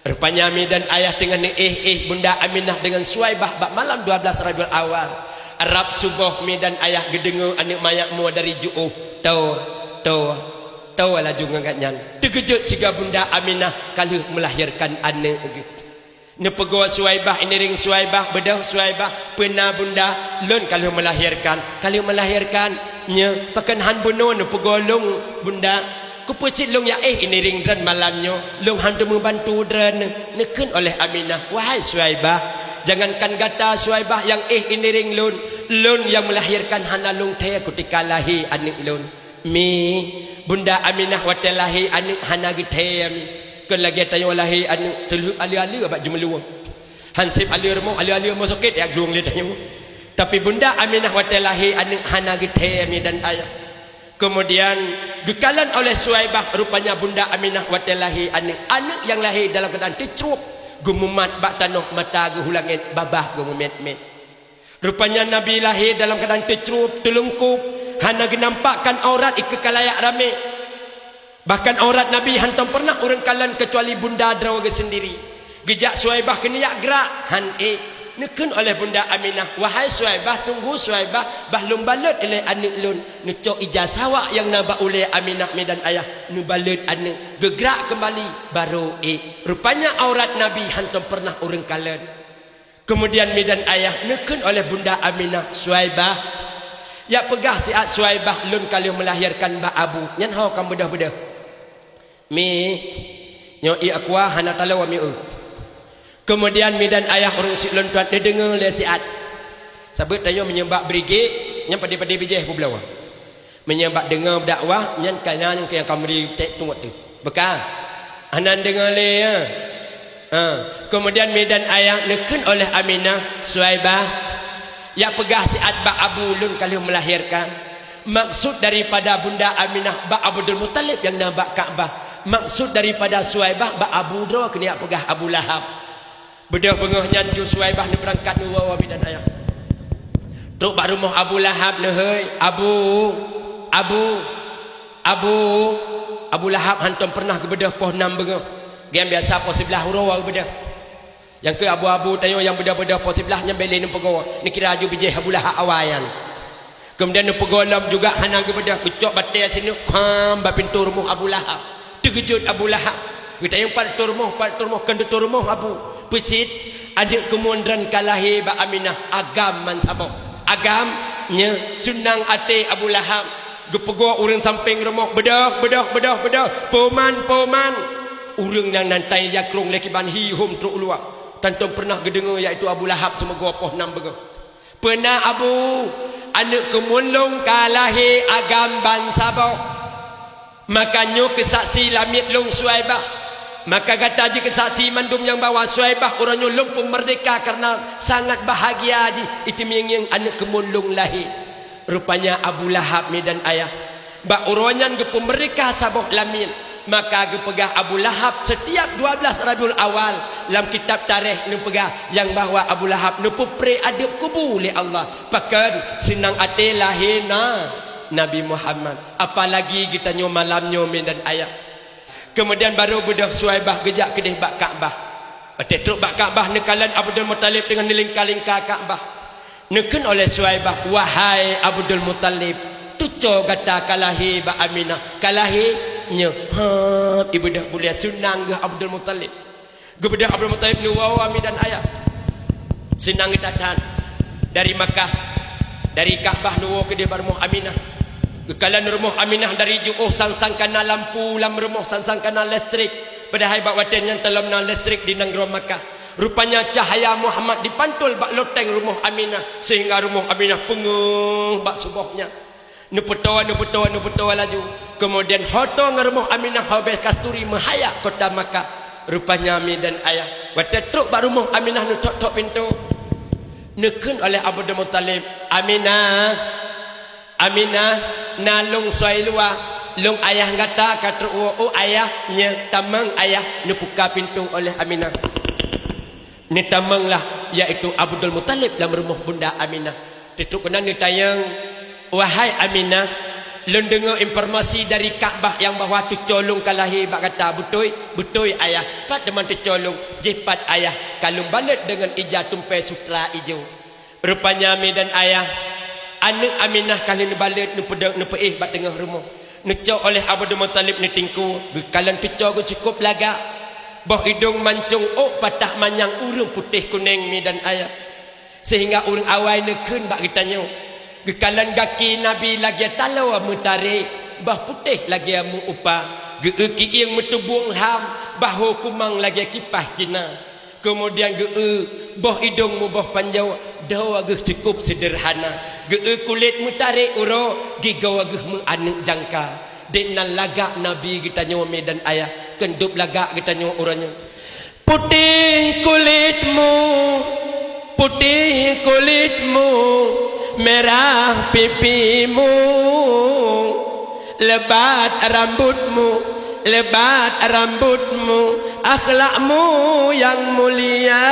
Rupanya mi dan ayah teungoh neuéh-éh bunda Aminah deungon Suwaibah bak malam dua belas Rabiul Awal. Rab suboh mi dan ayah geudeungoe aneuk manyak muda dari jiôh, "Toh, toh, toh," laju ngon gobnyan. Teukeujot sigoe bunda Aminah ka lheueh meulahirkan aneuk geuh. Neupeugoe Suwaibah, iniring Suwaibah, beudôh Suwaibah, "Peue na bunda?" "Lôn ka lheueh meulahirkan." "Ka lheueh meulahirkan?" "Nyo." "Pakon han bunoe neupeugoe lôn bunda?" "Keupeue cit lôn jak éh iniring droen malam nyoe, lôn han teumeubantu droen?" Neukheun oleh Aminah, "Wahai Suwaibah, jangankan gata Suwaibah nyang éh iniring lôn, lôn nyang meulahirkan hana lôn thèe kutika lahé aneuk lôn." Mi, bunda Aminah watèe lahé aneuk hana geuthèe mi. Kon lagèe tanyoe lahé aneuk, teulheueh aleue-aleue bak jeumeulueng. Hansép aleue rumoh, aleue-aleue rumoh sakét, jak glueng lé tanyoe. Tapi bunda Aminah watèe lahé aneuk hana geuthèe mi dan ayah. Keumudian, geukalon oleh Suwaibah, rupanya bunda Aminah watèe lahé aneuk, aneuk nyang lahé dalam keuadaan teucrôb, geumumat bak tanoh, mata geuhu langét, babah geumumét-mét. Rupanya Nabi lahé dalam keuadaan teucrôb, teulungkôb, hana geunampakkan aurat ikeue kalayak ramé. Bahkan aurat Nabi hántom peureunah ureueng kalon keucuali bunda droe geuh seundiri. Geujak Suwaibah keuneuk jak grak, han ék. Neukheun oleh bunda Aminah, "Wahai Suwaibah, tunggu Suwaibah, bah lôn balot ilèe aneuk lôn." Neucok ija sawak nyang na bak ulèe Aminah mi dan ayah, neubalot aneuk, geugrak keumbali, barô ék. Rupanya aurat Nabi hántom peureunah ureueng kalon. Keumudian mi dan ayah neukheun oleh bunda Aminah, "Suwaibah, jak peugah siat Suwaibah lôn ka lheueh meulahérkan bak Abu, nyan ho ka beudôh-beudôh." Mi, nyoe ié aqua hana taloe mi eu. Keumudian mi dan ayah ureueng si ulôn tuan neudeungoe lé siat. Sabab tanyoe meunyoe bak brigade, nyan padé-padé bijéh peubloe. Meunyoe bak deungoe dakwah, nyan ka nyan nyang ka meuri tèk tuet teuh. Beuka? Hana deungoe lé, ya? Ha. Keumudian mi dan ayah neukheun oleh Aminah, "Suwaibah, jak peugah siat bak Abu lôn ka lheueh meulahérkan." Maksud daripada bunda Aminah bak Abdul Muthalib nyang na bak Ka'bah. Maksud daripada Suwaibah bak Abu droe keuneuk jak peugah Abu Lahab. Beudôh beungoh nyan ju Suwaibah neubeurangkat neuwoe mi dan ayah. Trok bak rumoh Abu Lahab neuhôi, "Abu, Abu, Abu." Abu Lahab hantom pernah geubeudôh poh nam beungoh. Geuh biasa poh siblaih uroe geubeudôh. Nyang keu abu-abu tanyoe nyang beudôh-beudôh poh siblaih nyan bèk lé neupeugoe, neukira aju bijéh Abu Lahab awai nyan. Keumudian neupeugoe lom juga hana geubeudôh, geucok batèe sineuk kham bak pintoe rumoh Abu Lahab. Teukeujot Abu Lahab. Geutanyong, "Pat teutôi rumoh, pat teutôi rumoh?" "Kon teutôi rumoh, Abu." "Peue cit?" "Aneuk keumuen droen ka lahé bak Aminah, agam bansaboh." "Agam?" "Nyoe." Seunang até Abu Lahab. Geupeugoe ureueng sampéng rumoh, "Beudôh, beudôh, beudôh, beudôh! Poh man, poh man!" Ureueng nyang nan tanyong jakrong lé kiban hi hom trok u luwa. Tantom pernah geudeungoe, yaitu Abu Lahab, seumegoe poh nam beungoh. "Peue na, Abu?" "Aneuk keumuen lôn ka lahé, agam bansaboh. Maka nyoe keusaksi lamiet lôn Suwaibah. Maka gata jikeusaksi mandum nyang bahwa Suwaibah uroe nyoe lôn peumeurdéhka kareuna sangat bahagia jih iteumieng-ngieng aneuk keumuen lôn lahé." Rupanya Abu Lahab, mi dan ayah, bak uroe nyan geupeumeurdéhka saboh lamiet. Maka geupeugah Abu Lahab, setiap dua belas Rabiul Awal, lam kitab tarikh neupeugah nyang bahwa Abu Lahab neupeupreh adeueb kubu lé Allah. Pakon? Seunang até lahé na Nabi Muhammad. Apalagi geutanyoe malam nyoe, mi dan ayah. Keumudian barô beudôh Suwaibah geujak keudeh bak Ka'bah. Watèe trok bak Ka'bah, neukalon Abdul Muthalib teungoh neulingka-lingka Ka'bah. Neukheun oleh Suwaibah, "Wahai Abdul Muthalib, teucok gata ka lahé bak Aminah, ka lahé?" "Nyoe." Hap, ibeudôh buleuen, seunang geuh Abdul Muthalib. Geubeudôh Abdul Muthalib neuwoe, mi dan ayah. Seunang geuh that-that. Dari Makkah, dari Ka'bah neuwoe keudeh bak rumoh Aminah. Geukalon rumoh Aminah dari jiôh sang-sang kana lampu lam rumoh, sang-sang kana listrik. Padahai bak watèe nyan teulom na listrik di nanggroe Makkah. Rupanya cahya Muhammad dipantul bak loteng rumoh Aminah, sehingga rumoh Aminah peungeuh bak suboh nyan. Neupeutoe, neupeutoe, neupeutoe laju. Keumudian ho tô ngon rumoh Aminah ho bèe kasturi meuhayak kota Makkah. Rupanya, mi dan ayah, watèe trok bak rumoh Aminah neutok-tok pintoe. Neukheun oleh Abdul Muthalib, "Aminah, Aminah, na lôn soe luwa, lôn ayah gata ka trok woe." "Oh ayah, nyoe tamong ayah." Neubuka pintoe oleh Aminah. Neutamonglah, yaitu Abdul Muthalib lam rumoh bunda Aminah. Teutrok keunan neutanyong, "Wahai Aminah, lôn deungoe informasi dari Ka'bah nyang bahwa teucok lôn ka lahé bak gata, beutôi?" "Beutôi, ayah." "Pat teuma teucok lôn?" "Jih pat, ayah, ka lôn balot deungon ija tumpée sutra ijo." Rupanya, mi dan ayah, aneuk Aminah ka lheueh neubalot, neupeudong, neupeuéh bak teungoh rumoh. Neucok oleh Abdul Muthalib neutingku, geukalon teucok geuh cukôp lagak. Boh idong mancong ôk patah manyang ureueng putéh kuneng, mi dan ayah. Sehingga ureueng awai neukheun bak geutanyoe, geukalon gaki Nabi lagée taloe meutarek, boh putéh lagée meu-upa, geu-eu kiéng meutubueng lham, bahô kumang lagée kipah Cina. Keumudian geu-eu boh idong muboh panjoe, doe geuh cukôp seudeurhana. Geu-eu kulét meutarek uroe, gigoe geuh meu-aneuk jangka. Dék nan lagak Nabi geutanyoe, mi dan ayah, keuneudôb lagak geutanyoe uroe nyoe. Putéh kulitmu, putéh kulitmu, merah pipimu, lebat rambutmu, lebat rambutmu, akhlakmu yang mulia.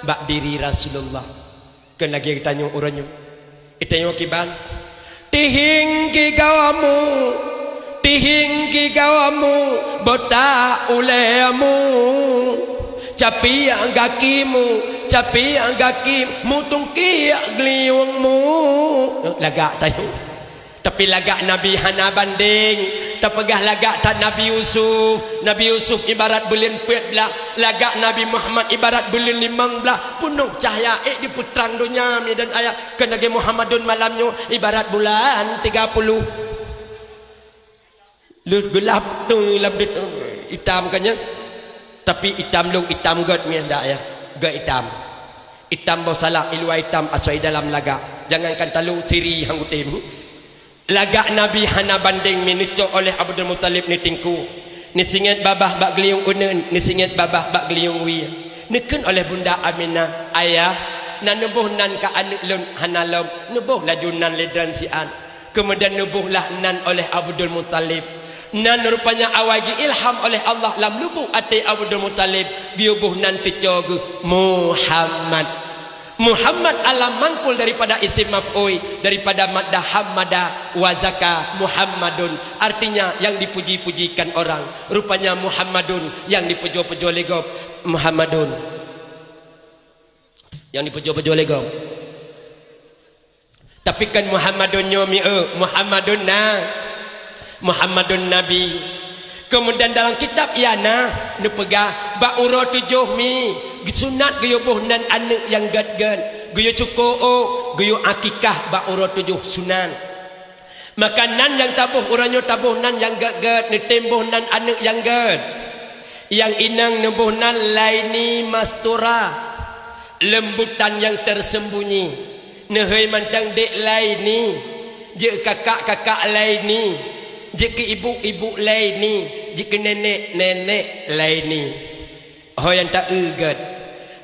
Bak diri Rasulullah. Keu lagée geutanyoe uroe nyoe. Geutanyoe kiban. Tihieng gigoe mu, tihieng gigoe mu, botak ulée mu. Capiek gaki mu, capiek gaki mu, tungkiek geuliyueng mu. Lagak tanyoe. Tapi lagak Nabi hana bandeng. Tapeugah lagak that Nabi Yusuf. Nabi Yusuf ibarat buleuen peuet blaih, lagak Nabi Muhammad ibarat buleuen limong blaih, peunoh cahya ék dipeutrang donya, mi dan ayah. Keu lagée Muhammadun malam nyoe ibarat bulan tiga puluh. Lheueh geulap tu lam di-, itam kan nyan. Tapi itam lôn itam gét, mi dan ayah. Gét itam. Itam boh salak, i luwa itam, asoe i dalam lagak. Jangankan talo, siri han kutem. Lagak Nabi hana bandeng, mi neucok oleh Abdul Muthalib neutingku. Neusingét babah bak geuliyueng uneuen, neusingét babah bak geuliyueng wie. Neukheun oleh Bunda Aminah, "Ayah, na neuboh nan keu aneuk lôn?" "Hana lom." "Neuboh laju nan lé droen siat." Keumudian neubohlah nan oleh Abdul Muthalib. Nan rupanya awai geuilham oleh Allah lam lubuk até Abdul Muthalib, geuyue boh nan teucok geuh Muhammad. Muhammad alam mangkul daripada isim maf'ul, daripada madda hammada wa zaka Muhammadun, artinya yang dipuji-pujikan orang. Rupanya Muhammadun yang dipujoe-pujoe lé gob. Muhammadun yang dipujoe-pujoe lé gob. Tapi kan Muhammadun nyoe mi, eh, Muhammadun na, Muhammadun Nabi. Kemudian dalam kitab I'anah neupeugah bak uroe tujoh mi, sunat geuyue boh nan aneuk nyang gét-gét, geuyue cuko ôk, geuyue akikah bak uroe tujoh sunat. Maka nan nyang taboh uroe nyoe taboh nan nyang gét-gét, neutem boh nan aneuk nyang gét. Nyang inong neuboh nan Laini Mastura, lembutan yang tersembunyi. Neuhôi mantong dek Laini, jeuet kakak-kakak Laini, jeuet keu ibu-ibu Laini, jeuet keu nenek-nenek Laini. Ho nyang taeu gét.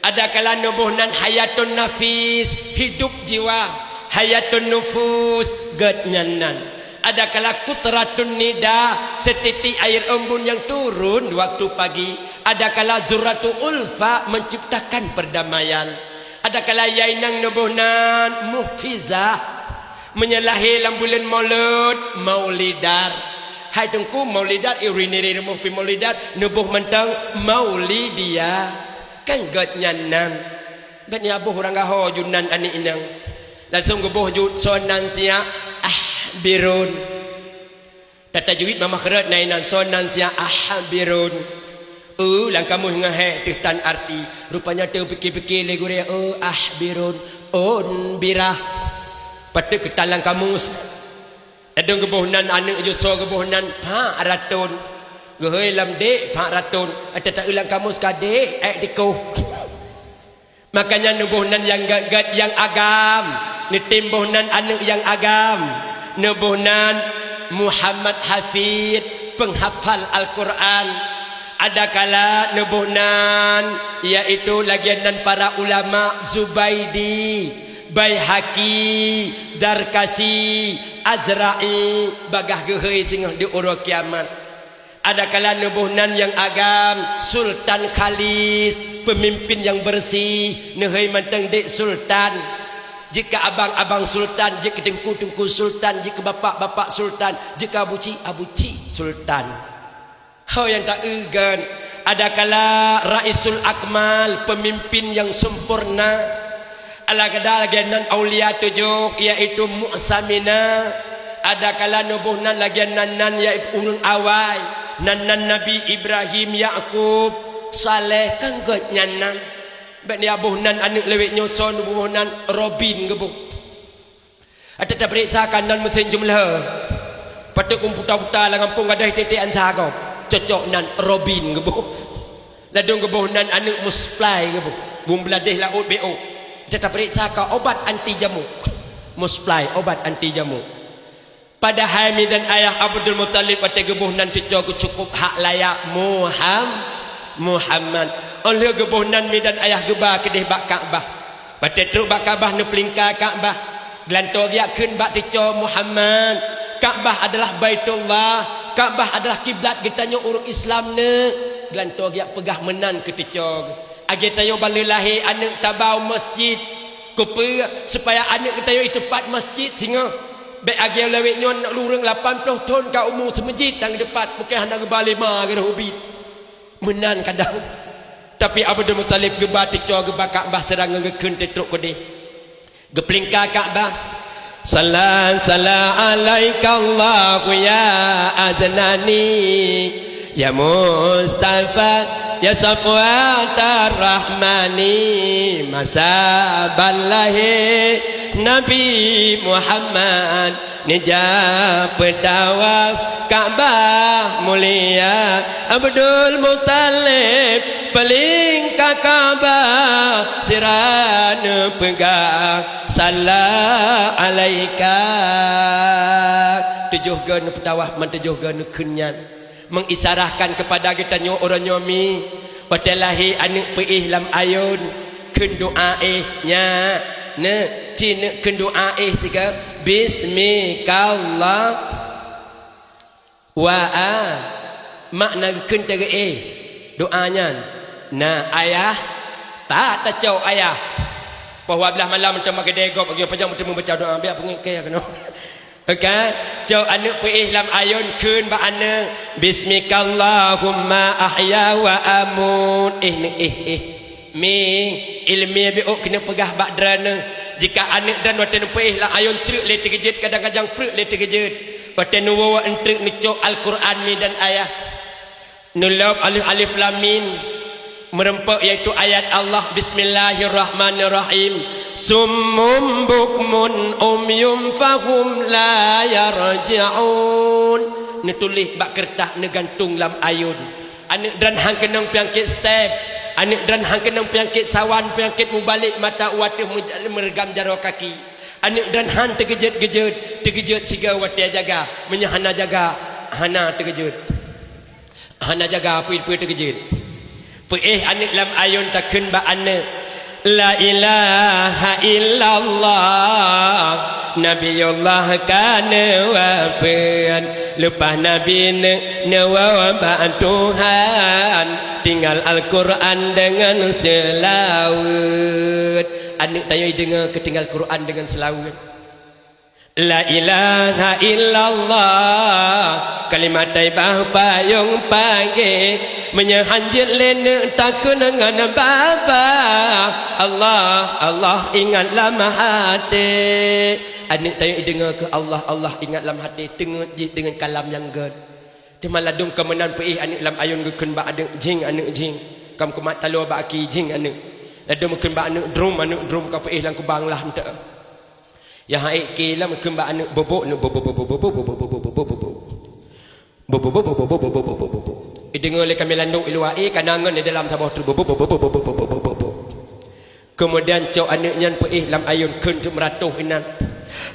Adakala neuboh nan Hayatun Nafis, hidup jiwa, Hayatun Nufus, gét nyan nan. Adakala Qutratun Nida, seutitik air embun yang turun waktu pagi. Adakala Zurratu Ulfa menciptakan perdamaian. Adakala nyang inong neuboh nan Muhfizah, meunyoe lahé lam buleuen Maulud, Maulidat. Hai Teungku, Maulidat, ureueng nirée rumoh pih Maulidat, neuboh mantong Maulidiah. Kan gét nyan nan. Bèk neuboh ureueng gaho ju nan aneuk inong. Langsung geuboh ju soe nan siat, Ahbirun. Tatajwid meumakhraj na inan soe nan siat, Ahbirun. Eu, lam kamus ngon hé teuh tan arti. Rupanya teupike-pike lé gurée, eu, Ahbirun, Unbirah. Patôt keu tan lam kamus. Ladôm geuboh nan aneuk ju soe geuboh nan Pak Ratôn. Geuhôi lam dek Pak Ratôn. Ata taeu lam kamus ka dek, ék tikoh. Makanya neuboh nan nyang gét-gét nyang agam, neutem boh nan aneuk nyang agam, neuboh nan Muhammad Hafid, penghafal Al-Quran. Adakala neuboh nan, yaitu lagée nan para ulama Zubaidi, Baihaqi, Zarkasi, Azra'i, bagaih geuhôi singoh di uroe kiamat. Adakala neuboh nan nyang agam, Sultan Khalis, pemimpin yang bersih, neuhôi mantong dek Sultan. Jeuet keu abang-abang Sultan, jeuet keu teungku-teungku Sultan, jeuet keu bapak-bapak Sultan, jeuet keu abucik-abucik Sultan. Ho nyang taeu gét, adakala Raisul Akmal, pemimpin yang sempurna. Alagada lagée nan aulia tujoh, yaitu Mu'samina. Adakala neuboh nan lagée nan, nan yaitu ureueng awai, nan, nan Nabi Ibrahim, Yakub, Saleh, kan gét nyan nan. Bèk neuboh nan aneuk lewet nyoe soe neuboh nan Robin geuboh. Ata tapeuriksa ka nan meusén jeumeuleue. Patôt kum puta-puta lam gampông gadôh tiek-tiek ansa gob. Cocok nan Robin geuboh. Ladôm geuboh nan aneuk Musplai geuboh. Bum beuladeh laôt B O. Ata tapeuriksa ka obat anti jamuk. Musplai, obat anti jamuk. Padahai mi dan ayah Abdul Muthalib watée geuboh nan teucok geucukôp hak layak Muham-, Muhammad. Óh lheueh geuboh nan mi dan ayah geuba keudeh bak Ka'bah. Watée trok bak Ka'bah neupeulingka Ka'bah, geulantoe geujak kheun bak teucok Muhammad, Ka'bah adalah Baitullah, Ka'bah adalah kiblat geutanyoe ureueng Islam neuk. Geulantoe geujak peugah meunan keu teucok. Agié tanyoe ban lheueh lahé aneuk taba u masjid. Keupeue? Supaya aneuk geutanyoe iteupat masjid singoh. Bèk agié lawét nyoe ureueng lapan ploh thon ka umu seumeujid dan geuteupat, mungken hana geuba lé ma geuroh ubit. Meunan kadang. Tapi Abdul Muthalib geuba teucok geuba Ka'bah seurang ngon geukheun teutrok keudeh. Geupeulingka Ka'bah. Salla, salla alaikallahu ya Aznani, ya Mustafa, ya Safwatar Rahmani. Masa ban lahé Nabi Muhammad, neujak peutawaf Ka'bah mulia, Abdul Muthalib paleng ka Ka'bah sira neupeugah, "Salla alaika." Tujoh goe neupeutawaf, man tujoh goe neukheun nyan. Mengisarahkan kepada geutanyoe uroe nyoe mi, watée lahé aneuk peuéh lam ayôn, kheun doá éh nyak, neuk, ci neuk kheun doá éh sigoe, "Bismikallah." Wa a, makna geukheun teuga éh doá nyan, na ayah, ta tacok ayah. Poh dua belas malam teuma keudeh gob, bagi pajang beutemu baca doa, biar peungét keu keunoe. Oke, cok aneuk peuéh lam ayôn kheun bak aneuk, "Bismikallahumma ahya wa amut." Éh neuk éh, éh. Mi, ilmiah biôk keuneuk peugah bak droeneuh. Jika aneuk droeneuh watée neupeuéh lam ayôn creuek lé teugeujeuet, kadang-kadang preuek lé teugeujeuet. Watée neuwoe eunteuk neucok Al-Qur'an mi dan ayah. Neulôb alif, alif lam mim, meureumpok, yaitu ayat Allah, "Bismillahirrahmanirrahim. Summum bukmun umyum fahum la yarji'un." Neutuléh bak keureutah, neugantung lam ayôn. Aneuk droeneuh han keunong peunyakét step, aneuk droeneuh han keunong peunyakét sawan, peunyakét mubalek mata u ateueh, meureugam jaroe kaki. Aneuk droeneuh han teugeujeuet-geujeuet, teugeujeuet sigoe watée jaga, meunyoe hana jaga, hana teugeujeuet. Hana jaga peue-peue teugeujeuet. Peuéh aneuk lam ayôn takheun bak aneuk, "La ilaha illallah, Nabiullah ka neuwafeuet. Leupah Nabi neuk neuwoe bak Tuhan, tinggai Al-Qur'an deungon seulaweuet." Aneuk tanyoe deungoe keu tinggai Al-Qur'an deungon seulaweuet. "La ilaha illallah, kalimat thaibah payong pagée, meunyoe han jeuet lé neuk takheun ngon baba, Allah, Allah ingat lam até." Aneuk tanyoe deungoe keu Allah, Allah ingat lam até, teungeut jih deungon kalam nyang gét. Teuma ladôm ka meunan peuéh aneuk lam ayôn geukheun bak aneuk, "Jing aneuk jing." Ka meukumat taloe bak aki, "Jing aneuk." Ladôm geukheun bak aneuk, "Drum aneuk drum." Ka peuéh lam kubang lah eunteuk. Nyang han ék keu lam kheun bak aneuk, "Bobok neuk bobok." Bobok. Ideungoe lé kami landok i luwa, eh, kana ngon di dalam saboh teuk. Bobok. Keumudian cok aneuk nyan peuéh lam ayôn kheun teuk meuratoh inan.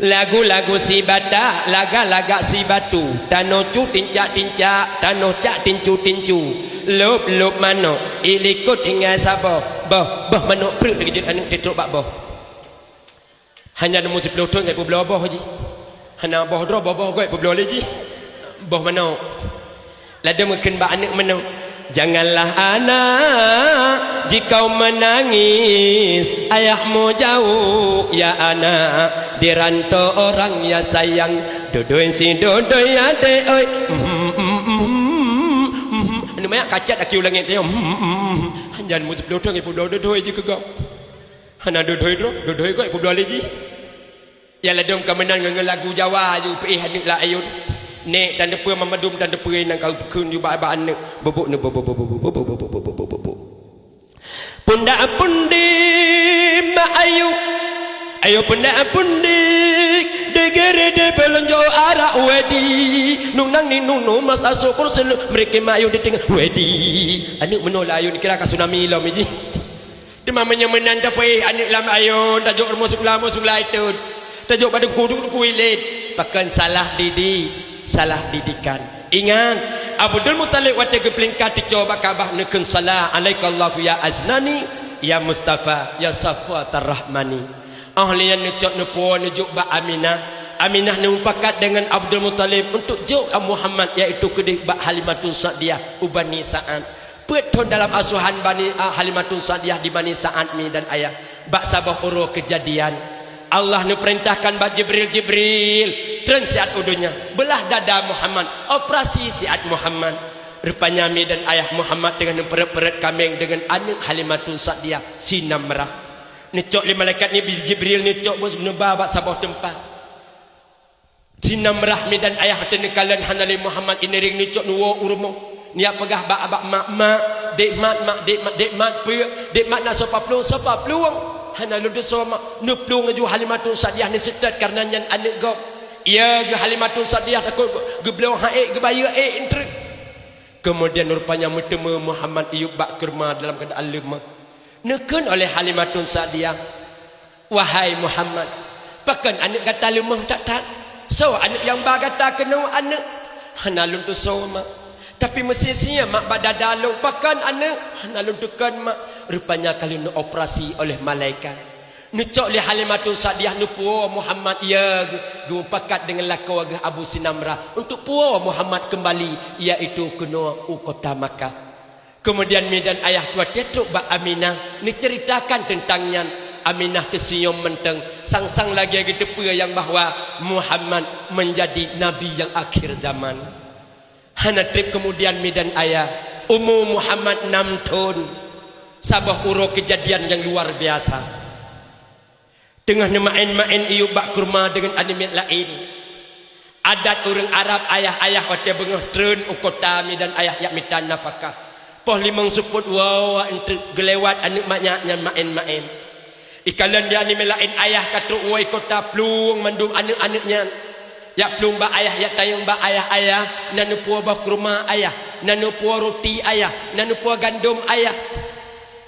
Lagu-lagu sibata, laga-laga sibatu, tanoh cu tincak-tincak, tanoh cak tincu-tincu, lôb-lôb manok, ilikot ingai saboh, boh, boh manok preuk teukeujot aneuk teutrok bak boh. Hana neumeu siplôh thon ka ipeubloe boh jih. Hana boh droe, boh-boh goe ipeubloe lé jih. Boh manok. Ladôm geukheun bak aneuk manok, "Janganlah anak jikau menangis, ayahmu jauh ya anak, di rantau orang ya sayang, dudui si dudui ya dek oi." Aneuk manyak kacat aki u langét nyoe. Hana neumeu siplôh thon ka ipeubloe dudui jih keu gob. Hana dudui droe, dudui goe ipeubloe lé jih. Ya ladôm ka meunan ngon lagu Jawa aju peuéh aneuk lam ayôn. Nek tan teupeu, mamadum tan teupeu nyang ka kheun ju bak-bak aneuk. Bubuk ni bubuk, bubuk, bubuk, bubuk. Pundak pundi mak ayu. Ayu pundak pundi. Degere de belonjo arak wedi. Nunang ni nunu masa syukur selu mereka mak ayu di tengah wedi. Aneuk meunoe lam ayôn kira ka tsunami lom jih. Teuma meunyoe meunan tapeuéh aneuk lam ayôn, tajok rumoh sikula, rumoh sikula itot. Tajok bak teungku, teungku ilét. Pakon salah didik, salah didikan. Ingat, Abdul Muthalib watée geupeulingka teucok bak Ka'bah neukheun, "Salla alaikallahu ya Aznani, ya Mustafa, ya Safwatar Rahmani." Óh lheueh nyan neucok neupuwoe neujok bak Aminah. Aminah neumupakat deungon Abdul Muthalib untuk jok Muhammad, yaitu keudeh bak Halimatun Sa'diyah u Bani Sa'ad. Peuet thon dalam asuhan Bani, ah, Halimatun Sa'diyah di Bani Sa'ad mi dan ayah. Bak saboh uroe keujadian, Allah neupeurintahkan bak Jibril, "Jibril, treun siat u donya, beulah dada Muhammad, operasi siat Muhammad." Rupanya mi dan ayah Muhammad teungoh neupeureuet-peureuet kaméng deungon aneuk Halimatun Sa'diyah, si Namrah. Neucok lé malaikat ni Jibril, neucok bos neuba bak saboh teumpat. Si Namrah mi dan ayah watée neukalon hana lé Muhammad, ineuring neucok neuwoe u rumoh. Neujak peugah bak, bak mak, "Mak, dek mat, mak, dek mat, dek mat peue? Dek mat na soe pah plueng, soe pah plueng." "Hana lôn tusoe, mak." Neuplueng laju Halimatun Sa'diyah neuseutôt kareuna nyan aneuk gob. Iya geuh Halimatun Sa'diyah takot geubloe han ék, geubayeue ék eunteuk. Keumudian rupanya meuteumé Muhammad iyup bak keurma dalam keuadaan leumah. Neukheun oleh Halimatun Sa'diyah, "Wahai Muhammad, pakon aneuk gata leumah that-that? Soe aneuk nyang ba gata keunoe aneuk?" "Hana lôn tusoe, mak. Tapi meusie-sie mak bak dada lôn, pakon aneuk?" "Hana lôn tukon, mak. Rupanya ka lôn operasi oleh malaikat." Neucok lé Halimatun Sa'diyah neupuwoe Muhammad, iya geuh, geumupakat deungon lakoe geuh Abu Sinamrah untuk puwoe Muhammad keumbali, yaitu keunoe u kota Makkah. Keumudian mi dan ayah watée trok bak Aminah neuceuritakan teuntang nyan, Aminah teusenyum mantong, sang-sang lagée geuteupeue nyang bahwa Muhammad menjadi nabi nyang akhir zaman. Hana treb keumudian mi dan ayah, umu Muhammad nam thon, saboh uroe keujadian nyang luar biasa. Teungoh neumaén-maén iyup bak keuruma deungon aneuk miet laén. Adat ureuëng Arab ayah-ayah watée beungoh treun u kota mi dan ayah jak mita nafakah. Poh limong seupôt woe enteuk geulewat aneuk manyak nyan maén-maén. Ikalon di aneuk miet laén ayah ka trok woe kota plueng mandum aneuk-aneuk nyan. Jak plueng bak ayah, jak tanyong bak ayah, "Ayah, na neupuwoe boh keuruma ayah, na neupuwoe ruti ayah, na neupuwoe gandom ayah."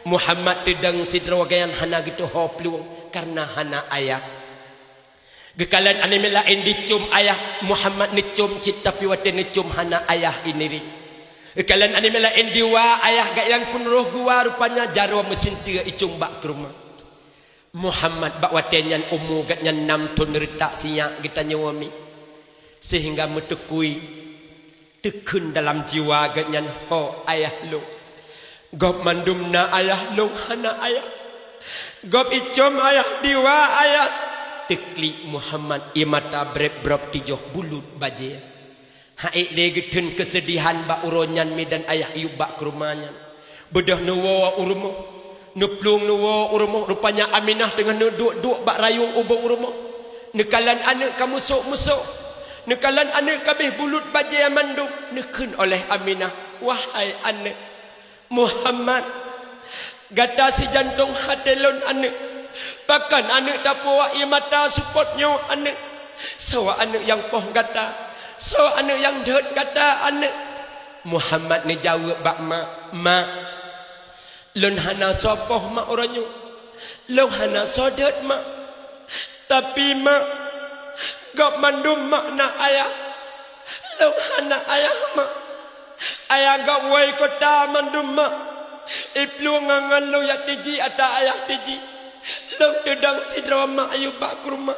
Muhammad teudong sidroe gobnyan hana geutuho plueng kareuna hana ayah. Geukalon aneuk miet laén dicom ayah, Muhammad neucom cit tapi watée neucom hana ayah iniri. Geukalon aneuk miet laén diwa ayah, gobnyan pun roh geuwa rupanya jaroe meusinteue icom bak keuruma. Muhammad bak watée nyan umu gobnyan nam thon reutak sinyak geutanyoe mi, seuhingga meuteukui. Teukheun dalam jiwa gobnyan, "Ho ayah lôn, gob mandum na ayah lôn hana ayah. Gob icom ayah diwa ayah." Teuklik Muhammad ie mata breb-breb tijoh bulut bajée. Haiek lé geutheun keuseudihan bak uroe nyan mi dan ayah iyup bak keuruma nyan. Beudôh neuwoe u rumoh, neuplueng neuwoe u rumoh, rupanya Aminah teungoh neuduek-duek bak rayueng ubông rumoh. Neukalon aneuk ka musok-musok, neukalon aneuk ka abéh bulut bajée mandum. Neukheun oleh Aminah, "Wahai aneuk, Muhammad, gata sijantong até lôn aneuk. Pakon aneuk tapuwoe ie mata seupôt nyoe aneuk? Soe aneuk nyang poh gata? Soe aneuk nyang deuet gata aneuk?" Muhammad neujaweueb bak ma, "Ma, lôn hana soe poh ma uroe nyoe. Lôn hana soe deuet ma. Tapi ma, gob mandum ma na ayah. Lôn hana ayah ma. Ayah gob woe kota mandum ma. Iplueng ngon lôn jak tiji ata ayah tiji. Lôn teudong sidroe ma iyup bak keuruma.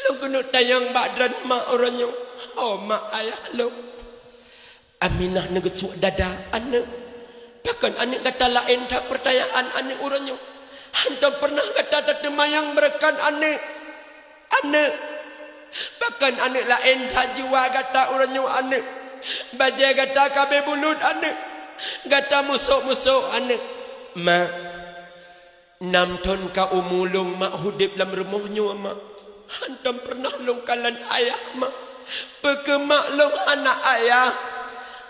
Lôn keuneuk tanyong bak droen ma uroe nyoe. Ho ma ayah lôn?" Aminah neugeusuek dada, "Aneuk, pakon aneuk gata laén that peurtanyaan aneuk uroe nyoe? Hantom peureunah gata tateumayang beureukan aneuk. Aneuk, pakon aneuk laén that jiwa gata uroe nyoe aneuk? Bajée gata ka abéh bulut aneuk. Gata musok-musok aneuk." "Ma, nam thon ka umu lôn ma udeb lam rumoh nyoe ma. Hantom peureunah lôn kalon ayah ma. Peu kheueh ma lôn hana ayah?"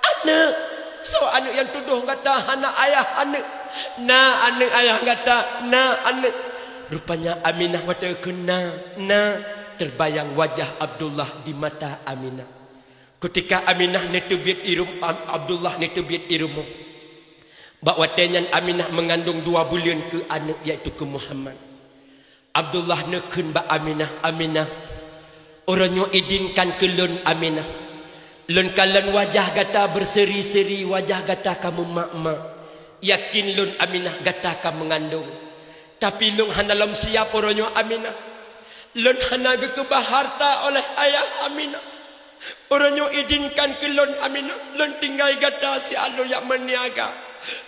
"Aneuk, soe aneuk nyang tudoh gata hana ayah aneuk? Na aneuk ayah gata, na aneuk." Rupanya Aminah watée kheun na, na, teubayang wajah Abdullah di mata Aminah. Keutika Aminah neuteubiet i rum-, Am-, Abdullah neuteubiet i rumoh, bak watée nyan Aminah meungandong dua buleuen keu aneuk, yaitu keu Muhammad. Abdullah neukheun bak Aminah, "Aminah, uroe nyoe idinkan keu lôn Aminah. Lôn kalon wajah gata beuseuri-seuri, wajah gata ka meumak-mak. Yakin lôn Aminah gata ka meungandong. Tapi lôn hana lom siap uroe nyoe Aminah. Lôn hana geukeubah hareuta oleh ayah Aminah. Uroe nyoe idinkan keu lôn Aminah, lôn tinggai gata siat lôn jak meuniaga,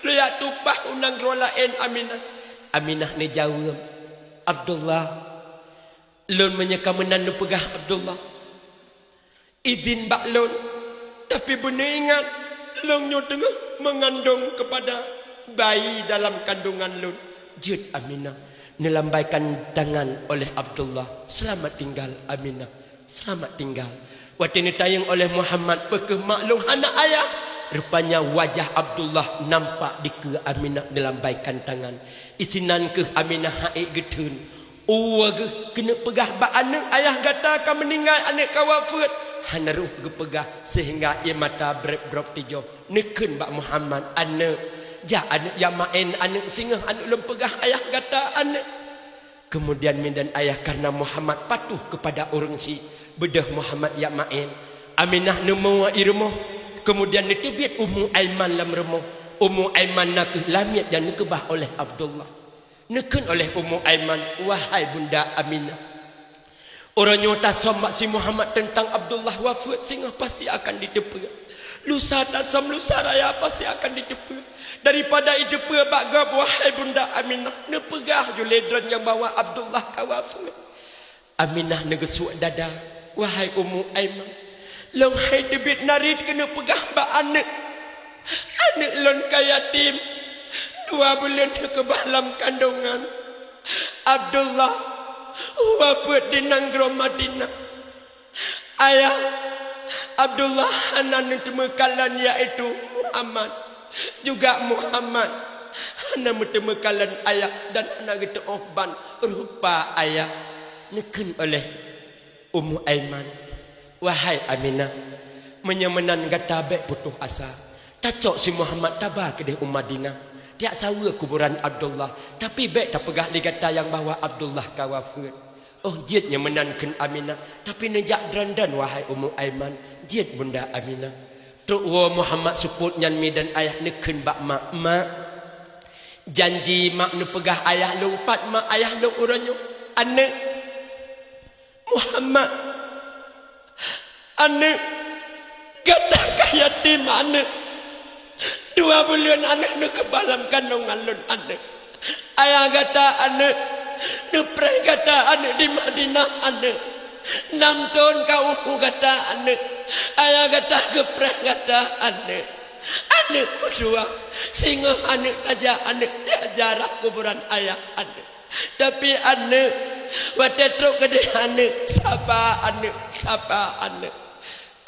lôn jak tumpah u nanggroe laén Aminah." Aminah neujaweueb, "Abdullah, lôn meunyoe ka meunan neupeugah Abdullah, idin bak lôn, tapi beuneuingat lôn nyoe teungoh meungandong keupada bayi dalam kandongan lôn." Jeuet Aminah neulambaikan tangan oleh Abdullah, "Selamat tinggal Aminah, selamat tinggal." Watée neutanyong oleh Muhammad, "Peu kheueh mak lôn hana ayah?" Rupanya wajah Abdullah nampak dikeue Aminah neulambaikan tangan. Isinan kheueh Aminah haiek geutheun. Uwa geuh keuneuk peugah bak aneuk, "Ayah gata ka meuninggai, aneuk ka wafeuet." Hana rhoh geupeugah seuhingga ie mata breb-breb tijoh. Neukheun bak Muhammad, "Aneuk, jak aneuk jak maén aneuk, singoh aneuk lôn peugah ayah gata aneuk." Keumudian mi dan ayah kareuna Muhammad patuh keupada ureuëng syiek, beudôh Muhammad jak maén. Aminah neumoe i rumoh, keumudian neuteubiet Ummu Aiman lam rumoh. Ummu Aiman nakeuh lamiet nyang neukeubah oleh Abdullah. Neukheun oleh Ummu Aiman, "Wahai Bunda Aminah, Uroe nyoe tasöm bak si Muhammad teuntang Abdullah wafeuet, singoh pasti akan jiteupeue. Lusa tasöm, lusa raya pasti akan jiteupeue. Daripada jiteupeue bak gob, wahai Bunda Aminah, neupeugah ju lé droe nyang bahwa Abdullah ka wafeuet. Aminah neugeusuek dada, "Wahai Ummu Aiman, lôn hai teubiet narit keuneuk peugah bak aneuëk. Aneuëk lôn ka yatim, dua buleuen keubah lam kandongan. Abdullah wafeuet di nanggroe Madinah. Ayah Abdullah hana neuteumeukalen, yaitu Muhammad. Juga Muhammad hana meuteumeukalen ayah dan hana geuteuôh ban rupa ayah." Neukheun oleh Ummu Aiman, "Wahai Aminah, meunyoe meunan gata bék putôh asa. Tacok si Muhammad taba keudeh u Madinah, tajak saweue kuburan Abdullah, tapi bék tapeugah lé gata nyang bahwa Abdullah ka wafeuet." "Oh, jeuet nyoe meunan," kheun Aminah, "tapi neujak dron-dron, wahai Ummu Aiman, jeuet Bunda Aminah." Trok woe Muhammad seupôt nyan, mi dan ayah, neukheun bak mak, "Mak, janji mak neupeugah ayah lôn pat, mak, ayah lôn uroe nyoe?" "Aneuëk, Muhammad, aneuëk, gata ka yatim, aneuëk. Dua buleuen aneuëk neukeubah lam kandongan lôn, aneuëk. Ayah gata, aneuëk, neupreh gata, aneuëk, di Madinah, aneuëk. Nam thon ka umu gata, aneuëk. Ayah gata geupreh gata, aneuëk. Aneuëk meudua, singoh aneuëk tajak, aneuëk, jak ziarah kuburan ayah, aneuëk. Tapi aneuëk, watée trok keudeh, aneuëk, saba, aneuëk, saba, aneuëk."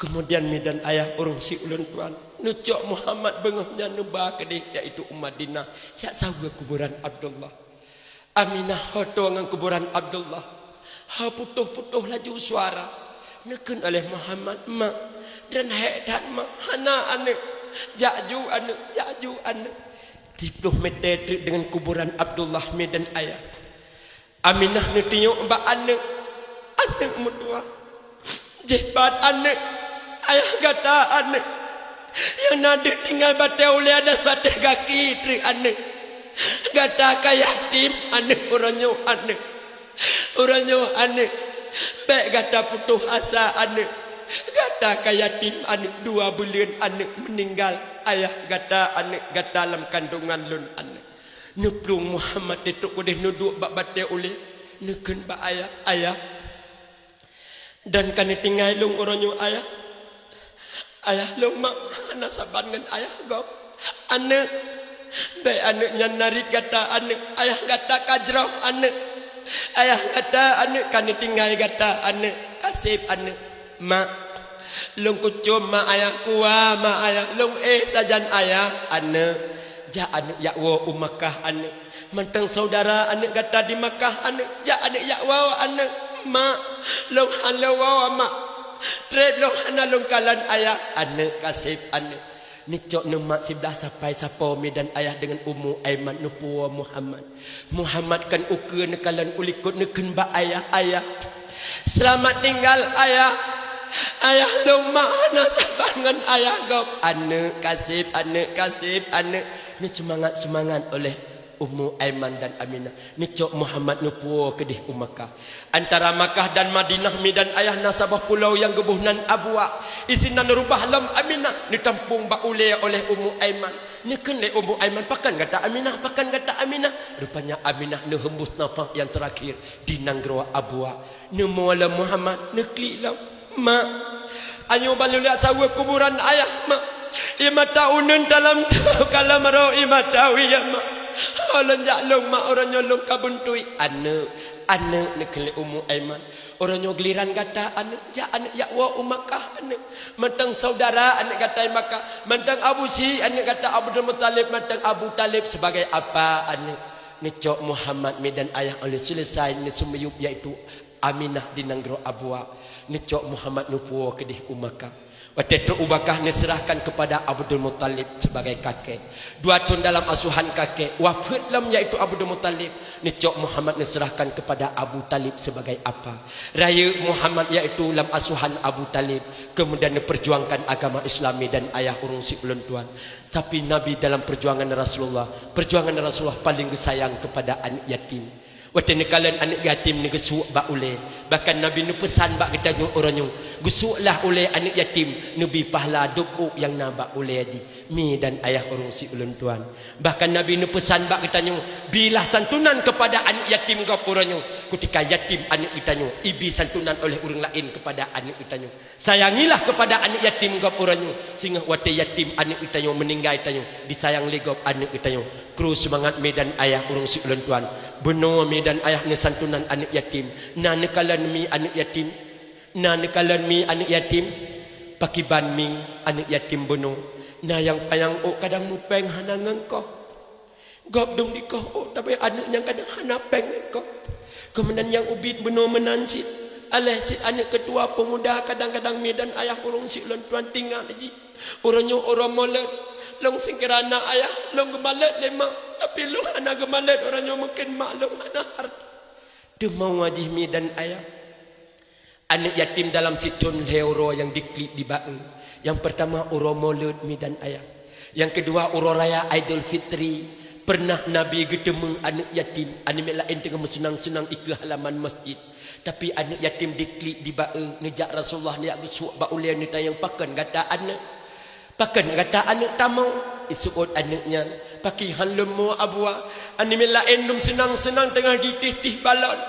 Keumudian, mi dan ayah, ureuëng siulôn tuan, neucok Muhammad beungoh nyan neuba keudeh, yaitu u Madinah, jak saweue kuburan Abdullah. Aminah ho toe ngon kuburan Abdullah, ho putôh-putôh laju suara. Neukheun oleh Muhammad, "Mak, droen hék that, mak, hana aneuëk. Jak ju, aneuëk, jak ju, aneuëk." Siploh mètè treuk deungon kuburan Abdullah, mi dan ayah. Aminah neutunyok bak aneuëk, aneuëk meudua. "Jih pat, aneuëk, ayah gata, aneuëk, nyang na deuh tinggai batée ulée dan batée gaki treuk, aneuëk. Gata ka yatim, aneuëk, uroe nyoe, aneuëk. Uroe nyoe, aneuëk, bék gata putôh asa, aneuëk. Gata ka yatim, aneuëk, dua buleuen, aneuëk, meuninggai ayah gata, aneuëk, gata lam kandongan lôn, aneuëk." Neuplueng Muhammad teutôk keudeh, neuduek bak batée ulée, neukheun bak ayah, "Ayah, dan ka neutinggai lôn uroe nyoe, ayah. Ayah lôn, mak, hana saban ngon ayah gob. Aneuëk, bék aneuëk nyan narit gata, aneuëk. Ayah gata ka jroh, aneuëk. Ayah gata, aneuëk, ka neutinggai gata, aneuëk. Ka seb, aneuëk. Mak, lôn kucom, mak, ayah, kuwa, mak, ayah, lôn éh sajan, ayah, aneuëk. Jak, aneuëk, jak woe u Makkah, aneuëk. Mantong syedara aneuëk gata di Makkah, aneuëk. Jak, aneuëk, jak woe, aneuëk. Mak, lôn hana lôn woe, mak. Treb lôn hana lôn kalon ayah, aneuëk, ka seb, aneuëk." Neucok neumat siblah sapai sapoe, mi dan ayah, deungon Ummu Aiman, neupuwoe Muhammad. Muhammad kon ukeue neukalon u likot, neukheun bak ayah, "Ayah, seulamat tinggai, ayah. Ayah lôn, mak, hana saban ngon ayah gob." "Aneuëk, ka seb, aneuëk, ka seb, aneuëk." Neuseumangat-seumangat oleh Ummu Aiman dan Aminah. Neucok Muhammad neupuwoe keudeh u Makkah. Antara Makkah dan Madinah, mi dan ayah, na saboh pulo nyang geuboh nan Abwa. Isinan rubah lom Aminah neutampong bak ulée oleh Ummu Aiman. Neukheun lé Ummu Aiman, "Pakon gata, Aminah? Pakon gata, Aminah?" Rupanya Aminah neuheumbus nafas nyang teurakhir di nanggroe Abwa. Neumoe lom Muhammad, neuklik lom, "Mak, ayo ban lôn jak saweue kuburan ayah, mak. Ie mata uneuen dalam teuh ka lam roe ie mata wie, mak. Ho lôn jak lôn, mak, uroe nyoe lôn ka beuntuek." "Aneuëk, aneuëk," neukheun lé Ummu Aiman. "Uroe nyoe giliran gata, aneuëk. Jak, aneuëk, jak woe u Makkah, aneuëk. Mantong syedara aneuëk gata di Makkah. Mantong Abu Syekh aneuëk gata, Abdul Muthalib, mantong Abu Thalib sebagai apa, aneuëk." Neucok Muhammad, mi dan ayah, oleh seuleusai neuseumiyueb, yaitu Aminah di nanggroe Abwa. Neucok Muhammad neupuwoe keudeh u Makkah. Watée trok u Makkah, neuseurahkan keupada Abdul Muthalib sebagai kakée. Dua thon dalam asuhan kakée, wafeuet lom, yaitu Abdul Muthalib. Neucok Muhammad neuseurahkan keupada Abu Thalib sebagai apa. Rayeuk Muhammad, yaitu lam asuhan Abu Thalib, keumudian neupeurjuangkan agama Islam, mi dan ayah, ureuëng siulôn tuan. Tapi Nabi dalam peurjuangan Rasulullah, peurjuangan Rasulullah paleng geusayang keupada aneuëk yatim. Watée neukalon aneuëk yatim neugeusuek bak ulée, bahkan Nabi neupeusan bak geutanyoe uroe nyoe, "Geusueklah ulée aneuëk yatim, neubi pahala dub ôk nyang na bak ulée jih." Mi dan ayah ureuëng siulôn tuan. Bahkan Nabi neupeusan bak geutanyoe, "Bilah santunan kepada aneuëk yatim gob uroe nyoe." Kutika yatim aneuëk geutanyoe, ibi santunan oleh ureuëng laén kepada aneuëk geutanyoe. Sayangilah kepada aneuëk yatim gob uroe nyoe, singoh watée yatim aneuëk geutanyoe meuninggai tanyoe, disayang lé gob aneuëk geutanyoe. Kru seumangat mi dan ayah ureuëng siulôn tuan. Bunoe mi dan ayah neusantunan aneuëk yatim. Na neukalon mi aneuëk yatim. Na neukalon mi aneuëk yatim. Pakiban mi aneuëk yatim bunoe. Na nyang panyang ôk kadang mupéng hana ngon koh. Gob dong dikoh ôk, tapi aneuëk nyang kadang hana péng ngon koh. Keumudian nyang ubit bunoe meunan cit. Aléh cit aneuëk keutua peumuda kadang-kadang mi dan ayah ureuëng siulôn tuan tingat jih. Uroe nyoe uroe molot, lôn singkira na ayah, lôn geumalot lé mak, tapi lôn hana geumalot uroe nyoe mungken mak lôn hana hareuta. Teuma jih mi dan ayah. Aneuëk yatim dalam sithon lhée uroe nyang diklik dibak-e. Nyang peurtama uroe molot mi dan ayah. Nyang keudua uroe raya Aidul Fitri. Peureunah Nabi geuteumé aneuëk yatim, aneuëk miet laén teungoh meuseunang-seunang ikeue halaman masjid. Tapi aneuëk yatim diklik dibak-e, neujak Rasulullah neujak geusuek bak ulée neutanyong, "Pakon gata aneuëk? Pakon gata aneuëk tamong?" Iseuôt aneuëk nyan, "Pakriban lôn mo Abuwa, aneuëk miet laén dum seunang-seunang teungoh jitih-tih balon,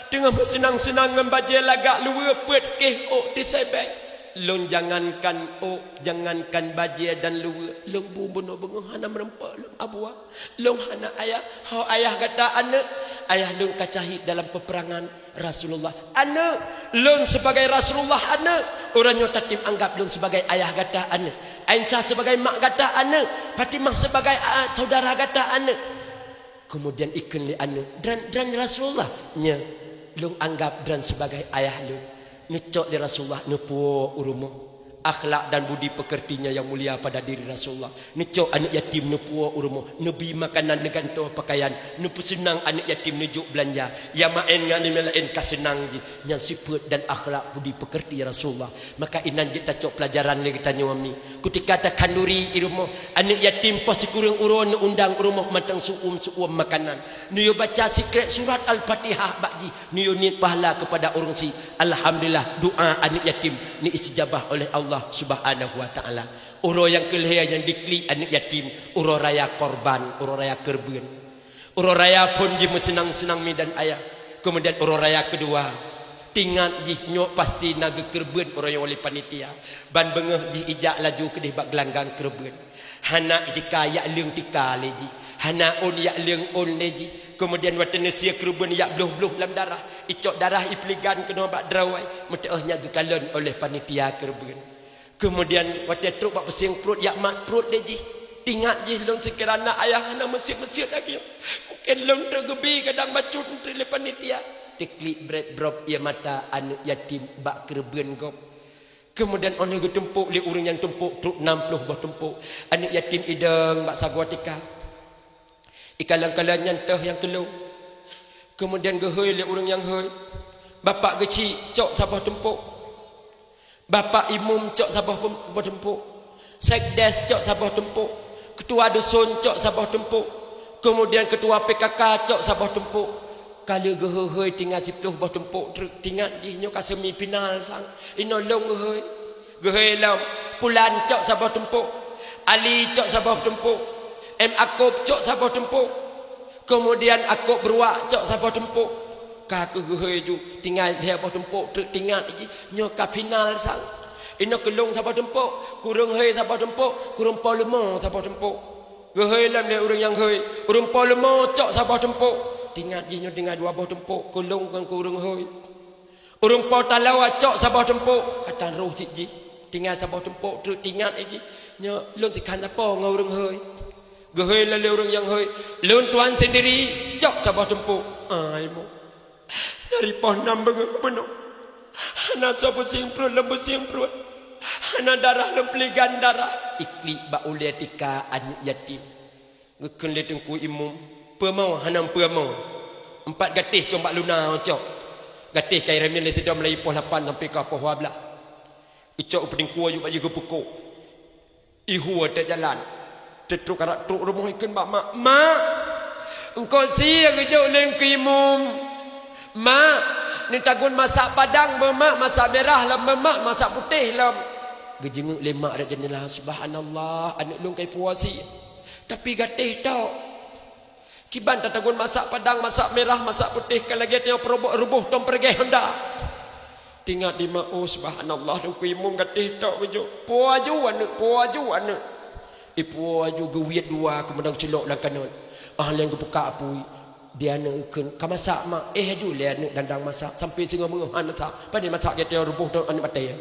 teungoh meuseunang-seunang ngon bajée lagak luweue peuet kéh ôk tisebeng. Lôn jangankan ôk, jangankan bajée dan luweue, lôn bu bunoe beungoh hana meurumpok lôn Abuwa. Lôn hana ayah, ho ayah gata aneuëk? Ayah lôn ka syahid dalam peupeurangan Rasulullah." "Aneuëk, lôn sibagai Rasulullah aneuëk. Uroe nyoe tatem anggab lôn sibagai ayah gata aneuëk. Aisyah sibagai mak gata aneuëk. Fatimah sibagai, a, saudara gata aneuëk." Keumudian ikheun lé aneuëk, "Droen, droen Rasulullah?" "Nyo, lôn anggab droen sibagai ayah lôn." Neucok lé Rasulullah neupuwoe u rumoh. Akhlak dan budi pekertinya yang mulia pada diri Rasulullah. Neucok aneuëk yatim neupuwoe u rumoh, neubi makanan, neugantoe pakaian, neupeuseunang aneuëk yatim neujok beulanja. Nyang maén ngon nyang laén ka seunang jih. Nyan sifeuet dan akhlak budi pekerti Rasulullah. Maka inan jeuet tacok peulajaran lé geutanyoe mi. Kutika takhanduri i rumoh, aneuëk yatim poh sikureueng uroe neuundang u rumoh mantong seu-uem-seu-uem makanan. Neuyue baca sikrek surat Al-Fatihah bak jih. Neuyue niet pahala keupada ureuëng syiek. Alhamdulillah, doa aneuëk yatim neuistijabah oleh Allah Subhanahu wa Taala. Uroe nyang keulhée nyang diklik aneuëk yatim, uroe raya korban, uroe raya keureubeuen. Uroe raya phon jih meuseunang-seunang mi dan ayah. Keumudian uroe raya keudua, tingat jih nyoe pasti na geukeureubeuen uroe nyoe lé panitia. Ban beungoh jih ijak laju keudeh bak geulanggang keureubeuen. Hana tika yak leueng tika lé jih. Hana ôn yak leueng ôn lé jih. Keumudian watée neusie keureubeuen yak bloh-bloh lam darah. Icok darah ipeuligan keunoe bak droe, meuteuôh nyan geukalon oleh panitia keureubeuen. Keumudian watée trok bak peusieng pruet yak mat pruet lé jih. Tingat jih lôn sikeurana ayah hana meusiet-meusiet lagée. Mungken lôn teugeubi kadang bacut eunteuk lé panitia. Teuklik brét brok ie mata aneuëk yatim bak keureubeuen gob. Keumudian óh lheueh geutumpôk lé ureuëng nyang tumpôk trok nam ploh boh tumpôk. Aneuëk yatim idong bak sagoe tika. Ikalon-kalon nyan toh nyang keulôn. Keumudian geuhôi lé ureuëng nyang hôi. Bapak geuchik cok saboh tumpôk. Bapak imum cok saboh pem-, boh tumpôk. Sekdes cok saboh tumpôk. Ketua dusun cok saboh tumpôk. Keumudian ketua P K K cok saboh tumpôk. Ka lheueh geuhôi-hôi tinggai siploh boh tumpôk treuk, tingat jih nyoe ka semi final sang. Inoe lôn geuhôi. Geuhôi lom, Pulan cok saboh tumpôk, Ali cok saboh tumpôk, M Akôb cok saboh tumpôk, keumudian Akôb Bruak cok saboh tumpôk. Ka keuh geuhôi ju, tinggai lhée boh tumpôk treuk, tingat jih nyoe ka final sang. Inoe keu lôn saboh tumpôk, keu ureuëng hôi saboh tumpôk, keu ureuëng po leumo saboh tumpôk. Geuhôi lom lé ureuëng nyang hôi, ureuëng po leumo cok saboh tumpôk. Tingat jih nyoe tinggai dua boh tumpôk, keu lôn ngon keu ureuëng hôi. Ureuëng po taloe cok saboh tumpôk, ka tan roh cit jih. Tinggai saboh tumpôk treuk, tingat jih. Nyoe lôn sikhan sapo ngon ureuëng hôi. Geuhôi lom lé ureuëng nyang hôi, lôn tuan sendiri cok saboh tumpôk. Ai mo. Dari poh nam beungoh bunoe. Hana soe peusieng pruet lôn peusieng pruet. Hana darah lôn peuligan darah. Iklik bak ulée tika aneuëk yatim. Geukheun lé Teungku Imum, "Peue mo hana peue mo? Empat gatéh cong bak luna cok." Gatéh ka iremin lé sidom mulai poh lapan sampai ka poh dua blaih. Icok u peutingkue aju bak jih geupeukok. Ihue teuk jalan. Teutrok karak trok rumoh ikheun bak mak, "Mak, Eungkôt sie geujok lé Teungku Imum. Mak, neutagun masak padang, meumak masak mirah lom, meumak masak putéh lom. Geujeungeuk lé mak rot jeunela, "Subhanallah, aneuk lôn ka ipuwoe sie. Tapi gatéh tok. Kiban tatagun masak padang, masak mirah, masak putéh ka lagée tanyoe peuruboh ruboh tom peureuguih honda." Teuingat di mak, "Oh, subhanallah, Teungku Imum gatéh tok geujok. Puwoe aju aneuk, puwoe aju aneuk." Ipuwoe aju geuwiet dua keumeudong culok lam kanot. Ah lheueh geupeugah apui, di aneuk kheun, "Ka masak, Mak?" "Eh, aju lé aneuk, dandang masak, sampoe singoh meungoh han masak. Pane masak gata ruboh dong aneuk maté."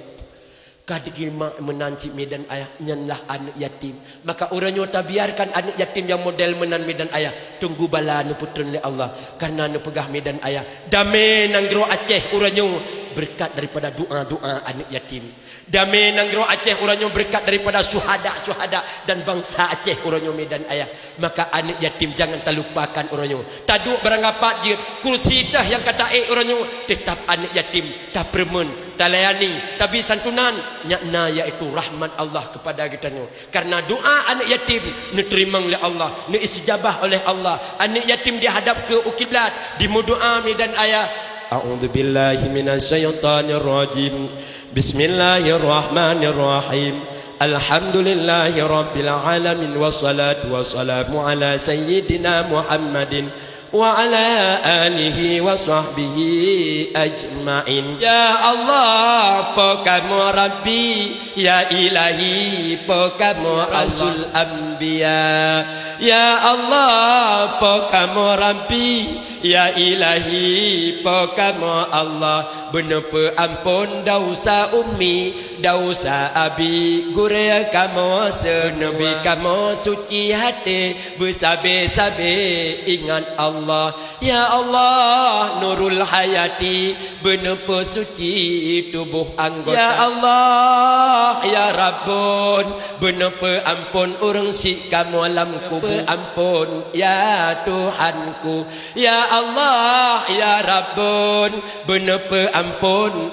Ka dikirima meunan cit midan ayah, nyan lah aneuk yatim. Maka uroe nyoe tabiarkan aneuk yatim nyang model meunan midan ayah, tunggu bala neupeutreun lé Allah, kareuna neupeugah midan ayah, damé nanggroe Aceh uroe nyoe beureukat daripada doa-doa aneuk yatim. Damé nanggroe Aceh uroe nyoe beureukat daripada syuhada-syuhada dan bansa Aceh uroe nyoe midan ayah. Maka aneuk yatim jangan talupakan uroe nyoe. Taduek barangkapat jeuet, kursi teuh nyang ka taék uroe nyoe, teutap aneuk yatim tapeureumeun, talayani, tabri santunan, nyan na yaitu rahmat Allah keupada geutanyoe. Kareuna doa aneuk yatim neuteurimong lé Allah, neuistijabah oleh Allah. Aneuk yatim dihadapkeue u kiblat, dimeudoa midan ayah, "A'udzubillahi minasyaitonirrajim. Bismillahirrahmanirrahim. Alhamdulillahirabbil alamin, wassalatu wassalamu ala sayyidina Muhammadin wa ala alihi wa sahbihi ajmain." Ya Allah, po kamoe Rabbi, ya Ilahi, po kamoe Rasul Anbiya. Ya Allah, po kamoe Rabbi, ya Ilahi, po kamoe Allah. Beuneupeuampon dausa ummi, dausa abi, gurée kamoe seuneubi, kamoe suci haté, beusabe-sabe ingat Allah. Ya Allah, Nurul Hayati, beuneupeusuci tuboh anggota. Ya Allah, ya Rabbun, beuneupeuampon ureuëng syiek kamoe lam kubu. Ampon, ya Tuhanku. Ya Allah, ya Rabbun, beuneupeuampon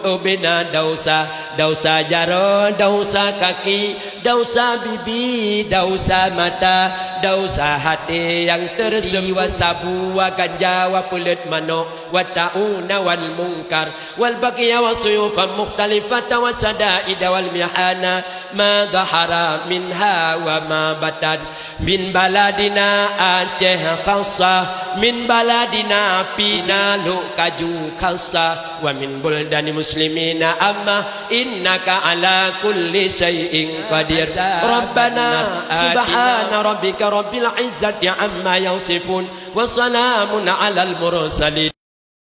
ubena dausa, dausa jaroe, dausa kaki, dausa bibi, dausa mata, dausa haté nyang teureuseubut, wa sabu, wa ganja, wa peuleut manok, wa ta'una wal mungkar, wal baghya wa suyufan mukhtalifatan wa syada'ida wal mihana, ma dhahara minha wa ma batan. Min baladina Aceh khassa, min baladina Pina Lhok Kaju khassa, wa min buldani muslimina amma, innaka ala kulli syai'in qadir. Rabbana, subhana rabbika rabbil izzati amma yasifun, wa salamun alal mursalin.